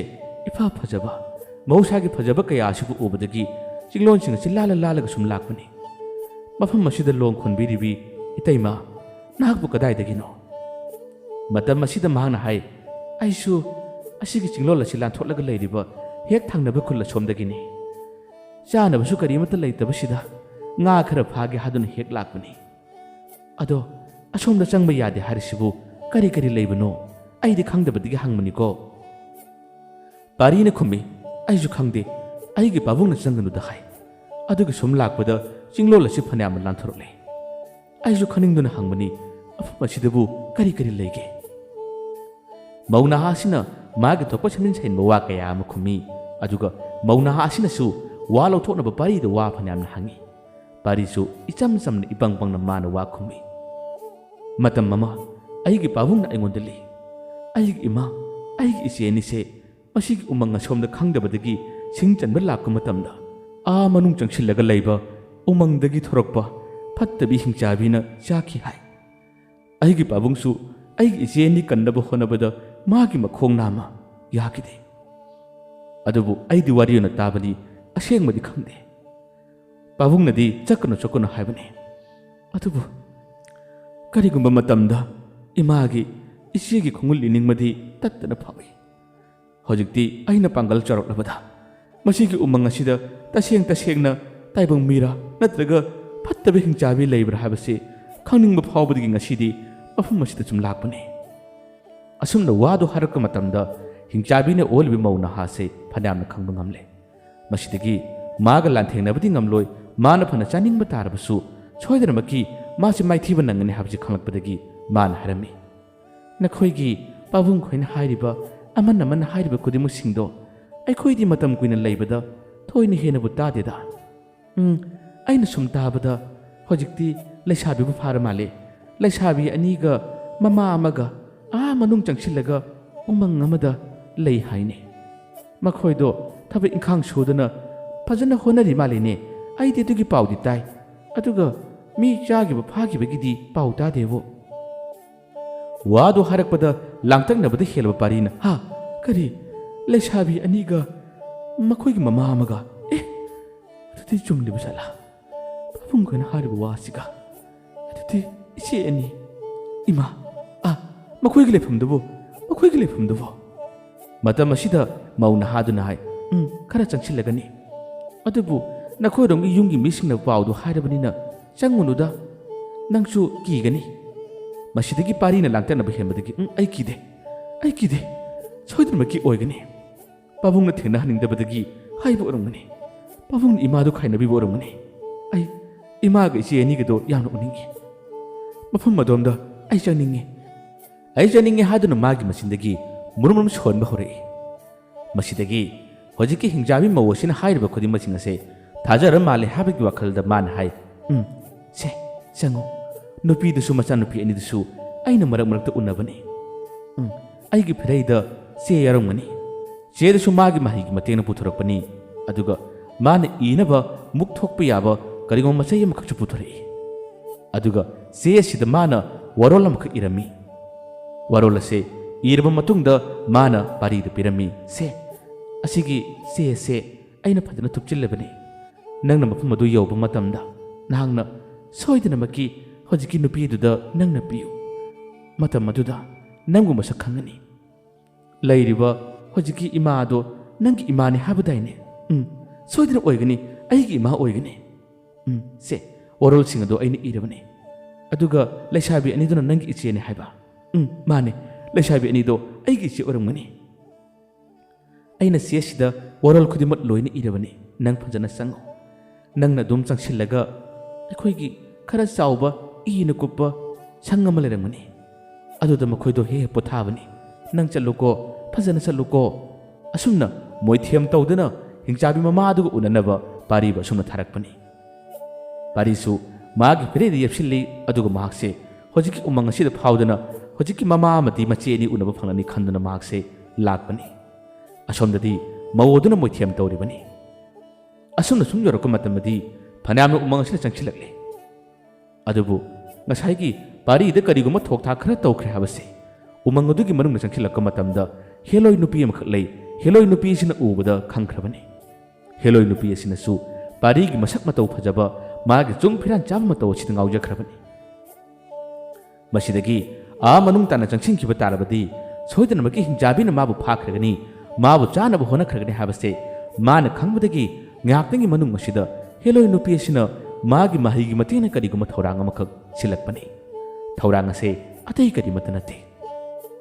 ꯏꯐ ꯐꯖꯕ, ꯃꯍꯧꯁꯥꯒꯤ ꯐꯖꯕ ꯀꯌꯥ ꯑꯁꯤꯕꯨ ꯎꯕꯗꯒꯤ ꯆꯤꯡꯂꯣꯟꯁꯤꯡ ꯑꯁꯤ ꯂꯥꯜꯂ ꯂꯥꯜꯂꯒ ꯁꯨꯝ ꯂꯥꯛꯄꯅꯤ꯫ ꯃꯐꯝ ꯑꯁꯤꯗ ꯂꯣꯡ ꯈꯣꯟꯕꯤꯔꯤꯕꯤ ꯏꯇꯩꯃ, ꯅꯍꯥꯛꯄꯨ ꯀꯗꯥꯏꯗꯒꯤꯅꯣ?" ꯃꯇꯝ ꯑꯁꯤꯗ ꯃꯍꯥꯛꯅ ꯍꯥꯏ, "ꯑꯩꯁꯨ ꯑꯁꯤꯒꯤ ꯆꯤꯡꯂꯣꯜ ꯑꯁꯤ ꯂꯥꯟꯊꯣꯛꯂꯒ ꯂꯩꯔꯤꯕ ꯍꯦꯛ ꯊꯪꯅꯕ ꯈꯨꯜ ꯑꯁꯣꯝꯗꯒꯤꯅꯤ꯫ ꯆꯥꯅꯕꯁꯨ ꯀꯔꯤꯃꯠꯇ ꯂꯩꯇꯕꯁꯤꯗ ꯉꯥ ꯈꯔ ꯐꯥꯒꯦ ꯍꯥꯏꯗꯨꯅ ꯍꯦꯛ ꯂꯥꯛꯄꯅꯤ꯫ ꯑꯗꯣ ꯑꯁꯣꯝꯗ ꯆꯪꯕ ꯌꯥꯗꯦ ꯍꯥꯏꯔꯤꯁꯤꯕꯨ ꯀꯔꯤ ꯀꯔꯤ ꯂꯩꯕꯅꯣ? ꯑꯩꯗꯤ ꯈꯪꯗꯕꯗꯒꯤ ꯍꯪꯕꯅꯤꯀꯣ꯫" ꯄꯥꯔꯤꯅ ꯈꯨꯝꯃꯤ, "ꯑꯩꯁꯨ ꯈꯪꯗꯦ, ꯑꯩꯒꯤ ꯄꯥꯕꯨꯡꯅ ꯆꯪꯒꯅꯨꯗ ꯍꯥꯏ꯫ ꯑꯗꯨꯒꯤ ꯁꯨꯝ ꯂꯥꯛꯄꯗ ꯆꯤꯡꯂꯣꯜ ꯑꯁꯤ ꯐꯅꯌꯥꯝꯅ ꯂꯥꯟꯊꯣꯔꯛꯂꯦ꯫ ꯑꯩꯁꯨ ꯈꯪꯅꯤꯡꯗꯨꯅ ꯍꯪꯕꯅꯤ, ꯃꯐꯝ ꯑꯁꯤꯗꯕꯨ ꯀꯔꯤ ꯀꯔꯤ ꯂꯩꯒꯦ?" ꯃꯧ ꯅꯍꯥ ꯑꯁꯤꯅ ꯃꯥꯒꯤ ꯊꯣꯛꯄ ꯁꯦꯝꯖꯤꯟ ꯁꯥꯖꯤꯟꯕ ꯋꯥ ꯀꯌꯥ ꯑꯃ ꯈꯨꯝꯃꯤ꯫ ꯑꯗꯨꯒ ꯃꯧ ꯅꯍꯥ ꯑꯁꯤꯅꯁꯨ ꯋꯥ ꯂꯧꯊꯣꯛꯅꯕ ꯄꯥꯔꯤꯗ ꯋꯥ ꯐꯅꯌꯥꯝꯅ ꯍꯪꯉꯤ꯫ ꯄꯥꯔꯤꯁꯨ ꯏꯆꯝ ꯆꯝꯅ ꯏꯄꯪ ꯄꯪꯅ ꯃꯥꯅ ꯋꯥ ꯈꯨꯝꯃꯤ꯫ "ꯃꯇꯝ ꯑꯃ ꯑꯩꯒꯤ ꯄꯥꯕꯨꯡꯅ ꯑꯩꯉꯣꯟꯗ ꯂꯤ, ꯑꯩꯒꯤ ꯏꯃꯥ, ꯑꯩꯒꯤ ꯏꯆꯦ ꯑꯅꯤꯁꯦ ꯃꯁꯤꯒꯤ ꯎꯃꯪ ꯑꯁꯣꯝꯗ ꯈꯪꯗꯕꯗꯒꯤ ꯁꯤꯡ ꯆꯟꯕ ꯂꯥꯛꯄ ꯃꯇꯝꯗ ꯑꯥ ꯃꯅꯨꯡ ꯆꯪꯁꯤꯜꯂꯒ ꯂꯩꯕ ꯎꯃꯪꯗꯒꯤ ꯊꯣꯔꯛꯄ ꯐꯠꯇꯕꯤ ꯍꯤꯡꯆꯥꯕꯤꯅ ꯆꯥꯈꯤ ꯍꯥꯏ꯫ ꯑꯩꯒꯤ ꯄꯥꯕꯨꯡꯁꯨ ꯑꯩꯒꯤ ꯏꯆꯦ ꯑꯅꯤ ꯀꯟꯅꯕ ꯍꯣꯠꯅꯕꯗ ꯃꯥꯒꯤ ꯃꯈꯣꯡ ꯅꯥꯝꯃ ꯌꯥꯈꯤꯗꯦ꯫ ꯑꯗꯨꯕꯨ ꯑꯩꯗꯤ ꯋꯥꯔꯤ ꯑꯣꯏꯅ ꯇꯥꯕꯅꯤ, ꯑꯁꯦꯡꯕꯗꯤ ꯈꯪꯗꯦ꯫ ꯄꯥꯕꯨꯡꯅꯗꯤ ꯆꯠꯀꯅꯨ ꯆꯠꯀꯅꯨ ꯍꯥꯏꯕꯅꯤ꯫ ꯑꯗꯨꯕꯨ ꯀꯔꯤꯒꯨꯝꯕ ꯃꯇꯝꯗ ꯏꯃꯥꯒꯤ, ꯏꯆꯦꯒꯤ ꯈꯣꯡꯒꯨꯜ ꯏꯅꯤꯡꯕꯗꯤ ꯇꯠꯇꯅ ꯐꯥꯎꯏ꯫ ꯍꯧꯖꯤꯛꯇꯤ ꯑꯩꯅ ꯄꯥꯡꯒꯜ ꯆꯥꯎꯔꯛꯂꯕꯗ ꯃꯁꯤꯒꯤ ꯎꯃꯪ ꯑꯁꯤꯗ ꯇꯁꯦꯡ ꯇꯁꯦꯡꯅ ꯇꯥꯏꯕꯪ ꯃꯤꯔꯥ ꯅꯠꯇ꯭ꯔꯒ ꯐꯠꯇꯕ ꯍꯤꯡꯆꯥꯕꯤ ꯂꯩꯕ꯭ꯔꯥ ꯍꯥꯏꯕꯁꯤ ꯈꯪꯅꯤꯡꯕ ꯐꯥꯎꯕꯗꯒꯤ ꯉꯁꯤꯗꯤ ꯃꯐꯝ ꯑꯁꯤꯗ ꯁꯨꯝ ꯂꯥꯛꯄꯅꯤ꯫ ꯑꯁꯨꯝꯅ ꯋꯥꯗꯨ ꯍꯥꯏꯔꯛꯄ ꯃꯇꯝꯗ ꯍꯤꯡꯆꯥꯕꯤꯅ ꯑꯣꯜꯂꯤꯕ ꯃꯧ ꯅꯍꯥꯁꯦ ꯐꯅꯌꯥꯝꯅ ꯈꯪꯕ ꯉꯝꯂꯦ꯫ ꯃꯁꯤꯗꯒꯤ ꯃꯥꯒ ꯂꯥꯟꯊꯦꯡꯅꯕꯗꯤ ꯉꯝꯂꯣꯏ, ꯃꯥꯅ ꯐꯅ ꯆꯥꯅꯤꯡꯕ ꯇꯥꯔꯕꯁꯨ ꯁꯣꯏꯗꯅꯃꯛꯀꯤ ꯃꯥꯁꯤ ꯃꯥꯏꯊꯤꯕ ꯅꯪꯒꯅꯤ ꯍꯥꯏꯕꯁꯤ ꯈꯪꯂꯛꯄꯗꯒꯤ ꯃꯥꯅ ꯍꯥꯏꯔꯝꯃꯤ, "ꯅꯈꯣꯏꯒꯤ ꯄꯥꯕꯨꯡ ꯈꯣꯏꯅ ꯍꯥꯏꯔꯤꯕ, ꯑꯃꯅ ꯑꯃꯅ ꯍꯥꯏꯔꯤꯕ ꯈꯨꯗꯤꯡꯃꯛꯁꯤꯡꯗꯣ ꯑꯩꯈꯣꯏꯗꯤ ꯃꯇꯝ ꯀꯨꯏꯅ ꯂꯩꯕꯗ ꯊꯣꯏꯅ ꯍꯦꯟꯅꯕꯨ ꯇꯥꯗꯦꯗ꯫ ꯎꯝ, ꯑꯩꯅ ꯁꯨꯝ ꯇꯥꯕꯗ ꯍꯧꯖꯤꯛꯇꯤ ꯂꯩꯁꯥꯕꯤꯕꯨ ꯐꯥꯔ ꯃꯥꯜꯂꯦ꯫ ꯂꯩꯁꯥꯕꯤ ꯑꯅꯤꯒ ꯃꯃꯥ ꯑꯃꯒ ꯑꯥ ꯃꯅꯨꯡ ꯆꯪꯁꯤꯜꯂꯒ ꯎꯃꯪ ꯑꯃꯗ ꯂꯩ ꯍꯥꯏꯅꯦ꯫ ꯃꯈꯣꯏꯗꯣ ꯊꯕꯛ ꯏꯪꯈꯥꯡ ꯁꯨꯗꯅ ꯐꯖꯅ ꯍꯣꯠꯅꯔꯤ ꯃꯥꯜꯂꯤꯅꯦ꯫ ꯑꯩꯗꯤ ꯑꯗꯨꯒꯤ ꯄꯥꯎꯗꯤ ꯇꯥꯏ꯫ ꯑꯗꯨꯒ ꯃꯤ ꯆꯥꯈꯤꯕ ꯐꯥꯈꯤꯕꯒꯤꯗꯤ ꯄꯥꯎ ꯇꯥꯗꯦꯕꯨ꯫" ꯋꯥꯗꯨ ꯍꯥꯏꯔꯛꯄꯗ ꯂꯥꯡꯇꯛꯅꯕꯗ ꯍꯦꯜꯂꯕ ꯄꯥꯔꯤꯅ, "ꯍꯥ? ꯀꯔꯤ? ꯂꯩꯁꯥꯕꯤ ꯑꯅꯤꯒ ꯃꯈꯣꯏꯒꯤ ꯃꯃꯥ ꯑꯃꯒ? ꯑꯦ, ꯑꯗꯨꯗꯤ ꯆꯨꯝꯂꯤꯕ ꯖꯥꯠꯂꯥ? ꯄꯥꯕꯨꯡ ꯈꯣꯏꯅ ꯍꯥꯏꯔꯤꯕ ꯋꯥꯁꯤꯒ? ꯑꯗꯨꯗꯤ ꯏꯆꯦ ꯑꯅꯤ, ꯏꯃꯥ, ꯑꯥ, ꯃꯈꯣꯏꯒꯤ ꯂꯩꯐꯝꯗꯨꯕꯨ, ꯃꯈꯣꯏꯒꯤ ꯂꯩꯐꯝꯗꯨꯕꯨ?" ꯃꯇꯝ ꯑꯁꯤꯗ ꯃꯧ ꯅꯍꯥꯗꯨꯅ ꯍꯥꯏ, "ꯎꯝ, ꯈꯔ ꯆꯪꯁꯤꯜꯂꯒꯅꯤ꯫ ꯑꯗꯨꯕꯨ ꯅꯈꯣꯏꯔꯣꯝꯒꯤ ꯌꯨꯝꯒꯤ ꯃꯤꯁꯤꯡꯅ ꯄꯥꯎꯗꯨ ꯍꯥꯏꯔꯕꯅꯤꯅ ꯆꯪꯉꯨꯅꯨꯗ, ꯅꯪꯁꯨ ꯀꯤꯒꯅꯤ꯫" ꯃꯁꯤꯗꯒꯤ ꯄꯥꯔꯤꯅ ꯂꯥꯡꯇꯛꯅꯕ ꯍꯦꯟꯕꯗꯒꯤ, "ꯎꯝ, ꯑꯩ ꯀꯤꯗꯦ, ꯑꯩ ꯀꯤꯗꯦ, ꯁꯣꯏꯗꯅꯃꯛꯀꯤ ꯑꯣꯏꯒꯅꯤ꯫ ꯄꯥꯕꯨꯡꯅ ꯊꯦꯡꯅꯍꯟꯅꯤꯡꯗꯕꯗꯒꯤ ꯍꯥꯏꯕ ꯑꯣꯏꯔꯝꯒꯅꯤ꯫ ꯄꯥꯕꯨꯡꯅ ꯏꯃꯥꯗꯨ ꯈꯥꯏꯅꯕꯤꯕ ꯑꯣꯏꯔꯝꯒꯅꯤ꯫ ꯑꯩ ꯏꯃꯥꯒ ꯏꯆꯦ ꯑꯅꯤꯒꯗꯣ ꯌꯥꯝꯅ ꯎꯅꯤꯡꯉꯤ꯫ ꯃꯐꯝ ꯑꯗꯣꯝꯗ ꯑꯩ ꯆꯪꯅꯤꯡꯉꯤ꯫ ꯑꯩ ꯆꯪꯅꯤꯡꯉꯤ" ꯍꯥꯏꯗꯨꯅ ꯃꯥꯒꯤ ꯃꯆꯤꯟꯗꯒꯤ ꯃꯨꯔꯨꯝ ꯃꯨꯔꯨꯝ ꯁꯣꯟꯕ ꯍꯧꯔꯛꯏ꯫ ꯃꯁꯤꯗꯒꯤ ꯍꯧꯖꯤꯛꯀꯤ ꯍꯤꯡꯆꯥꯕꯤ ꯃꯧ ꯑꯁꯤꯅ ꯍꯥꯏꯔꯤꯕ ꯈꯨꯗꯤꯡꯃꯛꯁꯤꯡ ꯑꯁꯦ ꯊꯥꯖꯔ ꯃꯥꯜꯂꯦ ꯍꯥꯏꯕꯒꯤ ꯋꯥꯈꯜꯗ ꯃꯥꯅ ꯍꯥꯏ, "ꯎꯝ, ꯁꯦ, ꯆꯪꯉꯨ꯫ ꯅꯨꯄꯤꯗꯨꯁꯨ ꯃꯆꯥꯅꯨꯄꯤ ꯑꯅꯤꯗꯨꯁꯨ ꯑꯩꯅ ꯃꯔꯛ ꯃꯔꯛꯇ ꯎꯅꯕꯅꯤ꯫ ꯎꯝ, ꯑꯩꯒꯤ ꯐꯤꯔꯩꯗ ꯆꯦ ꯌꯥꯎꯔꯝꯒꯅꯤ꯫ ꯆꯦꯗꯨꯁꯨ ꯃꯥꯒꯤ ꯃꯍꯩꯒꯤ ꯃꯇꯦꯡꯅ ꯄꯨꯊꯣꯔꯛꯄꯅꯤ꯫ ꯑꯗꯨꯒ ꯃꯥꯅ ꯏꯅꯕ ꯃꯨꯛ ꯊꯣꯛꯄ ꯌꯥꯕ ꯀꯔꯤꯒꯨꯝꯕ ꯃꯆꯩ ꯑꯃꯈꯛꯁꯨ ꯄꯨꯊꯣꯔꯛꯏ꯫ ꯑꯗꯨꯒ ꯆꯦ ꯑꯁꯤꯗ ꯃꯥꯅ ꯋꯥꯔꯣꯜ ꯑꯃꯈꯛ ꯏꯔꯝꯃꯤ꯫ ꯋꯥꯔꯣꯜ ꯑꯁꯦ ꯏꯔꯕ ꯃꯇꯨꯡꯗ ꯃꯥꯅ ꯄꯥꯔꯤꯗ ꯄꯤꯔꯝꯃꯤ꯫ ꯁꯦ, ꯑꯁꯤꯒꯤ ꯆꯦ ꯑꯁꯦ ꯑꯩꯅ ꯐꯖꯅ ꯊꯨꯞꯆꯤꯜꯂꯕꯅꯤ꯫ ꯅꯪꯅ ꯃꯐꯝ ꯑꯗꯨ ꯌꯧꯕ ꯃꯇꯝꯗ ꯅꯍꯥꯛꯅ ꯁꯣꯏꯗꯅꯃꯛꯀꯤ ꯍꯧꯖꯤꯛꯀꯤ ꯅꯨꯄꯤꯗꯨꯗ ꯅꯪꯅ ꯄꯤꯌꯨ꯫ ꯃꯇꯝ ꯑꯗꯨꯗ ꯅꯪꯕꯨ ꯃꯁꯛ ꯈꯪꯒꯅꯤ꯫ ꯂꯩꯔꯤꯕ ꯍꯧꯖꯤꯛꯀꯤ ꯏꯃꯥ ꯑꯗꯣ ꯅꯪꯒꯤ ꯏꯃꯥꯅꯤ ꯍꯥꯏꯕꯗꯥꯏꯅꯦ? ꯎꯝ, ꯁꯣꯏꯗꯅ ꯑꯣꯏꯒꯅꯤ, ꯑꯩꯒꯤ ꯏꯃꯥ ꯑꯣꯏꯒꯅꯤ꯫ ꯎꯝ, ꯁꯦ, ꯋꯥꯔꯣꯜꯁꯤꯡ ꯑꯗꯣ ꯑꯩꯅ ꯏꯔꯕꯅꯤ꯫ ꯑꯗꯨꯒ ꯂꯩꯁꯥꯕꯤ ꯑꯅꯤꯗꯨꯅ ꯅꯪꯒꯤ ꯏꯆꯦꯅꯤ ꯍꯥꯏꯕ꯫ ꯎꯝ, ꯃꯥꯅꯦ, ꯂꯩꯁꯥꯕꯤ ꯑꯅꯤꯗꯣ ꯑꯩꯒꯤ ꯏꯆꯦ ꯑꯣꯏꯔꯝꯒꯅꯤ꯫ ꯑꯩꯅ ꯆꯦꯁꯤꯗ ꯋꯥꯔꯣꯜ ꯈꯨꯗꯤꯡꯃꯛ ꯂꯣꯏꯅ ꯏꯔꯕꯅꯤ꯫ ꯅꯪ ꯐꯖꯅ ꯆꯪꯉꯨ꯫ ꯅꯪꯅ ꯑꯗꯨꯝ ꯆꯪꯁꯤꯜꯂꯒ ꯑꯩꯈꯣꯏꯒꯤ ꯈꯔ ꯆꯥꯎꯕ, ꯏꯅ ꯀꯨꯞꯄ ꯁꯪ ꯑꯃ ꯂꯩꯔꯝꯒꯅꯤ꯫ ꯑꯗꯨꯗ ꯃꯈꯣꯏꯗꯣ ꯍꯦꯛ ꯍꯦꯛ ꯄꯣꯊꯥꯕꯅꯤ꯫ ꯅꯪ ꯆꯠꯂꯨꯀꯣ, ꯐꯖꯅ ꯆꯠꯂꯨꯀꯣ꯫ ꯑꯁꯨꯝꯅ ꯃꯣꯏꯊꯦꯝ ꯇꯧꯗꯨꯅ ꯍꯤꯡꯆꯥꯕꯤ ꯃꯃꯥꯗꯨꯒ ꯎꯅꯅꯕ ꯄꯥꯔꯤꯕꯨ ꯑꯁꯨꯝꯅ ꯊꯥꯔꯛꯄꯅꯤ꯫ ꯄꯥꯔꯤꯁꯨ ꯃꯥꯒꯤ ꯐꯤꯔꯩꯗ ꯌꯦꯞꯁꯤꯜꯂꯤ, ꯑꯗꯨꯒ ꯃꯍꯥꯛꯁꯦ ꯍꯧꯖꯤꯛꯀꯤ ꯎꯃꯪ ꯑꯁꯤꯗ ꯐꯥꯎꯗꯨꯅ ꯍꯧꯖꯤꯛꯀꯤ ꯃꯃꯥ ꯑꯃꯗꯤ ꯃꯆꯦ ꯑꯅꯤ ꯎꯅꯕ ꯐꯪꯂꯅꯤ ꯈꯟꯗꯨꯅ ꯃꯍꯥꯛꯁꯦ ꯂꯥꯛꯄꯅꯤ꯫ ꯑꯁꯣꯝꯗꯗꯤ ꯃꯧ ꯑꯗꯨꯅ ꯃꯣꯏꯊꯦꯝ ꯇꯧꯔꯤꯕꯅꯤ꯫ ꯑꯁꯨꯝꯅ ꯁꯨꯝ ꯌꯧꯔꯛꯄ ꯃꯇꯝꯗꯗꯤ ꯐꯅꯌꯥꯝꯅ ꯎꯃꯪ ꯑꯁꯤꯗ ꯆꯪꯁꯤꯜꯂꯛꯂꯦ꯫ ꯑꯗꯨꯕꯨ ꯉꯁꯥꯏꯒꯤ ꯄꯥꯔꯤꯗ ꯀꯔꯤꯒꯨꯝꯕ ꯊꯣꯛ ꯊꯥꯛ ꯈꯔ ꯇꯧꯈ꯭ꯔꯦ ꯍꯥꯏꯕꯁꯦ ꯎꯃꯪ ꯑꯗꯨꯒꯤ ꯃꯅꯨꯡꯗ ꯆꯪꯁꯤꯜꯂꯛꯄ ꯃꯇꯝꯗ ꯍꯦꯂꯣꯏ ꯅꯨꯄꯤ ꯑꯃꯈꯛ ꯂꯩ꯫ ꯍꯦꯂꯣꯏ ꯅꯨꯄꯤ ꯑꯁꯤꯅ ꯎꯕꯗ ꯈꯪꯈ꯭ꯔꯕꯅꯤ꯫ ꯍꯦꯂꯣꯏ ꯅꯨꯄꯤ ꯑꯁꯤꯅꯁꯨ ꯄꯥꯔꯤꯒꯤ ꯃꯁꯛ ꯃꯇꯧ ꯐꯖꯕ, ꯃꯥꯒꯤ ꯆꯨꯡ ꯐꯤꯔꯥꯟ ꯆꯥꯕ ꯃꯇꯧ ꯑꯁꯤꯗ ꯉꯥꯎꯖꯈ꯭ꯔꯕꯅꯤ꯫ ꯃꯁꯤꯗꯒꯤ ꯑꯥ ꯃꯅꯨꯡ ꯇꯥꯅ ꯆꯪꯁꯤꯟꯈꯤꯕ ꯇꯥꯔꯕꯗꯤ ꯁꯣꯏꯗꯅꯃꯛꯀꯤ ꯍꯤꯡꯆꯥꯕꯤꯅ ꯃꯥꯕꯨ ꯐꯥꯈ꯭ꯔꯒꯅꯤ, ꯃꯥꯕꯨ ꯆꯥꯅꯕ ꯍꯣꯠꯅꯈ꯭ꯔꯒꯅꯤ ꯍꯥꯏꯕꯁꯦ ꯃꯥꯅ ꯈꯪꯕꯗꯒꯤ ꯉꯥꯏꯍꯥꯛꯇꯪꯒꯤ ꯃꯅꯨꯡ ꯑꯁꯤꯗ ꯍꯦꯂꯣꯏ ꯅꯨꯄꯤ ꯑꯁꯤꯅ ꯃꯥꯒꯤ ꯃꯍꯩꯒꯤ ꯃꯇꯦꯡꯅ ꯀꯔꯤꯒꯨꯝꯕ ꯊꯧꯔꯥꯡ ꯑꯃꯈꯛ ꯁꯤꯜꯂꯛꯄꯅꯤ꯫ ꯊꯧꯔꯥꯡ ꯑꯁꯦ ꯑꯇꯩ ꯀꯔꯤꯃꯠꯇ ꯅꯠꯇꯦ꯫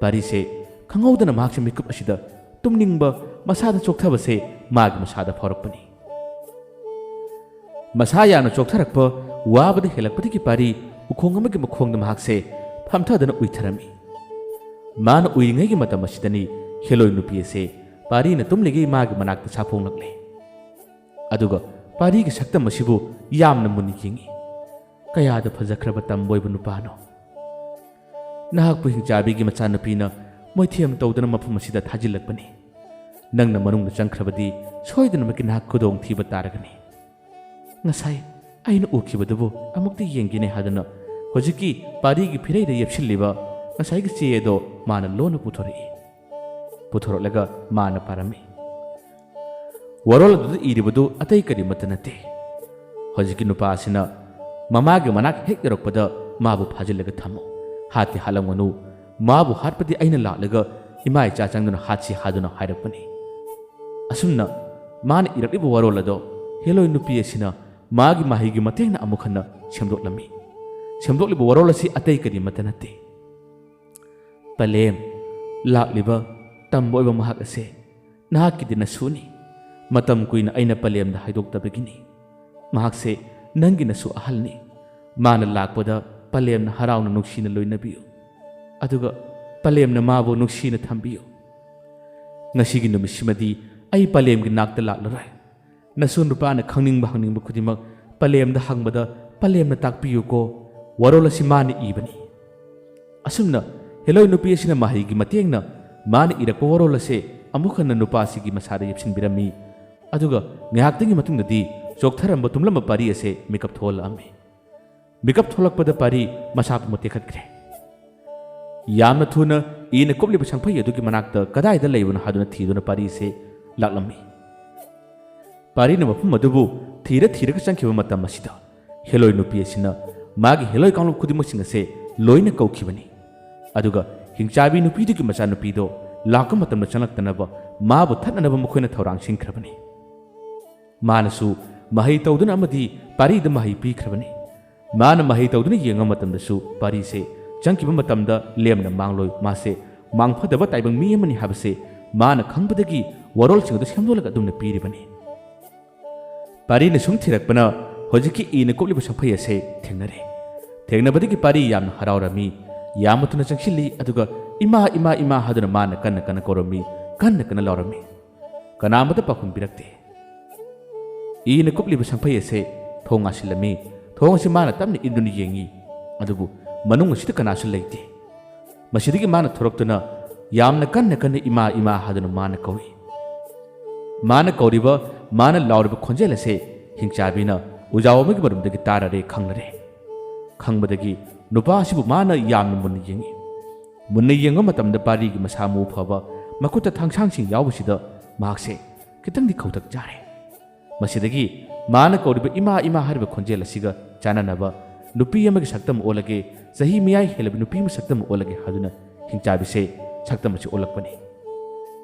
ꯄꯥꯔꯤꯁꯦ ꯈꯪꯍꯧꯗꯅ ꯃꯍꯥꯛꯁꯦ ꯃꯤꯀꯨꯞ ꯑꯁꯤꯗ ꯇꯨꯝꯅꯤꯡꯕ, ꯃꯁꯥꯗ ꯆꯣꯛꯊꯕꯁꯦ ꯃꯥꯒꯤ ꯃꯁꯥꯗ ꯐꯥꯎꯔꯛꯄꯅꯤ꯫ ꯃꯁꯥ ꯌꯥꯝꯅ ꯆꯣꯛꯊꯔꯛꯄ, ꯋꯥꯕꯗ ꯍꯦꯜꯂꯛꯄꯗꯒꯤ ꯄꯥꯔꯤ ꯎꯈꯣꯡ ꯑꯃꯒꯤ ꯃꯈꯣꯡꯗ ꯃꯍꯥꯛꯁꯦ ꯐꯝꯊꯗꯨꯅ ꯎꯏꯊꯔꯝꯃꯤ꯫ ꯃꯥꯅ ꯎꯏꯔꯤꯉꯩꯒꯤ ꯃꯇꯝ ꯑꯁꯤꯗꯅꯤ ꯍꯦꯂꯣꯏ ꯅꯨꯄꯤ ꯑꯁꯦ ꯄꯥꯔꯤꯅ ꯇꯨꯝꯂꯤꯉꯩ ꯃꯥꯒꯤ ꯃꯅꯥꯛꯇ ꯁꯥꯐꯣꯡꯂꯛꯂꯦ꯫ ꯑꯗꯨꯒ ꯄꯥꯔꯤꯒꯤ ꯁꯛꯇꯝ ꯑꯁꯤꯕꯨ ꯌꯥꯝꯅ ꯃꯨꯟꯅ ꯌꯦꯡꯉꯤ꯫ "ꯀꯌꯥꯗ ꯐꯖꯈ꯭ꯔꯕ ꯇꯝꯕ ꯑꯣꯏꯕ ꯅꯨꯄꯥꯅꯣ! ꯅꯍꯥꯛꯄꯨ ꯍꯤꯡꯆꯥꯕꯤꯒꯤ ꯃꯆꯥꯅꯨꯄꯤꯅ ꯃꯣꯏꯊꯦꯝ ꯇꯧꯗꯨꯅ ꯃꯐꯝ ꯑꯁꯤꯗ ꯊꯥꯖꯤꯜꯂꯛꯄꯅꯤ꯫ ꯅꯪꯅ ꯃꯅꯨꯡꯗ ꯆꯪꯈ꯭ꯔꯕꯗꯤ ꯁꯣꯏꯗꯅꯃꯛꯀꯤ ꯅꯍꯥꯛ ꯈꯨꯗꯣꯡꯊꯤꯕ ꯇꯥꯔꯒꯅꯤ꯫ ꯉꯁꯥꯏ ꯑꯩꯅ ꯎꯈꯤꯕꯗꯨꯕꯨ ꯑꯃꯨꯛꯇ ꯌꯦꯡꯒꯦꯅꯦ" ꯍꯥꯏꯗꯨꯅ ꯍꯧꯖꯤꯛꯀꯤ ꯄꯥꯔꯤꯒꯤ ꯐꯤꯔꯩꯗ ꯌꯦꯞꯁꯤꯜꯂꯤꯕ ꯉꯁꯥꯏꯒꯤ ꯆꯦ ꯑꯗꯣ ꯃꯥꯅ ꯂꯣꯟꯅ ꯄꯨꯊꯣꯔꯛꯏ꯫ ꯄꯨꯊꯣꯔꯛꯂꯒ ꯃꯥꯅ ꯄꯥꯔꯝꯃꯤ꯫ ꯋꯥꯔꯣꯜ ꯑꯗꯨꯗ ꯏꯔꯤꯕꯗꯨ ꯑꯇꯩ ꯀꯔꯤꯃꯠꯇ ꯅꯠꯇꯦ꯫ ꯍꯧꯖꯤꯛꯀꯤ ꯅꯨꯄꯥ ꯑꯁꯤꯅ ꯃꯃꯥꯒꯤ ꯃꯅꯥꯛ ꯍꯦꯛ ꯌꯧꯔꯛꯄꯗ ꯃꯥꯕꯨ ꯐꯥꯖꯤꯜꯂꯒ ꯊꯝꯃꯨ꯫ ꯍꯥꯠꯇꯤ ꯍꯥꯠꯂꯝꯒꯅꯨ꯫ ꯃꯥꯕꯨ ꯍꯥꯠꯄꯗꯤ ꯑꯩꯅ ꯂꯥꯛꯂꯒ ꯏꯃꯥ ꯏꯆꯥ ꯆꯪꯗꯨꯅ ꯍꯥꯠꯁꯤ ꯍꯥꯏꯗꯨꯅ ꯍꯥꯏꯔꯛꯄꯅꯤ꯫ ꯑꯁꯨꯝꯅ ꯃꯥꯅ ꯏꯔꯛꯂꯤꯕ ꯋꯥꯔꯣꯜ ꯑꯗꯣ ꯍꯦꯂꯣꯏ ꯅꯨꯄꯤ ꯑꯁꯤꯅ ꯃꯥꯒꯤ ꯃꯍꯩꯒꯤ ꯃꯇꯦꯡꯅ ꯑꯃꯨꯛ ꯍꯟꯅ ꯁꯦꯝꯗꯣꯛꯂꯝꯃꯤ꯫ ꯁꯦꯝꯗꯣꯛꯂꯤꯕ ꯋꯥꯔꯣꯜ ꯑꯁꯤ ꯑꯇꯩ ꯀꯔꯤꯃꯠꯇ ꯅꯠꯇꯦ꯫ "ꯄꯂꯦꯝ, ꯂꯥꯛꯂꯤꯕ ꯇꯝꯕ ꯑꯣꯏꯕ ꯃꯍꯥꯛ ꯑꯁꯦ ꯅꯍꯥꯛꯀꯤꯗꯤ ꯅꯁꯨꯅꯤ꯫ ꯃꯇꯝ ꯀꯨꯏꯅ ꯑꯩꯅ ꯄꯂꯦꯝꯗ ꯍꯥꯏꯗꯣꯛꯇꯕꯒꯤꯅꯤ꯫ ꯃꯍꯥꯛꯁꯦ ꯅꯪꯒꯤ ꯅꯁꯨ ꯑꯍꯜꯅꯤ꯫ ꯃꯥꯅ ꯂꯥꯛꯄꯗ ꯄꯂꯦꯝꯅ ꯍꯔꯥꯎꯅ ꯅꯨꯡꯁꯤꯅ ꯂꯣꯏꯅꯕꯤꯌꯨ꯫ ꯑꯗꯨꯒ ꯄꯂꯦꯝꯅ ꯃꯥꯕꯨ ꯅꯨꯡꯁꯤꯅ ꯊꯝꯕꯤꯌꯨ꯫ ꯉꯁꯤꯒꯤ ꯅꯨꯃꯤꯠꯁꯤꯃꯗꯤ ꯑꯩ ꯄꯂꯦꯝꯒꯤ ꯅꯥꯛꯇ ꯂꯥꯛꯂꯔꯣꯏ꯫ ꯅꯁꯨ ꯅꯨꯄꯥꯅ ꯈꯪꯅꯤꯡꯕ ꯍꯪꯅꯤꯡꯕ ꯈꯨꯗꯤꯡꯃꯛ ꯄꯂꯦꯝꯗ ꯍꯪꯕꯗ ꯄꯂꯦꯝꯅ ꯇꯥꯛꯄꯤꯌꯨꯀꯣ꯫ ꯋꯥꯔꯣꯜ ꯑꯁꯤ ꯃꯥꯅ ꯏꯕꯅꯤ꯫" ꯑꯁꯨꯝꯅ ꯍꯦꯂꯣꯏ ꯅꯨꯄꯤ ꯑꯁꯤꯅ ꯃꯍꯩꯒꯤ ꯃꯇꯦꯡꯅ ꯃꯥꯅ ꯏꯔꯛꯄ ꯋꯥꯔꯣꯜ ꯑꯁꯦ ꯑꯃꯨꯛ ꯍꯟꯅ ꯅꯨꯄꯥ ꯑꯁꯤꯒꯤ ꯃꯁꯥꯗ ꯌꯦꯞꯁꯤꯟꯕꯤꯔꯝꯃꯤ꯫ ꯑꯗꯨꯒ ꯉꯥꯏꯍꯥꯛꯇꯪꯒꯤ ꯃꯇꯨꯡꯗꯗꯤ ꯆꯣꯛꯊꯔꯝꯕ ꯇꯨꯝꯂꯝꯕ ꯄꯥꯔꯤ ꯑꯁꯦ ꯃꯤꯀꯞ ꯊꯣꯛꯍꯜꯂꯛꯑꯝꯃꯤ꯫ ꯃꯤꯀꯞ ꯊꯣꯛꯂꯛꯄꯗ ꯄꯥꯔꯤ ꯃꯁꯥ ꯄꯨꯝꯕ ꯇꯦꯛꯈꯠꯈ꯭ꯔꯦ꯫ ꯌꯥꯝꯅ ꯊꯨꯅ ꯏꯅ ꯀꯨꯞꯂꯤꯕ ꯁꯪꯐꯩ ꯑꯗꯨꯒꯤ ꯃꯅꯥꯛꯇ ꯀꯗꯥꯏꯗ ꯂꯩꯕꯅꯣ ꯍꯥꯏꯗꯨꯅ ꯊꯤꯗꯨꯅ ꯄꯥꯔꯤꯁꯦ ꯂꯥꯛꯂꯝꯃꯤ꯫ ꯄꯥꯔꯤꯅ ꯃꯐꯝ ꯑꯗꯨꯕꯨ ꯊꯤꯔ ꯊꯤꯔꯒ ꯆꯪꯈꯤꯕ ꯃꯇꯝ ꯑꯁꯤꯗ ꯍꯦꯂꯣꯏ ꯅꯨꯄꯤ ꯑꯁꯤꯅ ꯃꯥꯒꯤ ꯍꯦꯂꯣꯏ ꯀꯥꯡꯂꯨꯞ ꯈꯨꯗꯤꯡꯃꯛꯁꯤꯡ ꯑꯁꯦ ꯂꯣꯏꯅ ꯀꯧꯈꯤꯕꯅꯤ꯫ ꯑꯗꯨꯒ ꯍꯤꯡꯆꯥꯕꯤ ꯅꯨꯄꯤꯗꯨꯒꯤ ꯃꯆꯥꯅꯨꯄꯤꯗꯣ ꯂꯥꯛꯄ ꯃꯇꯝꯗ ꯆꯪꯂꯛꯇꯅꯕ ꯃꯥꯕꯨ ꯊꯠꯅꯅꯕ ꯃꯈꯣꯏꯅ ꯊꯧꯔꯥꯡ ꯁꯤꯟꯈ꯭ꯔꯕꯅꯤ꯫ ꯃꯥꯅꯁꯨ ꯃꯍꯩ ꯇꯧꯗꯨꯅ ꯑꯃꯗꯤ ꯄꯥꯔꯤꯗ ꯃꯍꯩ ꯄꯤꯈ꯭ꯔꯕꯅꯤ꯫ ꯃꯥꯅ ꯃꯍꯩ ꯇꯧꯗꯨꯅ ꯌꯦꯡꯕ ꯃꯇꯝꯗꯁꯨ ꯄꯥꯔꯤꯁꯦ ꯆꯪꯈꯤꯕ ꯃꯇꯝꯗ ꯂꯦꯝꯅ ꯃꯥꯡꯂꯣꯏ꯫ ꯃꯥꯁꯦ ꯃꯥꯡꯐꯗꯕ ꯇꯥꯏꯕꯪ ꯃꯤ ꯑꯃꯅꯤ ꯍꯥꯏꯕꯁꯦ ꯃꯥꯅ ꯈꯪꯕꯗꯒꯤ ꯋꯥꯔꯣꯜꯁꯤꯡ ꯑꯗꯨ ꯁꯦꯝꯗꯣꯛꯂꯒ ꯑꯗꯨꯝꯅ ꯄꯤꯔꯤꯕꯅꯤ꯫ ꯄꯥꯔꯤꯅ ꯁꯨꯝ ꯊꯤꯔꯛꯄꯅ ꯍꯧꯖꯤꯛꯀꯤ ꯏꯅ ꯀꯨꯞꯂꯤꯕ ꯁꯪꯐꯩ ꯑꯁꯦ ꯊꯦꯡꯅꯔꯦ꯫ ꯊꯦꯡꯅꯕꯗꯒꯤ ꯄꯥꯔꯤ ꯌꯥꯝꯅ ꯍꯔꯥꯎꯔꯝꯃꯤ꯫ ꯌꯥꯝꯅ ꯊꯨꯅ ꯆꯪꯁꯤꯜꯂꯤ꯫ ꯑꯗꯨꯒ "ꯏꯃꯥ, ꯏꯃꯥ, ꯏꯃꯥ" ꯍꯥꯏꯗꯨꯅ ꯃꯥꯅ ꯀꯟꯅ ꯀꯟꯅ ꯀꯧꯔꯝꯃꯤ, ꯀꯟꯅ ꯀꯟꯅ ꯂꯥꯎꯔꯝꯃꯤ꯫ ꯀꯅꯥꯃꯠꯇ ꯄꯥꯎꯈꯨꯝ ꯄꯤꯔꯛꯇꯦ꯫ ꯏꯅ ꯀꯨꯞꯂꯤꯕ ꯁꯪꯐꯩ ꯑꯁꯦ ꯊꯣꯡ ꯉꯥꯁꯤꯜꯂꯝꯃꯤ꯫ ꯊꯣꯡ ꯑꯁꯤ ꯃꯥꯅ ꯇꯞꯅ ꯏꯟꯗꯨꯅ ꯌꯦꯡꯉꯤ꯫ ꯑꯗꯨꯕꯨ ꯃꯅꯨꯡ ꯑꯁꯤꯗ ꯀꯅꯥꯁꯨ ꯂꯩꯇꯦ꯫ ꯃꯁꯤꯗꯒꯤ ꯃꯥꯅ ꯊꯣꯔꯛꯇꯨꯅ ꯌꯥꯝꯅ ꯀꯟꯅ ꯀꯟꯅ "ꯏꯃꯥ, ꯏꯃꯥ" ꯍꯥꯏꯗꯨꯅ ꯃꯥꯅ ꯀꯧꯏ꯫ ꯃꯥꯅ ꯀꯧꯔꯤꯕ, ꯃꯥꯅ ꯂꯥꯎꯔꯤꯕ ꯈꯣꯟꯖꯦꯜ ꯑꯁꯦ ꯍꯤꯡꯆꯥꯕꯤꯅ ꯎꯖꯥꯎ ꯑꯃꯒꯤ ꯃꯔꯨꯝꯗꯒꯤ ꯇꯥꯔꯔꯦ ꯈꯪꯂꯔꯦ꯫ ꯈꯪꯕꯗꯒꯤ ꯅꯨꯄꯥ ꯑꯁꯤꯕꯨ ꯃꯥꯅ ꯌꯥꯝꯅ ꯃꯨꯟꯅ ꯌꯦꯡꯉꯤ꯫ ꯃꯨꯟꯅ ꯌꯦꯡꯕ ꯃꯇꯝꯗ ꯄꯥꯔꯤꯒꯤ ꯃꯁꯥ ꯃꯎ ꯐꯕ, ꯃꯈꯨꯠꯇ ꯊꯥꯡꯁꯥꯡꯁꯤꯡ ꯌꯥꯎꯕꯁꯤꯗ ꯃꯍꯥꯛꯁꯦ ꯈꯤꯇꯪꯗꯤ ꯈꯧꯇꯛ ꯆꯥꯔꯦ꯫ ꯃꯁꯤꯗꯒꯤ ꯃꯥꯅ ꯀꯧꯔꯤꯕ "ꯏꯃꯥ, ꯏꯃꯥ" ꯍꯥꯏꯔꯤꯕ ꯈꯣꯟꯖꯦꯜ ꯑꯁꯤꯒ ꯆꯥꯟꯅꯅꯕ ꯅꯨꯄꯤ ꯑꯃꯒꯤ ꯁꯛꯇꯝ ꯑꯣꯜꯂꯒꯦ, ꯆꯍꯤ ꯃꯌꯥꯏ ꯍꯦꯜꯂꯕ ꯅꯨꯄꯤ ꯑꯃ ꯁꯛꯇꯝ ꯑꯣꯜꯂꯒꯦ ꯍꯥꯏꯗꯨꯅ ꯍꯤꯡꯆꯥꯕꯤꯁꯦ ꯁꯛꯇꯝ ꯑꯁꯤ ꯑꯣꯜꯂꯛꯄꯅꯤ꯫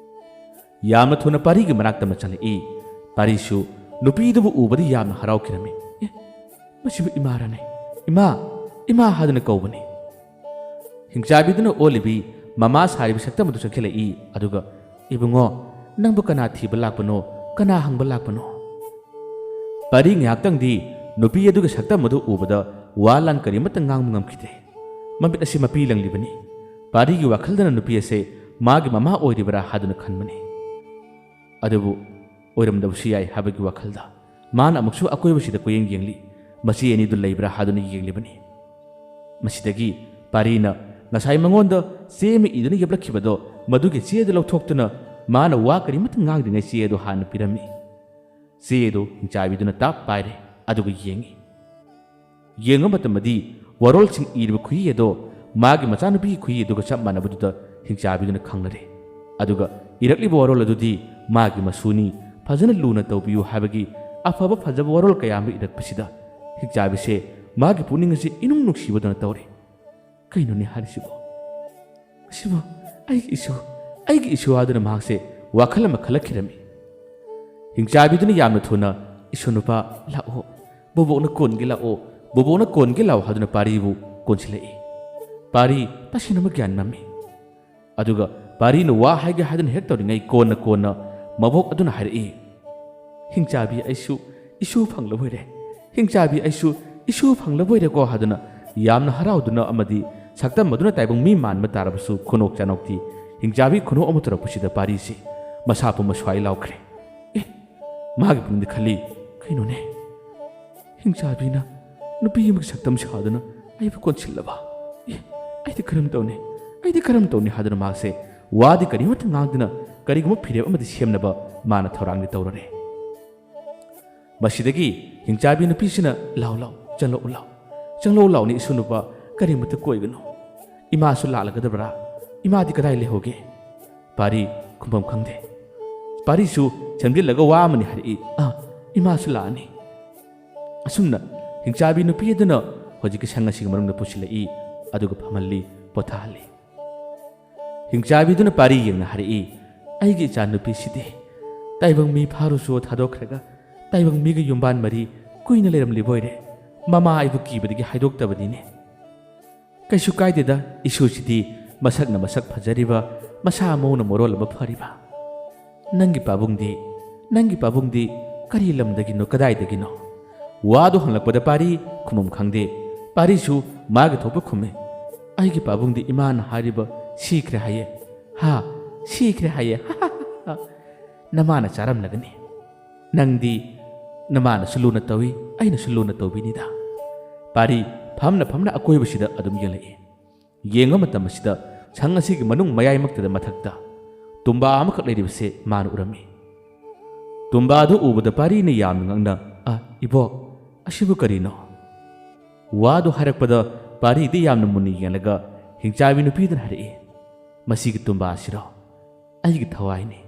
ꯌꯥꯝꯅ ꯊꯨꯅ ꯄꯥꯔꯤꯒꯤ ꯃꯅꯥꯛꯇ ꯑꯃ ꯆꯪꯂꯛꯏ꯫ ꯄꯥꯔꯤꯁꯨ ꯅꯨꯄꯤꯗꯨꯕꯨ ꯎꯕꯗ ꯌꯥꯝꯅ ꯍꯔꯥꯎꯈꯤꯔꯝꯃꯤ꯫ "ꯑꯦ, ꯃꯁꯤꯕꯨ ꯏꯃꯥꯔꯅꯦ? ꯏꯃꯥ, ꯏꯃꯥ!" ꯍꯥꯏꯗꯨꯅ ꯀꯧꯕꯅꯤ꯫ ꯍꯤꯡꯆꯥꯕꯤꯗꯨꯅ ꯑꯣꯜꯂꯤꯕꯤ ꯃꯃꯥ ꯁꯥꯔꯤꯕ ꯁꯛꯇꯝ ꯑꯗꯨ ꯆꯪꯁꯤꯜꯂꯛꯏ, ꯑꯗꯨꯒ, "ꯏꯕꯨꯡꯉꯣ, ꯅꯪꯕꯨ ꯀꯅꯥ ꯊꯤꯕ ꯂꯥꯛꯄꯅꯣ? ꯀꯅꯥ ꯍꯪꯕ ꯂꯥꯛꯄꯅꯣ?" ꯄꯥꯔꯤ ꯉꯥꯏꯍꯥꯛꯇꯪꯗꯤ ꯅꯨꯄꯤ ꯑꯗꯨꯒꯤ ꯁꯛꯇꯝ ꯑꯗꯨ ꯎꯕꯗ ꯋꯥ ꯂꯥꯟ ꯀꯔꯤꯃꯠꯇ ꯉꯥꯡꯕ ꯉꯝꯈꯤꯗꯦ꯫ ꯃꯃꯤꯠ ꯑꯁꯤ ꯃꯄꯤ ꯂꯪꯂꯤꯕꯅꯤ꯫ ꯄꯥꯔꯤꯒꯤ ꯋꯥꯈꯜꯗꯅ ꯅꯨꯄꯤ ꯑꯁꯦ ꯃꯥꯒꯤ ꯃꯃꯥ ꯑꯣꯏꯔꯤꯕꯔꯥ ꯍꯥꯏꯗꯨꯅ ꯈꯟꯕꯅꯤ꯫ ꯑꯗꯨꯕꯨ ꯑꯣꯏꯔꯝꯗꯕꯁꯨ ꯌꯥꯏ ꯍꯥꯏꯕꯒꯤ ꯋꯥꯈꯜꯗ ꯃꯥꯅ ꯑꯃꯨꯛꯁꯨ ꯑꯀꯣꯏꯕꯁꯤꯗ ꯀꯣꯏꯌꯦꯡ ꯌꯦꯡꯂꯤ꯫ ꯃꯆꯦ ꯑꯅꯤꯗꯨ ꯂꯩꯕ꯭ꯔꯥ ꯍꯥꯏꯗꯨꯅ ꯌꯦꯡꯂꯤꯕꯅꯤ꯫ ꯃꯁꯤꯗꯒꯤ ꯄꯥꯔꯤꯅ ꯉꯁꯥꯏ ꯃꯉꯣꯟꯗ ꯆꯦ ꯑꯃ ꯏꯗꯨꯅ ꯌꯦꯞꯂꯛꯈꯤꯕꯗꯣ, ꯃꯗꯨꯒꯤ ꯆꯦ ꯑꯗꯨ ꯂꯧꯊꯣꯛꯇꯨꯅ ꯃꯥꯅ ꯋꯥ ꯀꯔꯤꯃꯠꯇ ꯉꯥꯡꯗ꯭ꯔꯤꯉꯩ ꯆꯦ ꯑꯗꯨ ꯍꯥꯟꯅ ꯄꯤꯔꯝꯃꯤ꯫ ꯆꯦ ꯑꯗꯨ ꯍꯤꯡꯆꯥꯕꯤꯗꯨꯅ ꯇꯥꯞ ꯄꯥꯏꯔꯦ, ꯑꯗꯨꯒ ꯌꯦꯡꯉꯤ꯫ ꯌꯦꯡꯕ ꯃꯇꯝꯗꯗꯤ ꯋꯥꯔꯣꯜꯁꯤꯡ ꯏꯔꯤꯕ ꯈꯨꯍꯤ ꯑꯗꯣ ꯃꯥꯒꯤ ꯃꯆꯥꯅꯨꯄꯤꯒꯤ ꯈꯨꯍꯤ ꯑꯗꯨꯒ ꯆꯞ ꯃꯥꯟꯅꯕꯗꯨꯗ ꯍꯤꯡꯆꯥꯕꯤꯗꯨꯅ ꯈꯪꯂꯔꯦ꯫ ꯑꯗꯨꯒ ꯏꯔꯛꯂꯤꯕ ꯋꯥꯔꯣꯜ ꯑꯗꯨꯗꯤ ꯃꯥꯒꯤ ꯃꯁꯨꯅꯤ, ꯐꯖꯅ ꯂꯨꯅ ꯇꯧꯕꯤꯌꯨ ꯍꯥꯏꯕꯒꯤ ꯑꯐꯕ ꯐꯖꯕ ꯋꯥꯔꯣꯜ ꯀꯌꯥ ꯑꯃ ꯏꯔꯛꯄꯁꯤꯗ ꯍꯤꯡꯆꯥꯕꯤꯁꯦ ꯃꯥꯒꯤ ꯄꯨꯛꯅꯤꯡ ꯑꯁꯤ ꯏꯅꯨꯡ ꯅꯨꯡꯁꯤꯕꯗꯧꯅ ꯇꯧꯔꯦ꯫ "ꯀꯩꯅꯣꯅꯦ ꯍꯥꯏꯔꯤꯁꯤꯕꯣ? ꯑꯁꯤꯕꯨ ꯑꯩꯒꯤ ꯏꯁꯨ, ꯑꯩꯒꯤ ꯏꯁꯨ" ꯍꯥꯏꯗꯨꯅ ꯃꯍꯥꯛꯁꯦ ꯋꯥꯈꯜ ꯑꯃ ꯈꯜꯂꯛꯈꯤꯔꯝꯃꯤ꯫ ꯍꯤꯡꯆꯥꯕꯤꯗꯨꯅ ꯌꯥꯝꯅ ꯊꯨꯅ, "ꯏꯁꯨ ꯅꯨꯄꯥ, ꯂꯥꯛꯑꯣ, ꯕꯣꯕꯣꯛꯅ ꯀꯣꯟꯒꯦ ꯂꯥꯛꯑꯣ, ꯕꯣꯕꯣꯛꯅ ꯀꯣꯟꯒꯦ ꯂꯥꯛꯑꯣ" ꯍꯥꯏꯗꯨꯅ ꯄꯥꯔꯤꯕꯨ ꯀꯣꯟꯁꯤꯜꯂꯛꯏ꯫ ꯄꯥꯔꯤ ꯇꯁꯦꯡꯅꯃꯛ ꯒ꯭ꯌꯥꯟ ꯃꯝꯃꯤ꯫ ꯑꯗꯨꯒ ꯄꯥꯔꯤꯅ ꯋꯥ ꯍꯥꯏꯒꯦ ꯍꯥꯏꯗꯨꯅ ꯍꯦꯛ ꯇꯧꯔꯤꯉꯩ ꯀꯣꯟꯅ ꯀꯣꯟꯅ ꯃꯕꯣꯛ ꯑꯗꯨꯅ ꯍꯥꯏꯔꯛꯏ, "ꯍꯤꯡꯆꯥꯕꯤ, ꯑꯩꯁꯨ ꯏꯁꯨ ꯐꯪꯂꯕꯣꯏꯔꯦ꯫ ꯍꯤꯡꯆꯥꯕꯤ, ꯑꯩꯁꯨ ꯏꯁꯨ ꯐꯪꯂꯕꯣꯏꯔꯦꯀꯣ" ꯍꯥꯏꯗꯨꯅ ꯌꯥꯝꯅ ꯍꯔꯥꯎꯗꯨꯅ ꯑꯃꯗꯤ ꯁꯛꯇꯝ ꯑꯗꯨꯅ ꯇꯥꯏꯕꯪ ꯃꯤ ꯃꯥꯟꯕ ꯇꯥꯔꯕꯁꯨ ꯈꯨꯅꯣꯛ ꯆꯥꯅꯣꯛꯇꯤ ꯍꯤꯡꯆꯥꯕꯤ ꯈꯨꯅꯣꯛ ꯑꯃ ꯇꯧꯔꯛꯄꯁꯤꯗ ꯄꯥꯔꯤꯁꯤ ꯃꯁꯥ ꯄꯨꯝꯕ ꯁ꯭ꯋꯥꯏ ꯂꯥꯎꯈ꯭ꯔꯦ꯫ ꯑꯦ, ꯃꯥꯒꯤ ꯄꯨꯛꯅꯤꯡꯗ ꯈꯜꯂꯤ, "ꯀꯩꯅꯣꯅꯦ? ꯍꯤꯡꯆꯥꯕꯤꯅ ꯅꯨꯄꯤ ꯑꯃꯒꯤ ꯁꯛꯇꯝ ꯁꯥꯗꯨꯅ ꯑꯩꯕꯨ ꯀꯣꯟꯁꯤꯜꯂꯕ? ꯑꯦ, ꯑꯩꯗꯤ ꯀꯔꯝ ꯇꯧꯅꯤ? ꯑꯩꯗꯤ ꯀꯔꯝ ꯇꯧꯅꯤ?" ꯍꯥꯏꯗꯨꯅ ꯃꯍꯥꯛꯁꯦ ꯋꯥꯗꯤ ꯀꯔꯤꯃꯠꯇ ꯉꯥꯡꯗꯅ ꯀꯔꯤꯒꯨꯝꯕ ꯐꯤꯔꯦꯞ ꯑꯃꯗꯤ ꯁꯦꯝꯅꯕ ꯃꯥꯅ ꯊꯧꯔꯥꯡꯗꯤ ꯇꯧꯔꯔꯦ꯫ ꯃꯁꯤꯗꯒꯤ ꯍꯤꯡꯆꯥꯕꯤ ꯅꯨꯄꯤꯁꯤꯅ, "ꯂꯥꯎ, ꯂꯥꯎ, ꯆꯪꯂꯛꯎ, ꯂꯥꯎ, ꯆꯪꯂꯛꯎ, ꯂꯥꯎꯅꯦ, ꯏꯁꯨ ꯅꯨꯄꯥ, ꯀꯔꯤꯃꯠꯇ ꯀꯣꯏꯒꯅꯨ꯫ ꯏꯃꯥꯁꯨ ꯂꯥꯛꯂꯒꯗꯕ꯭ꯔꯥ? ꯏꯃꯥꯗꯤ ꯀꯗꯥꯏ ꯂꯩꯍꯧꯒꯦ?" ꯄꯥꯔꯤ ꯈꯨꯝꯐꯝ ꯈꯪꯗꯦ꯫ ꯄꯥꯔꯤꯁꯨ ꯁꯦꯝꯖꯤꯜꯂꯒ ꯋꯥ ꯑꯃꯅꯤ ꯍꯥꯏꯔꯛꯏ, "ꯑꯥ, ꯏꯃꯥꯁꯨ ꯂꯥꯛꯑꯅꯤ꯫" ꯑꯁꯨꯝꯅ ꯍꯤꯡꯆꯥꯕꯤ ꯅꯨꯄꯤ ꯑꯗꯨꯅ ꯍꯧꯖꯤꯛꯀꯤ ꯁꯪ ꯑꯁꯤꯒꯤ ꯃꯅꯨꯡꯗ ꯄꯨꯁꯤꯜꯂꯛꯏ, ꯑꯗꯨꯒ ꯐꯝꯍꯜꯂꯤ, ꯄꯣꯊꯥꯍꯜꯂꯤ꯫ ꯍꯤꯡꯆꯥꯕꯤꯗꯨꯅ ꯄꯥꯔꯤ ꯌꯦꯡꯅ ꯍꯥꯏꯔꯛꯏ, "ꯑꯩꯒꯤ ꯏꯆꯥ ꯅꯨꯄꯤꯁꯤꯗꯤ ꯇꯥꯏꯕꯪ ꯃꯤ ꯐꯥꯔꯨꯆꯣ ꯊꯥꯗꯣꯛꯈ꯭ꯔꯒ ꯇꯥꯏꯕꯪ ꯃꯤꯒ ꯌꯨꯝꯕꯥꯟ ꯃꯔꯤ ꯀꯨꯏꯅ ꯂꯩꯔꯝꯂꯤꯕ ꯑꯣꯏꯔꯦ꯫ ꯃꯃꯥ ꯑꯩꯕꯨ ꯀꯤꯕꯗꯒꯤ ꯍꯥꯏꯗꯣꯛꯇꯕꯅꯤꯅꯦ꯫ ꯀꯩꯁꯨ ꯀꯥꯏꯗꯦꯗ, ꯏꯁꯨꯁꯤꯗꯤ ꯃꯁꯛꯅ ꯃꯁꯛ ꯐꯖꯔꯤꯕ, ꯃꯁꯥ ꯃꯎꯅ ꯃꯔꯣꯜ ꯑꯃ ꯐꯔꯤꯕ꯫ ꯅꯪꯒꯤ ꯄꯥꯕꯨꯡꯗꯤ, ꯅꯪꯒꯤ ꯄꯥꯕꯨꯡꯗꯤ ꯀꯔꯤ ꯂꯝꯗꯒꯤꯅꯣ, ꯀꯗꯥꯏꯗꯒꯤꯅꯣ?" ꯋꯥꯗꯨ ꯍꯪꯂꯛꯄꯗ ꯄꯥꯔꯤ ꯈꯨꯝꯐꯝ ꯈꯪꯗꯦ꯫ ꯄꯥꯔꯤꯁꯨ ꯃꯥꯒꯤ ꯊꯣꯛꯄ ꯈꯨꯝꯃꯤ, "ꯑꯩꯒꯤ ꯄꯥꯕꯨꯡꯗꯤ ꯏꯃꯥꯅ ꯍꯥꯏꯔꯤꯕ ꯁꯤꯈ꯭ꯔꯦ ꯍꯥꯏꯌꯦ꯫ ꯍꯥ, ꯁꯤꯈ꯭ꯔꯦ ꯍꯥꯏꯌꯦ꯫ ꯍꯥ, ꯍꯥ, ꯍꯥ, ꯍꯥ꯫ ꯅꯃꯥꯅ ꯆꯥꯔꯝꯂꯒꯅꯤ꯫ ꯅꯪꯗꯤ ꯅꯃꯥꯅꯁꯨ ꯂꯨꯅ ꯇꯧꯏ, ꯑꯩꯅꯁꯨ ꯂꯨꯅ ꯇꯧꯕꯤꯅꯤꯗ꯫" ꯄꯥꯔꯤ ꯐꯝꯅ ꯐꯝꯅ ꯑꯀꯣꯏꯕꯁꯤꯗ ꯑꯗꯨꯝ ꯌꯦꯡꯂꯛꯏ꯫ ꯌꯦꯡꯕ ꯃꯇꯝ ꯑꯁꯤꯗ ꯁꯪ ꯑꯁꯤꯒꯤ ꯃꯅꯨꯡ ꯃꯌꯥꯏꯃꯛꯇꯗ ꯃꯊꯛꯇ ꯇꯨꯝꯕꯥ ꯑꯃꯈꯛ ꯂꯩꯔꯤꯕꯁꯦ ꯃꯥꯅ ꯎꯔꯝꯃꯤ꯫ ꯇꯨꯝꯕꯥ ꯑꯗꯨ ꯎꯕꯗ ꯄꯥꯔꯤꯅ ꯌꯥꯝꯅ ꯉꯛꯅ, "ꯑ, ꯏꯕꯣꯛ, ꯑꯁꯤꯕꯨ ꯀꯔꯤꯅꯣ?" ꯋꯥꯗꯨ ꯍꯥꯏꯔꯛꯄꯗ ꯄꯥꯔꯤꯗꯤ ꯌꯥꯝꯅ ꯃꯨꯟꯅ ꯌꯦꯡꯂꯒ ꯍꯤꯡꯆꯥꯕꯤ ꯅꯨꯄꯤꯗꯨꯅ ꯍꯥꯏꯔꯛꯏ, "ꯃꯁꯤꯒꯤ ꯇꯨꯝꯕꯥ ꯑꯁꯤꯔꯣ? ꯑꯩꯒꯤ ꯊꯋꯥꯏꯅꯤ꯫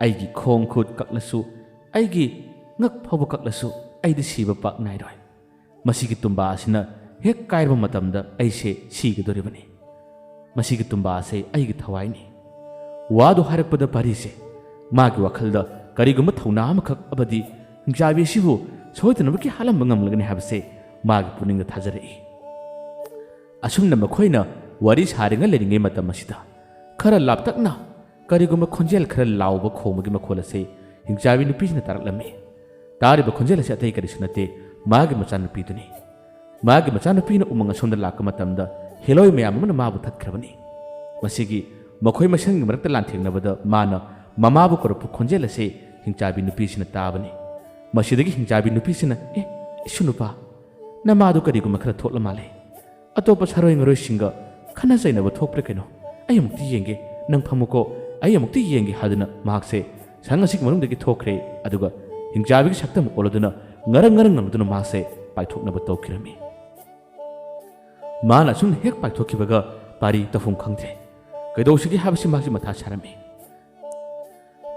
ꯑꯩꯒꯤ ꯈꯣꯡ ꯈꯨꯠ ꯀꯛꯂꯁꯨ, ꯑꯩꯒꯤ ꯉꯛ ꯐꯥꯎꯕ ꯀꯛꯂꯁꯨ, ꯑꯩꯗꯤ ꯁꯤꯕ ꯄꯥꯛ ꯅꯥꯏꯔꯣꯏ꯫ ꯃꯁꯤꯒꯤ ꯇꯨꯝꯕꯥ ꯑꯁꯤꯅ ꯍꯦꯛ ꯀꯥꯏꯔꯕ ꯃꯇꯝꯗ ꯑꯩꯁꯦ ꯁꯤꯒꯗꯧꯔꯤꯕꯅꯤ꯫ ꯃꯁꯤꯒꯤ ꯇꯨꯝꯕꯥ ꯑꯁꯦ ꯑꯩꯒꯤ ꯊꯋꯥꯏꯅꯤ꯫" ꯋꯥꯗꯨ ꯍꯥꯏꯔꯛꯄꯗ ꯄꯥꯔꯤꯁꯦ ꯃꯥꯒꯤ ꯋꯥꯈꯜꯗ ꯀꯔꯤꯒꯨꯝꯕ ꯊꯧꯅꯥ ꯑꯃꯈꯛ ꯑꯃꯗꯤ ꯍꯤꯡꯆꯥꯕꯤ ꯑꯁꯤꯕꯨ ꯁꯣꯏꯗꯅꯃꯛꯀꯤ ꯍꯥꯠꯂꯝꯕ ꯉꯝꯂꯒꯅꯤ ꯍꯥꯏꯕꯁꯦ ꯃꯥꯒꯤ ꯄꯨꯛꯅꯤꯡꯗ ꯊꯥꯖꯔꯛꯏ꯫ ꯑꯁꯨꯝꯅ ꯃꯈꯣꯏꯅ ꯋꯥꯔꯤ ꯁꯥꯔꯤꯉꯩ ꯂꯩꯔꯤꯉꯩ ꯃꯇꯝ ꯑꯁꯤꯗ ꯈꯔ ꯂꯥꯞꯇꯛꯅ ꯀꯔꯤꯒꯨꯝꯕ ꯈꯣꯟꯖꯦꯜ ꯈꯔ ꯂꯥꯎꯕ ꯈꯣꯡꯕꯒꯤ ꯃꯈꯣꯜ ꯑꯁꯤ ꯍꯤꯡꯆꯥꯕꯤ ꯅꯨꯄꯤꯁꯤꯅ ꯇꯥꯔꯛꯂꯝꯃꯤ꯫ ꯇꯥꯔꯤꯕ ꯈꯣꯟꯖꯦꯜ ꯑꯁꯤ ꯑꯇꯩ ꯀꯔꯤꯁꯨ ꯅꯠꯇꯦ, ꯃꯥꯒꯤ ꯃꯆꯥꯅꯨꯄꯤꯗꯨꯅꯤ꯫ ꯃꯥꯒꯤ ꯃꯆꯥꯅꯨꯄꯤꯅ ꯎꯃꯪ ꯑꯁꯣꯝꯗ ꯂꯥꯛꯄ ꯃꯇꯝꯗ ꯍꯦꯂꯣꯏ ꯃꯌꯥꯝ ꯑꯃꯅ ꯃꯥꯕꯨ ꯊꯠꯈ꯭ꯔꯕꯅꯤ꯫ ꯃꯁꯤꯒꯤ ꯃꯈꯣꯏ ꯃꯁꯦꯟꯒꯤ ꯃꯔꯛꯇ ꯂꯥꯟꯊꯦꯡꯅꯕꯗ ꯃꯥꯅ ꯃꯃꯥꯕꯨ ꯀꯧꯔꯛꯄ ꯈꯣꯟꯖꯦꯜ ꯑꯁꯤ ꯍꯤꯡꯆꯥꯕꯤ ꯅꯨꯄꯤꯁꯤꯅ ꯇꯥꯕꯅꯤ꯫ ꯃꯁꯤꯗꯒꯤ ꯍꯤꯡꯆꯥꯕꯤ ꯅꯨꯄꯤꯁꯤꯅ, "ꯑꯦ, ꯏꯁꯨ ꯅꯨꯄꯥ, ꯅꯃꯥꯗꯨ ꯀꯔꯤꯒꯨꯝꯕ ꯈꯔ ꯊꯣꯛꯂ ꯃꯥꯜꯂꯦ꯫ ꯑꯇꯣꯞꯄ ꯁꯥꯔꯣꯏ ꯉꯔꯣꯏꯁꯤꯡꯒ ꯈꯠꯅ ꯆꯩꯅꯕ ꯊꯣꯛꯄ꯭ꯔꯥ ꯀꯩꯅꯣ? ꯑꯩ ꯑꯃꯨꯛꯇ ꯌꯦꯡꯒꯦ, ꯅꯪ ꯐꯝꯃꯨꯀꯣ, ꯑꯩ ꯑꯃꯨꯛꯇ ꯌꯦꯡꯒꯦ" ꯍꯥꯏꯗꯨꯅ ꯃꯍꯥꯛꯁꯦ ꯁꯪ ꯑꯁꯤꯒꯤ ꯃꯅꯨꯡꯗꯒꯤ ꯊꯣꯛꯈ꯭ꯔꯦ꯫ ꯑꯗꯨꯒ ꯍꯤꯡꯆꯥꯕꯤꯒꯤ ꯁꯛꯇꯝ ꯑꯣꯜꯂꯗꯨꯅ ꯉꯔꯪ ꯉꯔꯪ ꯉꯪꯗꯨꯅ ꯃꯍꯥꯛꯁꯦ ꯄꯥꯏꯊꯣꯛꯅꯕ ꯇꯧꯈꯤꯔꯝꯃꯤ꯫ ꯃꯥꯅ ꯑꯁꯨꯝꯅ ꯍꯦꯛ ꯄꯥꯏꯊꯣꯛꯈꯤꯕꯒ ꯄꯥꯔꯤ ꯇꯧꯐꯝ ꯈꯪꯗ꯭ꯔꯦ꯫ ꯀꯩꯗꯧꯁꯤꯒꯦ ꯍꯥꯏꯕꯁꯤ ꯃꯍꯥꯛꯁꯤ ꯃꯊꯥ ꯁꯥꯔꯝꯃꯤ꯫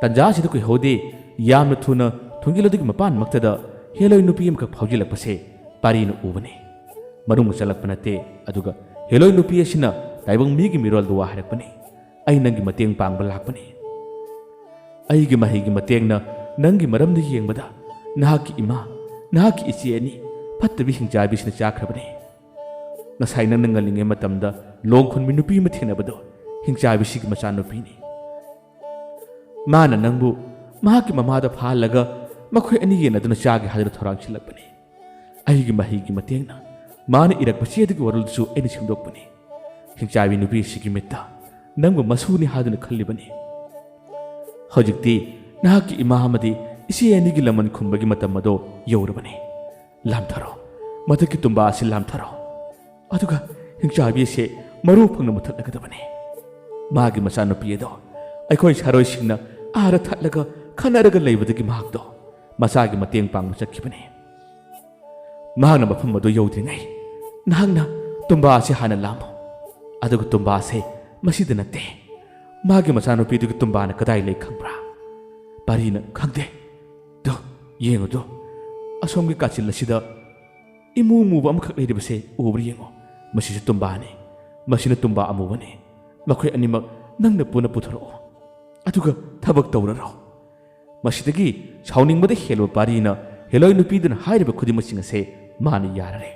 ꯇꯟꯖꯥ ꯑꯁꯤꯗ ꯀꯨꯏꯍꯧꯗꯦ, ꯌꯥꯝꯅ ꯊꯨꯅ ꯊꯣꯡꯖꯤꯜ ꯑꯗꯨꯒꯤ ꯃꯄꯥꯟꯃꯛꯇꯗ ꯍꯦꯂꯣꯏ ꯅꯨꯄꯤ ꯑꯃꯈꯛ ꯐꯥꯎꯖꯤꯜꯂꯛꯄꯁꯦ ꯄꯥꯔꯤꯅ ꯎꯕꯅꯤ꯫ ꯃꯅꯨꯡꯗ ꯆꯪꯂꯛꯄ ꯅꯠꯇꯦ, ꯑꯗꯨꯒ ꯍꯦꯂꯣꯏ ꯅꯨꯄꯤ ꯑꯁꯤꯅ ꯇꯥꯏꯕꯪ ꯃꯤꯒꯤ ꯃꯤꯔꯣꯜꯗ ꯋꯥ ꯍꯥꯏꯔꯛꯄꯅꯤ꯫ "ꯑꯩ ꯅꯪꯒꯤ ꯃꯇꯦꯡ ꯄꯥꯡꯕ ꯂꯥꯛꯄꯅꯤ꯫ ꯑꯩꯒꯤ ꯃꯍꯩꯒꯤ ꯃꯇꯦꯡꯅ ꯅꯪꯒꯤ ꯃꯔꯝꯗ ꯌꯦꯡꯕꯗ ꯅꯍꯥꯛꯀꯤ ꯏꯃꯥ, ꯅꯍꯥꯛꯀꯤ ꯏꯆꯦ ꯑꯅꯤ ꯐꯠꯇꯕꯤ ꯍꯤꯡꯆꯥꯕꯤꯁꯤꯅ ꯆꯥꯈ꯭ꯔꯕꯅꯤ꯫ ꯉꯁꯥꯏ ꯅꯪꯅ ꯉꯜꯂꯤꯉꯩ ꯃꯇꯝꯗ ꯂꯣꯡ ꯈꯨꯟꯕꯤ ꯅꯨꯄꯤ ꯑꯃ ꯊꯦꯡꯅꯕꯗꯣ ꯍꯤꯡꯆꯥꯕꯤꯁꯤꯒꯤ ꯃꯆꯥꯅꯨꯄꯤꯅꯤ꯫ ꯃꯥꯅ ꯅꯪꯕꯨ ꯃꯍꯥꯛꯀꯤ ꯃꯃꯥꯗ ꯐꯥꯍꯜꯂꯒ ꯃꯈꯣꯏ ꯑꯅꯤ ꯌꯦꯟꯅꯗꯨꯅ ꯆꯥꯒꯦ ꯍꯥꯏꯗꯨꯅ ꯊꯧꯔꯥꯡ ꯁꯤꯜꯂꯛꯄꯅꯤ꯫ ꯑꯩꯒꯤ ꯃꯍꯩꯒꯤ ꯃꯇꯦꯡꯅ ꯃꯥꯅ ꯏꯔꯛꯄ ꯆꯦꯗꯨꯒꯤ ꯋꯥꯔꯣꯜꯗꯨꯁꯨ ꯑꯩꯅ ꯁꯦꯝꯗꯣꯛꯄꯅꯤ꯫ ꯍꯤꯡꯆꯥꯕꯤ ꯅꯨꯄꯤꯁꯤꯒꯤ ꯃꯤꯠꯇ ꯅꯪꯕꯨ ꯃꯁꯨꯅꯤ ꯍꯥꯏꯗꯨꯅ ꯈꯜꯂꯤꯕꯅꯤ꯫ ꯍꯧꯖꯤꯛꯇꯤ ꯅꯍꯥꯛꯀꯤ ꯏꯃꯥ ꯑꯃꯗꯤ ꯏꯆꯦ ꯑꯅꯤꯒꯤ ꯂꯃꯟ ꯈꯨꯝꯕꯒꯤ ꯃꯇꯝ ꯑꯗꯣ ꯌꯧꯔꯕꯅꯤ꯫ ꯂꯥꯝꯊꯔꯣ, ꯃꯊꯛꯀꯤ ꯇꯨꯝꯕꯥ ꯑꯁꯤ ꯂꯥꯝꯊꯔꯣ꯫ ꯑꯗꯨꯒ ꯍꯤꯡꯆꯥꯕꯤ ꯑꯁꯦ ꯃꯔꯨ ꯐꯪꯅ ꯃꯨꯊꯠꯂꯒꯗꯕꯅꯤ꯫ ꯃꯥꯒꯤ ꯃꯆꯥꯅꯨꯄꯤ ꯑꯗꯣ ꯑꯩꯈꯣꯏ ꯁꯥꯔꯣꯏꯁꯤꯡꯅ ꯑꯥꯗ ꯊꯠꯂꯒ ꯈꯠꯅꯔꯒ ꯂꯩꯕꯗꯒꯤ ꯃꯍꯥꯛꯇꯣ ꯃꯆꯥꯒꯤ ꯃꯇꯦꯡ ꯄꯥꯡꯕ ꯆꯠꯈꯤꯕꯅꯤ꯫ ꯃꯍꯥꯛꯅ ꯃꯐꯝ ꯑꯗꯨ ꯌꯧꯗ꯭ꯔꯤꯉꯩ ꯅꯍꯥꯛꯅ ꯇꯨꯝꯕꯥ ꯑꯁꯤ ꯍꯥꯟꯅ ꯂꯥꯝꯃꯨ꯫ ꯑꯗꯨꯒ ꯇꯨꯝꯕꯥ ꯑꯁꯦ ꯃꯁꯤꯗ ꯅꯠꯇꯦ꯫ ꯃꯥꯒꯤ ꯃꯆꯥꯅꯨꯄꯤꯗꯨꯒꯤ ꯇꯨꯝꯕꯥꯅ ꯀꯗꯥꯏ ꯂꯩ ꯈꯪꯕ꯭ꯔꯥ?" ꯄꯥꯔꯤꯅ, "ꯈꯪꯗꯦ꯫ ꯗꯣ, ꯌꯦꯡꯉꯨꯗꯣ, ꯑꯁꯣꯝꯒꯤ ꯀꯥꯆꯤꯜ ꯑꯁꯤꯗ ꯏꯃꯨ ꯃꯨꯕ ꯑꯃꯈꯛ ꯂꯩꯔꯤꯕꯁꯦ ꯎꯕ꯭ꯔꯥ ꯌꯦꯡꯉꯣ꯫ ꯃꯁꯤꯁꯨ ꯇꯨꯝꯕꯥꯅꯤ꯫ ꯃꯁꯤꯅ ꯇꯨꯝꯕꯥ ꯑꯃꯨꯕꯅꯤ꯫ ꯃꯈꯣꯏ ꯑꯅꯤꯃꯛ ꯅꯪꯅ ꯄꯨꯟꯅ ꯄꯨꯊꯣꯔꯛꯑꯣ꯫ ꯑꯗꯨꯒ ꯊꯕꯛ ꯇꯧꯔꯔꯣ꯫" ꯃꯁꯤꯗꯒꯤ ꯁꯥꯎꯅꯤꯡꯕꯗ ꯍꯦꯜꯂꯕ ꯄꯥꯔꯤꯅ ꯍꯦꯂꯣꯏ ꯅꯨꯄꯤꯗꯨꯅ ꯍꯥꯏꯔꯤꯕ ꯈꯨꯗꯤꯡꯃꯛꯁꯤꯡ ꯑꯁꯦ ꯃꯥꯅ ꯌꯥꯔꯔꯦ꯫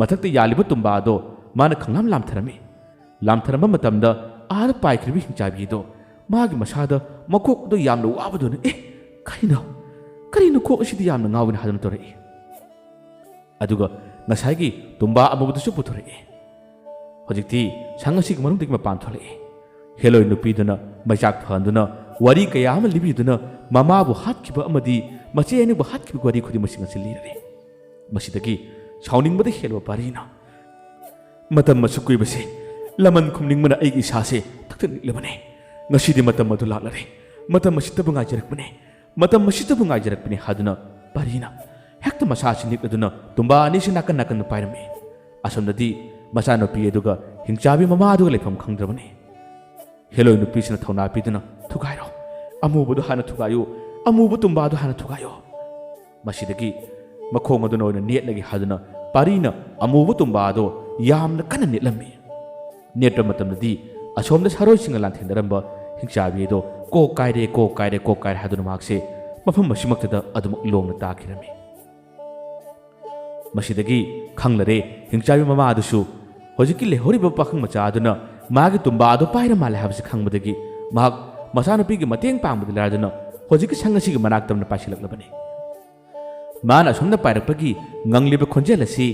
ꯃꯊꯛꯇ ꯌꯥꯜꯂꯤꯕ ꯇꯨꯝꯕꯥ ꯑꯗꯣ ꯃꯥꯅ ꯈꯪꯂꯥꯝ ꯂꯥꯝꯊꯔꯝꯃꯤ꯫ ꯂꯥꯝꯊꯔꯝꯕ ꯃꯇꯝꯗ ꯑꯥꯗ ꯄꯥꯏꯈ꯭ꯔꯤꯕ ꯍꯤꯡꯆꯥꯕꯤ ꯑꯗꯣ ꯃꯥꯒꯤ ꯃꯁꯥꯗ ꯃꯀꯣꯛ ꯑꯗꯨ ꯌꯥꯝꯅ ꯋꯥꯕꯗꯨꯅ, "ꯑꯦ, ꯀꯔꯤꯅꯣ? ꯀꯔꯤꯅꯣ ꯀꯣꯛ ꯑꯁꯤꯗꯤ ꯌꯥꯝꯅ ꯉꯥꯎꯏꯅ?" ꯍꯥꯏꯗꯨꯅ ꯇꯧꯔꯛꯏ꯫ ꯑꯗꯨꯒ ꯉꯁꯥꯏꯒꯤ ꯇꯨꯝꯕꯥ ꯑꯃꯨꯕꯗꯨꯁꯨ ꯄꯨꯊꯣꯔꯛꯏ꯫ ꯍꯧꯖꯤꯛꯇꯤ ꯁꯪ ꯑꯁꯤꯒꯤ ꯃꯅꯨꯡꯗꯒꯤ ꯃꯄꯥꯟ ꯊꯣꯛꯂꯛꯏ꯫ ꯍꯦꯂꯣꯏ ꯅꯨꯄꯤꯗꯨꯅ ꯃꯩꯆꯥꯛ ꯐꯍꯟꯗꯨꯅ ꯋꯥꯔꯤ ꯀꯌꯥ ꯑꯃ ꯂꯤꯕꯤꯗꯨꯅ ꯃꯃꯥꯕꯨ ꯍꯥꯠꯈꯤꯕ ꯑꯃꯗꯤ ꯃꯆꯦ ꯑꯅꯤꯕꯨ ꯍꯥꯠꯈꯤꯕꯒꯤ ꯋꯥꯔꯤ ꯈꯨꯗꯤꯡꯃꯛꯁꯤꯡ ꯑꯁꯤ ꯂꯤꯔꯔꯦ꯫ ꯃꯁꯤꯗꯒꯤ ꯁꯥꯎꯅꯤꯡꯕꯗ ꯍꯦꯜꯂꯕ ꯄꯥꯔꯤꯅ, "ꯃꯇꯝ ꯑꯁꯨꯛ ꯀꯨꯏꯕꯁꯦ ꯂꯃꯟ ꯈꯨꯝꯅꯤꯡꯕꯅ ꯑꯩꯒꯤ ꯏꯁꯥꯁꯦ ꯊꯛꯇ ꯅꯤꯛꯂꯕꯅꯤ꯫ ꯉꯁꯤꯗꯤ ꯃꯇꯝ ꯑꯗꯨ ꯂꯥꯛꯂꯔꯦ꯫ ꯃꯇꯝ ꯑꯁꯤꯇꯕꯨ ꯉꯥꯏꯖꯔꯛꯄꯅꯤ꯫ ꯃꯇꯝ ꯑꯁꯤꯇꯕꯨ ꯉꯥꯏꯖꯔꯛꯄꯅꯤ" ꯍꯥꯏꯗꯨꯅ ꯄꯥꯔꯤꯅ ꯍꯦꯛꯇ ꯃꯁꯥꯁꯤ ꯅꯤꯛꯂꯗꯨꯅ ꯇꯨꯝꯕꯥ ꯑꯅꯤꯁꯤ ꯅꯥꯀꯟ ꯅꯥꯀꯟꯗ ꯄꯥꯏꯔꯝꯃꯤ꯫ ꯑꯁꯣꯝꯗꯗꯤ ꯃꯆꯥꯅꯨꯄꯤ ꯑꯗꯨꯒ ꯍꯤꯡꯆꯥꯕꯤ ꯃꯃꯥ ꯑꯗꯨꯒ ꯂꯩꯐꯝ ꯈꯪꯗ꯭ꯔꯕꯅꯤ꯫ ꯍꯦꯂꯣꯏ ꯅꯨꯄꯤꯁꯤꯅ ꯊꯧꯅꯥ ꯄꯤꯗꯨꯅ, "ꯊꯨꯒꯥꯏꯔꯣ꯫ ꯑꯃꯨꯕꯗꯨ ꯍꯥꯟꯅ ꯊꯨꯒꯥꯏꯌꯨ꯫ ꯑꯃꯨꯕ ꯇꯨꯝꯕꯥꯗꯨ ꯍꯥꯟꯅ ꯊꯨꯒꯥꯏꯌꯨ꯫" ꯃꯁꯤꯗꯒꯤ ꯃꯈꯣꯡ ꯑꯗꯨꯅ ꯑꯣꯏꯅ ꯅꯦꯠꯂꯒꯦ ꯍꯥꯏꯗꯨꯅ ꯄꯥꯔꯤꯅ ꯑꯃꯨꯕ ꯇꯨꯝꯕꯥ ꯑꯗꯣ ꯌꯥꯝꯅ ꯀꯟꯅ ꯅꯦꯠꯂꯝꯃꯤ꯫ ꯅꯦꯠꯄ ꯃꯇꯝꯗꯗꯤ ꯑꯁꯣꯝꯗ ꯁꯥꯔꯣꯏꯁꯤꯡꯒ ꯂꯥꯟꯊꯦꯡꯅꯔꯝꯕ ꯍꯤꯡꯆꯥꯕꯤ ꯑꯗꯣ "ꯀꯣꯛ ꯀꯥꯏꯔꯦ, ꯀꯣꯛ ꯀꯥꯏꯔꯦ, ꯀꯣꯛ ꯀꯥꯏꯔꯦ" ꯍꯥꯏꯗꯨꯅ ꯃꯍꯥꯛꯁꯦ ꯃꯐꯝ ꯑꯁꯤꯃꯛꯇꯗ ꯑꯗꯨꯃꯛ ꯂꯣꯡꯅ ꯇꯥꯈꯤꯔꯝꯃꯤ꯫ ꯃꯁꯤꯗꯒꯤ ꯈꯪꯂꯔꯦ ꯍꯤꯡꯆꯥꯕꯤ ꯃꯃꯥ ꯑꯗꯨꯁꯨ ꯍꯧꯖꯤꯛꯀꯤ ꯂꯩꯍꯧꯔꯤꯕ ꯄꯥꯈꯪ ꯃꯆꯥ ꯑꯗꯨꯅ ꯃꯥꯒꯤ ꯇꯨꯝꯕꯥ ꯑꯗꯨ ꯄꯥꯏꯔ ꯃꯥꯜꯂꯦ ꯍꯥꯏꯕꯁꯤ ꯈꯪꯕꯗꯒꯤ ꯃꯍꯥꯛ ꯃꯆꯥꯅꯨꯄꯤꯒꯤ ꯃꯇꯦꯡ ꯄꯥꯡꯕꯗꯤ ꯂꯥꯏꯔꯗꯅ ꯍꯧꯖꯤꯛꯀꯤ ꯁꯪ ꯑꯁꯤꯒꯤ ꯃꯅꯥꯛꯇ ꯑꯃꯅ ꯄꯥꯏꯁꯤꯜꯂꯛꯂꯕꯅꯤ꯫ ꯃꯥꯅ ꯑꯁꯣꯝꯗ ꯄꯥꯏꯔꯛꯄꯒꯤ ꯉꯪꯂꯤꯕ ꯈꯣꯟꯖꯦꯜ ꯑꯁꯤ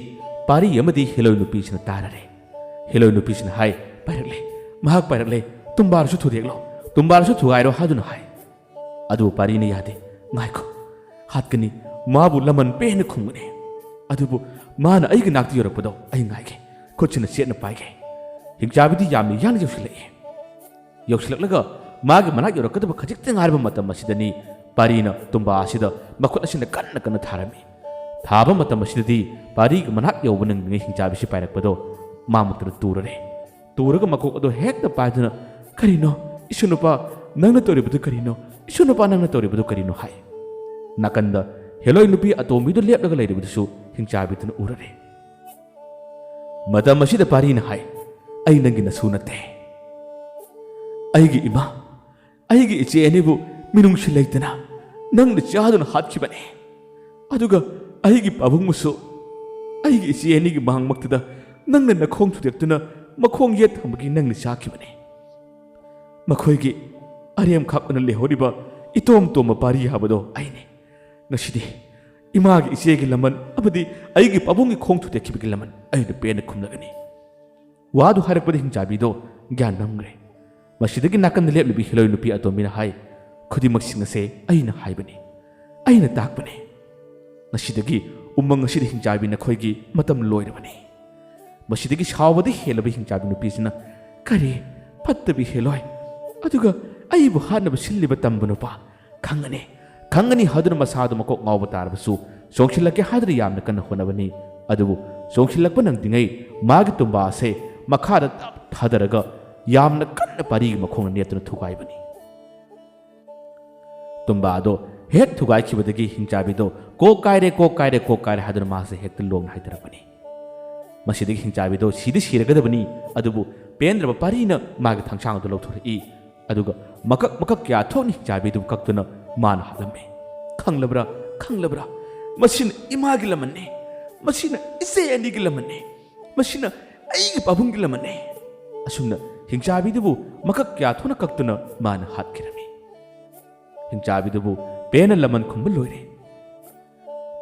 ꯄꯥꯔꯤ ꯑꯃꯗꯤ ꯍꯦꯂꯣꯏ ꯅꯨꯄꯤꯁꯤꯅ ꯇꯥꯔꯔꯦ꯫ ꯍꯦꯂꯣꯏ ꯅꯨꯄꯤꯁꯤꯅ ꯍꯥꯏ, "ꯄꯥꯏꯔꯛꯂꯦ, ꯃꯍꯥꯛ ꯄꯥꯏꯔꯛꯂꯦ, ꯇꯨꯝꯕꯥꯔꯁꯨ ꯊꯨꯗꯦꯛꯂꯣ, ꯇꯨꯝꯕꯥꯔꯁꯨ ꯊꯨꯒꯥꯏꯔꯣ" ꯍꯥꯏꯗꯨꯅ ꯍꯥꯏ꯫ ꯑꯗꯨꯕꯨ ꯄꯥꯔꯤꯅ ꯌꯥꯗꯦ꯫ "ꯉꯥꯏꯈꯣ, ꯍꯥꯠꯀꯅꯤ, ꯃꯥꯕꯨ ꯂꯃꯟ ꯄꯦꯟꯅ ꯈꯨꯝꯒꯅꯤ꯫ ꯑꯗꯨꯕꯨ ꯃꯥꯅ ꯑꯩꯒꯤ ꯅꯥꯛꯇ ꯌꯧꯔꯛꯄꯗꯣ ꯑꯩ ꯉꯥꯏꯒꯦ, ꯈꯨꯠꯁꯤꯅ ꯆꯦꯠꯅ ꯄꯥꯏꯒꯦ"꯫ ꯍꯤꯡꯆꯥꯕꯤꯗꯤ ꯌꯥꯝꯅ ꯌꯥꯡꯅ ꯌꯧꯁꯤꯜꯂꯛꯏ꯫ ꯌꯧꯁꯤꯜꯂꯛꯂꯒ ꯃꯥꯒꯤ ꯃꯅꯥꯛ ꯌꯧꯔꯛꯀꯗꯕ ꯈꯖꯤꯛꯇ ꯉꯥꯏꯔꯕ ꯃꯇꯝ ꯑꯁꯤꯗꯅꯤ ꯄꯥꯔꯤꯅ ꯇꯨꯝꯕꯥ ꯑꯁꯤꯗ ꯃꯈꯨꯠ ꯑꯁꯤꯅ ꯀꯟꯅ ꯀꯟꯅ ꯊꯥꯔꯝꯃꯤ꯫ ꯊꯥꯕ ꯃꯇꯝ ꯑꯁꯤꯗꯗꯤ ꯄꯥꯔꯤꯒꯤ ꯃꯅꯥꯛ ꯌꯧꯕ ꯅꯪꯗ꯭ꯔꯤꯉꯩ ꯍꯤꯡꯆꯥꯕꯤꯁꯤ ꯄꯥꯏꯔꯛꯄꯗꯣ ꯃꯥꯃꯛꯇꯗ ꯇꯨꯔꯔꯦ꯫ ꯇꯨꯔꯒ ꯃꯀꯣꯛ ꯑꯗꯨ ꯍꯦꯛꯇ ꯄꯥꯏꯗꯨꯅ, "ꯀꯔꯤꯅꯣ? ꯏꯁꯨ ꯅꯨꯄꯥ, ꯅꯪꯅ ꯇꯧꯔꯤꯕꯗꯨ ꯀꯔꯤꯅꯣ? ꯏꯁꯨ ꯅꯨꯄꯥ, ꯅꯪꯅ ꯇꯧꯔꯤꯕꯗꯨ ꯀꯔꯤꯅꯣ?" ꯍꯥꯏ꯫ ꯅꯥꯀꯟꯗ ꯍꯦꯂꯣꯏ ꯅꯨꯄꯤ ꯑꯇꯣꯝꯕꯤꯗꯨ ꯂꯦꯞꯂꯒ ꯂꯩꯔꯤꯕꯗꯨꯁꯨ ꯍꯤꯡꯆꯥꯕꯤꯗꯨꯅ ꯎꯔꯔꯦ꯫ ꯃꯇꯝ ꯑꯁꯤꯗ ꯄꯥꯔꯤꯅ ꯍꯥꯏ, "ꯑꯩ ꯅꯪꯒꯤ ꯅꯁꯨ ꯅꯠꯇꯦ꯫ ꯑꯩꯒꯤ ꯏꯃꯥ, ꯑꯩꯒꯤ ꯏꯆꯦ ꯑꯅꯤꯕꯨ ꯃꯤꯅꯨꯡꯁꯤ ꯂꯩꯇꯅ ꯅꯪꯅ ꯆꯥꯗꯨꯅ ꯍꯥꯠꯈꯤꯕꯅꯤ꯫ ꯑꯗꯨꯒ ꯑꯩꯒꯤ ꯄꯥꯕꯨꯡꯕꯨꯁꯨ ꯑꯩꯒꯤ ꯏꯆꯦ ꯑꯅꯤꯒꯤ ꯃꯥꯡꯃꯛꯇꯗ ꯅꯪꯅ ꯅꯈꯣꯡ ꯊꯨꯗꯦꯛꯇꯨꯅ ꯃꯈꯣꯡ ꯌꯦꯠ ꯊꯪꯕꯒꯤ ꯅꯪꯅ ꯆꯥꯈꯤꯕꯅꯤ꯫ ꯃꯈꯣꯏꯒꯤ ꯑꯔꯦꯝ ꯈꯥꯛ ꯑꯣꯏꯅ ꯂꯩꯍꯧꯔꯤꯕ ꯏꯇꯣꯝ ꯇꯣꯝꯕ ꯄꯥꯔꯤ ꯍꯥꯏꯕꯗꯣ ꯑꯩꯅꯤ꯫ ꯉꯁꯤꯗꯤ ꯏꯃꯥꯒꯤ ꯏꯆꯦꯒꯤ ꯂꯃꯟ ꯑꯃꯗꯤ ꯑꯩꯒꯤ ꯄꯥꯕꯨꯡꯒꯤ ꯈꯣꯡ ꯊꯨꯗꯦꯛꯈꯤꯕꯒꯤ ꯂꯃꯟ ꯑꯩꯅ ꯄꯦꯟꯅ ꯈꯨꯝꯂꯒꯅꯤ"꯫ ꯋꯥꯗꯨ ꯍꯥꯏꯔꯛꯄꯗ ꯍꯤꯡꯆꯥꯕꯤꯗꯣ ꯒ꯭ꯌꯥꯟ ꯃꯝꯈ꯭ꯔꯦ꯫ ꯃꯁꯤꯗꯒꯤ ꯅꯥꯀꯟꯗ ꯂꯦꯞꯂꯤꯕꯤ ꯍꯦꯂꯣꯏ ꯅꯨꯄꯤ ꯑꯇꯣꯝꯕꯤꯅ ꯍꯥꯏ, "ꯈꯨꯗꯤꯡꯃꯛꯁꯤꯡ ꯑꯁꯦ ꯑꯩꯅ ꯍꯥꯏꯕꯅꯤ, ꯑꯩꯅ ꯇꯥꯛꯄꯅꯤ꯫ ꯉꯁꯤꯗꯒꯤ ꯎꯃꯪ ꯑꯁꯤꯗ ꯍꯤꯡꯆꯥꯕꯤ ꯅꯈꯣꯏꯒꯤ ꯃꯇꯝ ꯂꯣꯏꯔꯕꯅꯤ"꯫ ꯃꯁꯤꯗꯒꯤ ꯁꯥꯎꯕꯗ ꯍꯦꯜꯂꯕ ꯍꯤꯡꯆꯥꯕꯤ ꯅꯨꯄꯤꯁꯤꯅ, "ꯀꯔꯤ ꯐꯠꯇꯕꯤ ꯍꯦꯂꯣꯏ? ꯑꯗꯨꯒ ꯑꯩꯕꯨ ꯍꯥꯠꯅꯕ ꯁꯤꯜꯂꯤꯕ ꯇꯝꯕ ꯅꯨꯄꯥ, ꯈꯪꯒꯅꯤ, ꯈꯪꯒꯅꯤ" ꯍꯥꯏꯗꯨꯅ ꯃꯁꯥꯗꯨ ꯃꯀꯣꯛ ꯉꯥꯎꯕ ꯇꯥꯔꯕꯁꯨ ꯆꯣꯡꯁꯤꯜꯂꯛꯀꯦ ꯍꯥꯏꯗꯨꯅ ꯌꯥꯝꯅ ꯀꯟꯅ ꯍꯣꯠꯅꯕꯅꯤ꯫ ꯑꯗꯨꯕꯨ ꯆꯣꯡꯁꯤꯜꯂꯛꯄ ꯅꯪꯗ꯭ꯔꯤꯉꯩ ꯃꯥꯒꯤ ꯇꯨꯝꯕꯥ ꯑꯁꯦ ꯃꯈꯥꯗ ꯇꯞ ꯊꯥꯗꯔꯒ ꯌꯥꯝꯅ ꯀꯟꯅ ꯄꯥꯔꯤꯒꯤ ꯃꯈꯣꯡꯅ ꯅꯦꯠꯇꯨꯅ ꯊꯨꯒꯥꯏꯕꯅꯤ꯫ ꯇꯨꯝꯕꯥ ꯑꯗꯣ ꯍꯦꯛ ꯊꯨꯒꯥꯏꯈꯤꯕꯗꯒꯤ ꯍꯤꯡꯆꯥꯕꯤꯗꯣ "ꯀꯣꯛ ꯀꯥꯏꯔꯦ, ꯀꯣꯛ ꯀꯥꯏꯔꯦ, ꯀꯣꯛ ꯀꯥꯏꯔꯦ" ꯍꯥꯏꯗꯨꯅ ꯃꯍꯥꯛꯁꯦ ꯍꯦꯛꯇ ꯂꯣꯡꯅ ꯍꯥꯏꯊꯔꯛꯄꯅꯤ꯫ ꯃꯁꯤꯗꯒꯤ ꯍꯤꯡꯆꯥꯕꯤꯗꯣ ꯁꯤꯗꯤ ꯁꯤꯔꯒꯗꯕꯅꯤ, ꯑꯗꯨꯕꯨ ꯄꯦꯟꯗ꯭ꯔꯕ ꯄꯥꯔꯤꯅ ꯃꯥꯒꯤ ꯊꯥꯡꯁꯥꯡ ꯑꯗꯨ ꯂꯧꯊꯣꯔꯛꯏ꯫ ꯑꯗꯨꯒ ꯃꯀꯛ ꯃꯀꯛ ꯀꯌꯥ ꯊꯣꯛꯅ ꯍꯤꯡꯆꯥꯕꯤꯗꯨꯕꯨ ꯀꯛꯇꯨꯅ ꯃꯥꯅ ꯍꯥꯠꯂꯝꯃꯤ꯫ "ꯈꯪꯂꯕ꯭ꯔꯥ, ꯈꯪꯂꯕ꯭ꯔꯥ? ꯃꯁꯤꯅ ꯏꯃꯥꯒꯤ ꯂꯃꯟꯅꯤ, ꯃꯁꯤꯅ ꯏꯆꯦ ꯑꯅꯤꯒꯤ ꯂꯃꯟꯅꯤ, ꯃꯁꯤꯅ ꯑꯩꯒꯤ ꯄꯥꯕꯨꯡꯒꯤ ꯂꯃꯟꯅꯤ"꯫ ꯑꯁꯨꯝꯅ ꯍꯤꯡꯆꯥꯕꯤꯗꯨꯕꯨ ꯃꯀꯛ ꯀꯌꯥ ꯊꯣꯛꯅ ꯀꯛꯇꯨꯅ ꯃꯥꯅ ꯍꯥꯠꯈꯤꯔꯝꯃꯤ꯫ ꯍꯤꯡꯆꯥꯕꯤꯗꯨꯕꯨ ꯄꯦꯟꯅ ꯂꯃꯟ ꯈꯨꯝꯕ ꯂꯣꯏꯔꯦ꯫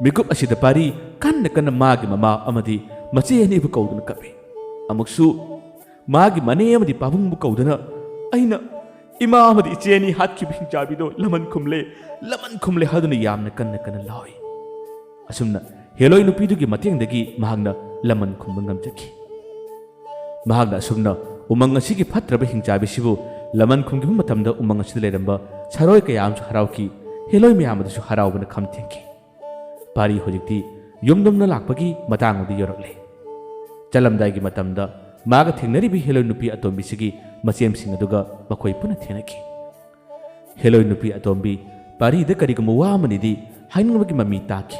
ꯃꯤꯀꯨꯞ ꯑꯁꯤꯗ ꯄꯥꯔꯤ ꯀꯟꯅ ꯀꯟꯅ ꯃꯥꯒꯤ ꯃꯃꯥ ꯑꯃꯗꯤ ꯃꯆꯦ ꯑꯅꯤꯕꯨ ꯀꯧꯗꯨꯅ ꯀꯞꯄꯤ꯫ ꯑꯃꯨꯛꯁꯨ ꯃꯥꯒꯤ ꯃꯅꯦ ꯑꯃꯗꯤ ꯄꯥꯕꯨꯡꯕꯨ ꯀꯧꯗꯨꯅ, "ꯑꯩꯅ ꯏꯃꯥ ꯑꯃꯗꯤ ꯏꯆꯦ ꯑꯅꯤ ꯍꯥꯠꯈꯤꯕ ꯍꯤꯡꯆꯥꯕꯤꯗꯣ ꯂꯃꯟ ꯈꯨꯝꯂꯦ, ꯂꯃꯟ ꯈꯨꯝꯂꯦ" ꯍꯥꯏꯗꯨꯅ ꯌꯥꯝꯅ ꯀꯟꯅ ꯀꯟꯅ ꯂꯥꯎꯏ꯫ ꯑꯁꯨꯝꯅ ꯍꯦꯂꯣꯏ ꯅꯨꯄꯤꯗꯨꯒꯤ ꯃꯇꯦꯡꯗꯒꯤ ꯃꯍꯥꯛꯅ ꯂꯃꯟ ꯈꯨꯝꯕ ꯉꯝꯖꯈꯤ꯫ ꯃꯍꯥꯛꯅ ꯑꯁꯨꯝꯅ ꯎꯃꯪ ꯑꯁꯤꯒꯤ ꯐꯠꯇ꯭ꯔꯕ ꯍꯤꯡꯆꯥꯕꯤꯁꯤꯕꯨ ꯂꯃꯟ ꯈꯨꯝꯈꯤꯕ ꯃꯇꯝꯗ ꯎꯃꯪ ꯑꯁꯤꯗ ꯂꯩꯔꯝꯕ ꯁꯥꯔꯣꯏ ꯀꯌꯥ ꯑꯃꯁꯨ ꯍꯔꯥꯎꯈꯤ, ꯍꯦꯂꯣꯏ ꯃꯌꯥꯝ ꯑꯗꯨꯁꯨ ꯍꯔꯥꯎꯕꯅ ꯈꯝ ꯊꯦꯡꯈꯤ꯫ ꯄꯥꯔꯤ ꯍꯧꯖꯤꯛꯇꯤ ꯌꯨꯝꯗꯣꯝꯅ ꯂꯥꯛꯄꯒꯤ ꯃꯇꯥꯡ ꯑꯗꯨ ꯌꯧꯔꯛꯂꯦ꯫ ꯆꯠꯂꯝꯗꯥꯏꯒꯤ ꯃꯇꯝꯗ ꯃꯥꯒ ꯊꯦꯡꯅꯔꯤꯕ ꯍꯦꯂꯣꯏ ꯅꯨꯄꯤ ꯑꯇꯣꯝꯕꯤꯁꯤꯒꯤ ꯃꯆꯦꯝꯁꯤꯡ ꯑꯗꯨꯒ ꯃꯈꯣꯏ ꯄꯨꯟꯅ ꯊꯦꯡꯅꯈꯤ꯫ ꯍꯦꯂꯣꯏ ꯅꯨꯄꯤ ꯑꯇꯣꯝꯕꯤ ꯄꯥꯔꯤꯗ ꯀꯔꯤꯒꯨꯝꯕ ꯋꯥ ꯑꯃꯅꯤꯗꯤ ꯍꯥꯏꯅꯤꯡꯕꯒꯤ ꯃꯃꯤ ꯇꯥꯈꯤ꯫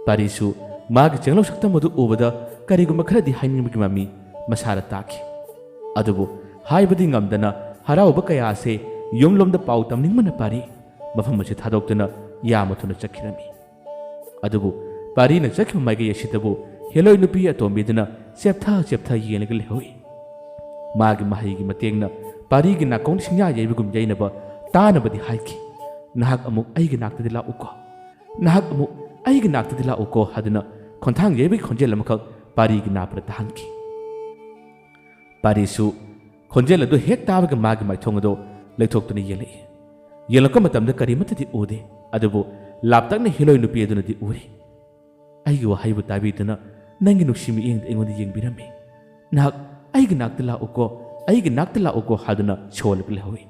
ꯄꯥꯔꯤꯁꯨ ꯃꯥꯒꯤ ꯆꯦꯡꯂꯧ ꯁꯛꯇꯝ ꯑꯗꯨ ꯎꯕꯗ ꯀꯔꯤꯒꯨꯝꯕ ꯈꯔꯗꯤ ꯍꯥꯏꯅꯤꯡꯕꯒꯤ ꯃꯃꯤ ꯃꯁꯥꯗ ꯇꯥꯈꯤ꯫ ꯑꯗꯨꯕꯨ ꯍꯥꯏꯕꯗꯤ ꯉꯝꯗꯅ ꯍꯔꯥꯎꯕ ꯀꯌꯥ ꯑꯁꯦ ꯌꯨꯝꯂꯣꯝꯗ ꯄꯥꯎ ꯇꯝꯅꯤꯡꯕꯅ ꯄꯥꯔꯤ ꯃꯐꯝ ꯑꯁꯤ ꯊꯥꯗꯣꯛꯇꯨꯅ ꯌꯥꯝꯅ ꯊꯨꯅ ꯆꯠꯈꯤꯔꯝꯃꯤ꯫ ꯑꯗꯨꯕꯨ ꯄꯥꯔꯤꯅ ꯆꯠꯈꯤꯕ ꯃꯥꯏꯀꯩ ꯑꯁꯤꯗꯕꯨ ꯍꯦꯂꯣꯏ ꯅꯨꯄꯤ ꯑꯇꯣꯝꯕꯤꯗꯨꯅ ꯆꯦꯞꯊ ꯆꯦꯞꯊ ꯌꯦꯡꯂꯒ ꯂꯩꯍꯧꯏ꯫ ꯃꯥꯒꯤ ꯃꯍꯩꯒꯤ ꯃꯇꯦꯡꯅ ꯄꯥꯔꯤꯒꯤ ꯅꯥꯀꯣꯡ ꯁꯤꯡꯌꯥ ꯌꯩꯕꯒꯨꯝ ꯌꯩꯅꯕ ꯇꯥꯅꯕꯗꯤ ꯍꯥꯏꯈꯤ꯫ "ꯅꯍꯥꯛ ꯑꯃꯨꯛ ꯑꯩꯒꯤ ꯅꯥꯛꯇꯗꯤ ꯂꯥꯛꯎꯀꯣ, ꯅꯍꯥꯛ ꯑꯃꯨꯛ ꯑꯩꯒꯤ ꯅꯥꯛꯇꯗꯤ ꯂꯥꯛꯎꯀꯣ" ꯍꯥꯏꯗꯨꯅ ꯈꯣꯟꯊꯥꯡ ꯌꯩꯕꯒꯤ ꯈꯣꯟꯖꯦꯜ ꯑꯃꯈꯛ ꯄꯥꯔꯤꯒꯤ ꯅꯥꯄꯗ ꯇꯥꯍꯟꯈꯤ꯫ ꯄꯥꯔꯤꯁꯨ ꯈꯣꯟꯖꯦꯜ ꯑꯗꯨ ꯍꯦꯛ ꯇꯥꯕꯒ ꯃꯥꯒꯤ ꯃꯥꯏꯊꯣꯡ ꯑꯗꯨ ꯂꯩꯊꯣꯛꯇꯨꯅ ꯌꯦꯡꯂꯛꯏ꯫ ꯌꯦꯡꯂꯛꯄ ꯃꯇꯝꯗ ꯀꯔꯤꯃꯠꯇꯗꯤ ꯎꯗꯦ, ꯑꯗꯨꯕꯨ ꯂꯥꯞꯇꯛꯅ ꯍꯦꯂꯣꯏ ꯅꯨꯄꯤ ꯑꯗꯨꯅꯗꯤ ꯎꯔꯤ꯫ ꯑꯩꯒꯤ ꯋꯥꯍꯩꯕꯨ ꯇꯥꯕꯤꯗꯨꯅ ꯅꯪꯒꯤ ꯅꯨꯡꯁꯤ ꯃꯤꯠꯌꯦꯡꯗ ꯑꯩꯉꯣꯟꯗ ꯌꯦꯡꯕꯤꯔꯝꯃꯤ꯫ "ꯅꯍꯥꯛ ꯑꯩꯒꯤ ꯅꯥꯛꯇ ꯂꯥꯛꯎꯀꯣ, ꯑꯩꯒꯤ ꯅꯥꯛꯇ ꯂꯥꯛꯎꯀꯣ" ꯍꯥꯏꯗꯨꯅ ꯁꯣꯜꯂꯒ ꯂꯩꯍꯧꯏ꯫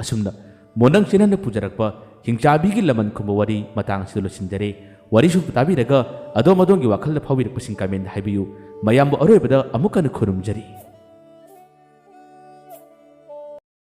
ꯑꯁꯨꯝꯅ ꯃꯣꯟꯗꯪ ꯆꯦꯅꯟꯅ ꯄꯨꯖꯔꯛꯄ ꯍꯤꯡꯆꯥꯕꯤꯒꯤ ꯂꯃꯟ ꯈꯨꯝꯕ ꯋꯥꯔꯤ ꯃꯇꯥꯡ ꯑꯁꯤꯗ ꯂꯣꯏꯁꯤꯟꯖꯔꯦ꯫ ꯋꯥꯔꯤꯁꯨ ꯇꯥꯕꯤꯔꯒ ꯑꯗꯣꯝ ꯑꯗꯣꯝꯒꯤ ꯋꯥꯈꯜꯗ ꯐꯥꯎꯕꯤꯔꯛꯄꯁꯤꯡ ꯀꯃꯦꯟꯗ ꯍꯥꯏꯕꯤꯌꯨ꯫ ꯃꯌꯥꯝꯕꯨ ꯑꯔꯣꯏꯕꯗ ꯑꯃꯨꯛ ꯍꯟꯅ ꯈꯨꯔꯨꯝꯖꯔꯤ꯫